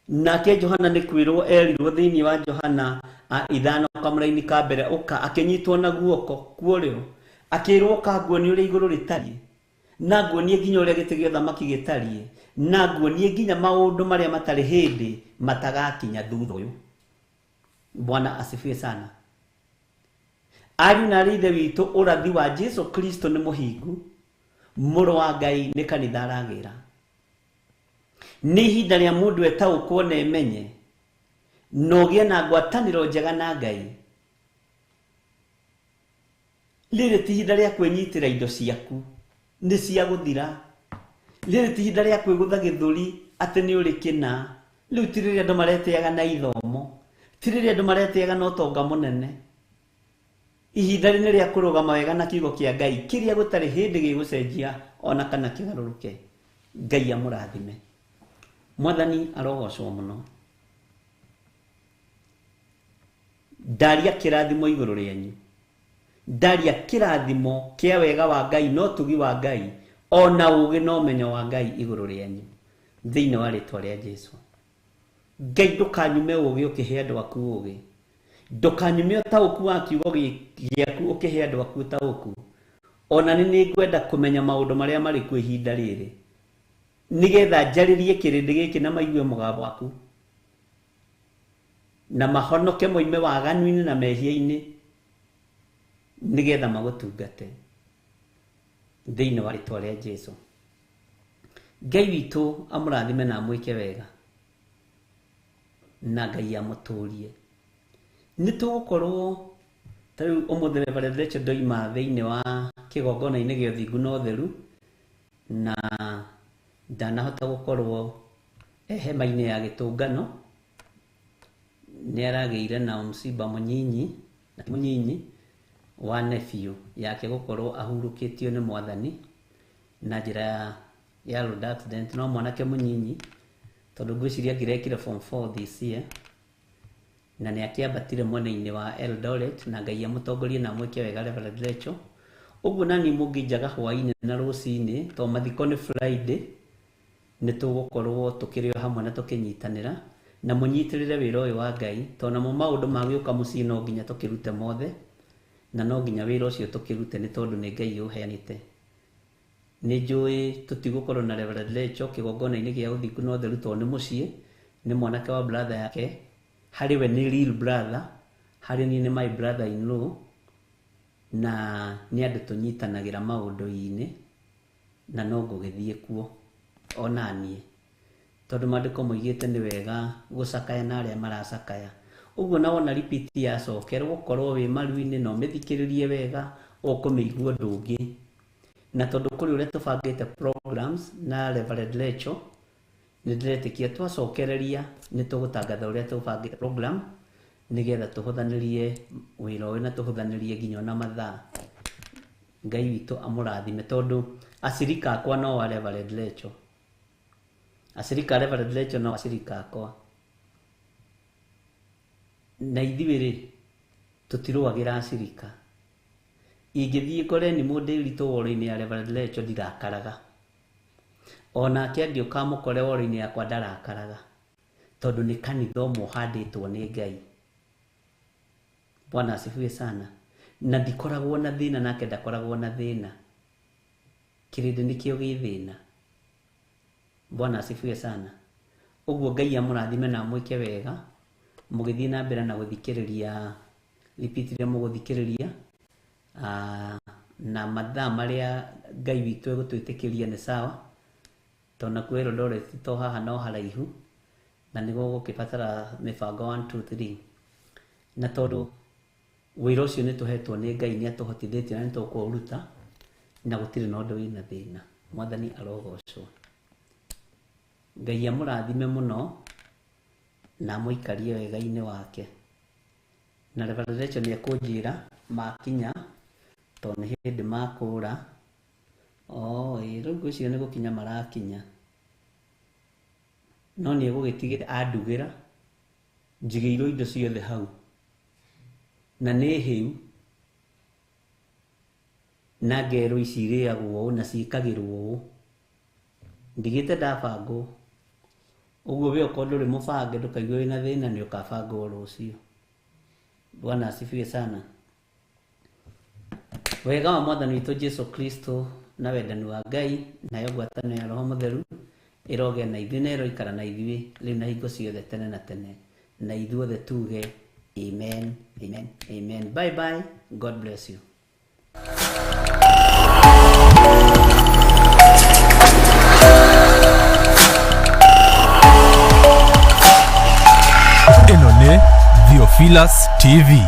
Nake Johana nĩ kwĩrwo erirwo thĩinĩ wa Johana 5 kamũraini ka mbere, ũka, akĩnyitwo na guoko kuorĩo, akĩrwo ũka nguonie ũrĩa igũrũ rĩtariĩ, na nguonie nginya ũrĩa gĩtĩ gĩa ũthamaki gĩtariĩ, na nguonie nginya maũndũ marĩa matarĩ hĩndĩ matagakinya thutha ũyũ. Bwana asifiwe sana. Ariũ na aarĩ a Ithe witũ, ũrathi wa Jesũ Kristo nĩ mũhingu, mũrũ wa Ngai nĩ kanitha aragĩra. Nĩ ihinda rĩa mũndũ etaũkwo na emenye na ũgĩe na ngwatanĩro njega na Ngai. Rĩrĩ ti ihinda rĩa kwĩnyitĩra indo ciaku, nĩ cia gũthira. Rĩrĩ ti ihinda rĩa kwĩgũtha gĩthũri atĩ nĩ ũrĩ kĩna. Rĩu ti rĩrĩa andũ maretĩaga na ithomo, ti rĩrĩa andũ maretĩaga na ũtonga mũnene. Ihinda rĩ nĩ rĩa kũrũgama wega na kiugo kĩa Ngai kĩrĩa gũtarĩ hĩndĩ gĩgũcenjia ona kana kĩgarũrũke. Ngai amũrathime. Mwathani arogocwo mũno. Ndaria kĩrathimo igũrũ rĩanyu, ndaria kĩrathimo kĩa wega wa Ngai na ũtugi wa Ngai ona ũũgĩ na ũmenyo wa Ngai igũrũ rĩanyu thĩinĩ wa rĩtwa rĩa Jesũ. Ngai ndũkanyume ũũgĩ ũkĩhe andũ aku ũũgĩ, ndũkanyume ũtaũku wa kiugo gĩaku ũkĩhe andũ aku ũtaũku. Ona nĩ nĩngwenda kũmenya maũndũ marĩa marĩ kuo ihinda rĩrĩ, nĩgetha njarĩrie kĩrĩndĩ gĩkĩ na maigue mũgambo waku, na mahonoke moime waganu-inĩ na mehia-inĩ, nĩgetha magũtungate thĩinĩ wa rĩtwa rĩa Jesũ. Ngai witũ amũrathime na amwĩke wega, na Ngai amũtũrie. Nĩ tũgũkorwo ta rĩu ũmũthĩ Reverend Rachel ndoima thĩinĩ wa kĩgongona-inĩ gĩa ũthingu na ũtheru, na ndanahota gũkorwo hema-inĩ ya gĩtũngano. Nĩ aragĩire na mũciba mũnyinyi, na ti mũnyinyi wa nephew yake gũkorwo ahurũkĩtio nĩ Mwathani na njĩra ya road accident. No mwanake mũnyinyi, tondũ ngwĩciria angĩrekire form 4 this year, na nĩ akĩambatire mwena-inĩ wa Eldoret, na Ngai amũtongorie na amwĩke wega Reverend Rachel. Ũguo nani mũngĩnjaga hwaĩ-inĩ na rũcinĩ, tondũ mathiko nĩ Friday, nĩ tũgũkorwo tũkĩrĩ o hamwe na tũkĩnyitanĩra na mũnyitĩrĩre wĩra ũyũ wa Ngai, tondũ namo maũndũ magĩũka mũciĩ no nginya tũkĩrute mothe, na no nginya wĩra ũcio tũkĩrute nĩ tondũ nĩ Ngai ũheanĩte. Nĩ njũĩ tũtigũkorwo na Reverend Rachel kĩgongona-inĩ gĩa ũthingu na ũtheru, tondũ nĩ mũciĩ, nĩ mwanake wa brother yake, Harĩ we nĩ real brother, harĩ niĩ nĩ my brother in law, na nĩ andũ tũnyitanagĩra maũndũ-inĩ, na no ngũgĩthiĩ kuo onaniĩ, tondũ maandĩko moigĩte nĩ wega gũcakaya na arĩa maracakaya. Ũguo na wona repeat yacokerwo, korwo wĩ maru-inĩ na ũmĩthikĩrĩrie wega, ũkũmĩigua ũndũ ũngĩ. Na tondũ kũrĩ ũrĩa tũbangĩte programs na Reverend Lecho, nĩ ndĩretĩkia twacokereria nĩ tũgũtangatha ũrĩa tũbangĩte program, nĩgetha tũhũthanĩrie wĩra ũyũ na tũhũthanĩrie nginya ona mathaa. Ngai witũ amũrathime, tondũ acirika akwa no wa Reverend Lecho, acirika a Reverend Lecho no acirika akwa, na ithuĩ rĩ tũtirũagĩra acirika. Ingĩthiĩ ngore nĩ mũndũ ritũ woro-inĩ ya Reverend Lecho, ndirakaraga. Onake angĩũka amũkore woro-inĩ yakwa, ndarakaraga, tondũ nĩ kanitha ũmwe ũhandĩtwo nĩ Ngai. Bwana asifiwe sana. Na ndikoragwo na thĩna nake, ndakoragwo na thĩna. Kĩrĩndĩ nĩkĩo gĩ thĩna. Bwana asifiwe sana. Ũguo Ngai amũrathime na amwĩke wega mũgĩthiĩ na mbere na gũthikĩrĩria repeat iria mũgũthikĩrĩria. Na mathaa marĩa Ngai witũ egũtwĩtĩkĩria nĩ sawa, tondũ nakuo Eldoret to haha no haraihu, na nĩ gũgũkĩbatara mĩbango 1 2 3. Na tondũ wĩra ũcio nĩ tũhetwo nĩ Ngai, nĩ atũhotithĩtie na nĩ tũkũũruta, na gũtirĩ na ũndũ wĩna thĩna. Mwathani arogocwo. Ngai amũrathime mũno na amũikarie wega-inĩ wake. Na Reverend Rachel nĩ ekũnjĩra makinya, tondũ nĩ hĩndĩ makũra. Oh, ĩĩ, rĩu ngwĩciria nĩ gũkinya marakinya, no nĩ egũgĩtigĩra andugĩra, njigĩirwo indo ciothe hau na nĩ hĩu, na ngerwo ici irĩagwo ũũ na ciĩkagĩrwo ũũ. Ndigĩte ndabangwo ũguo. We okorwo ndũrĩ mũbange, ndũkaigue wĩna thĩna, nĩ ũkabangwo rũciũ. Bwana asifiwe sana. Wega wa Mwathani witũ Jesu Kristo na wendani wa Ngai nayo ngwatanĩro ya Roho Mũtheru ĩrogĩa na ithuĩ na ĩroikara na ithuĩ rĩu na hingo ciothe tene na tene. Na ithuothe tuge amen, amen, amen. Bye bye, God bless you. Ĩno nĩ Theophilus TV.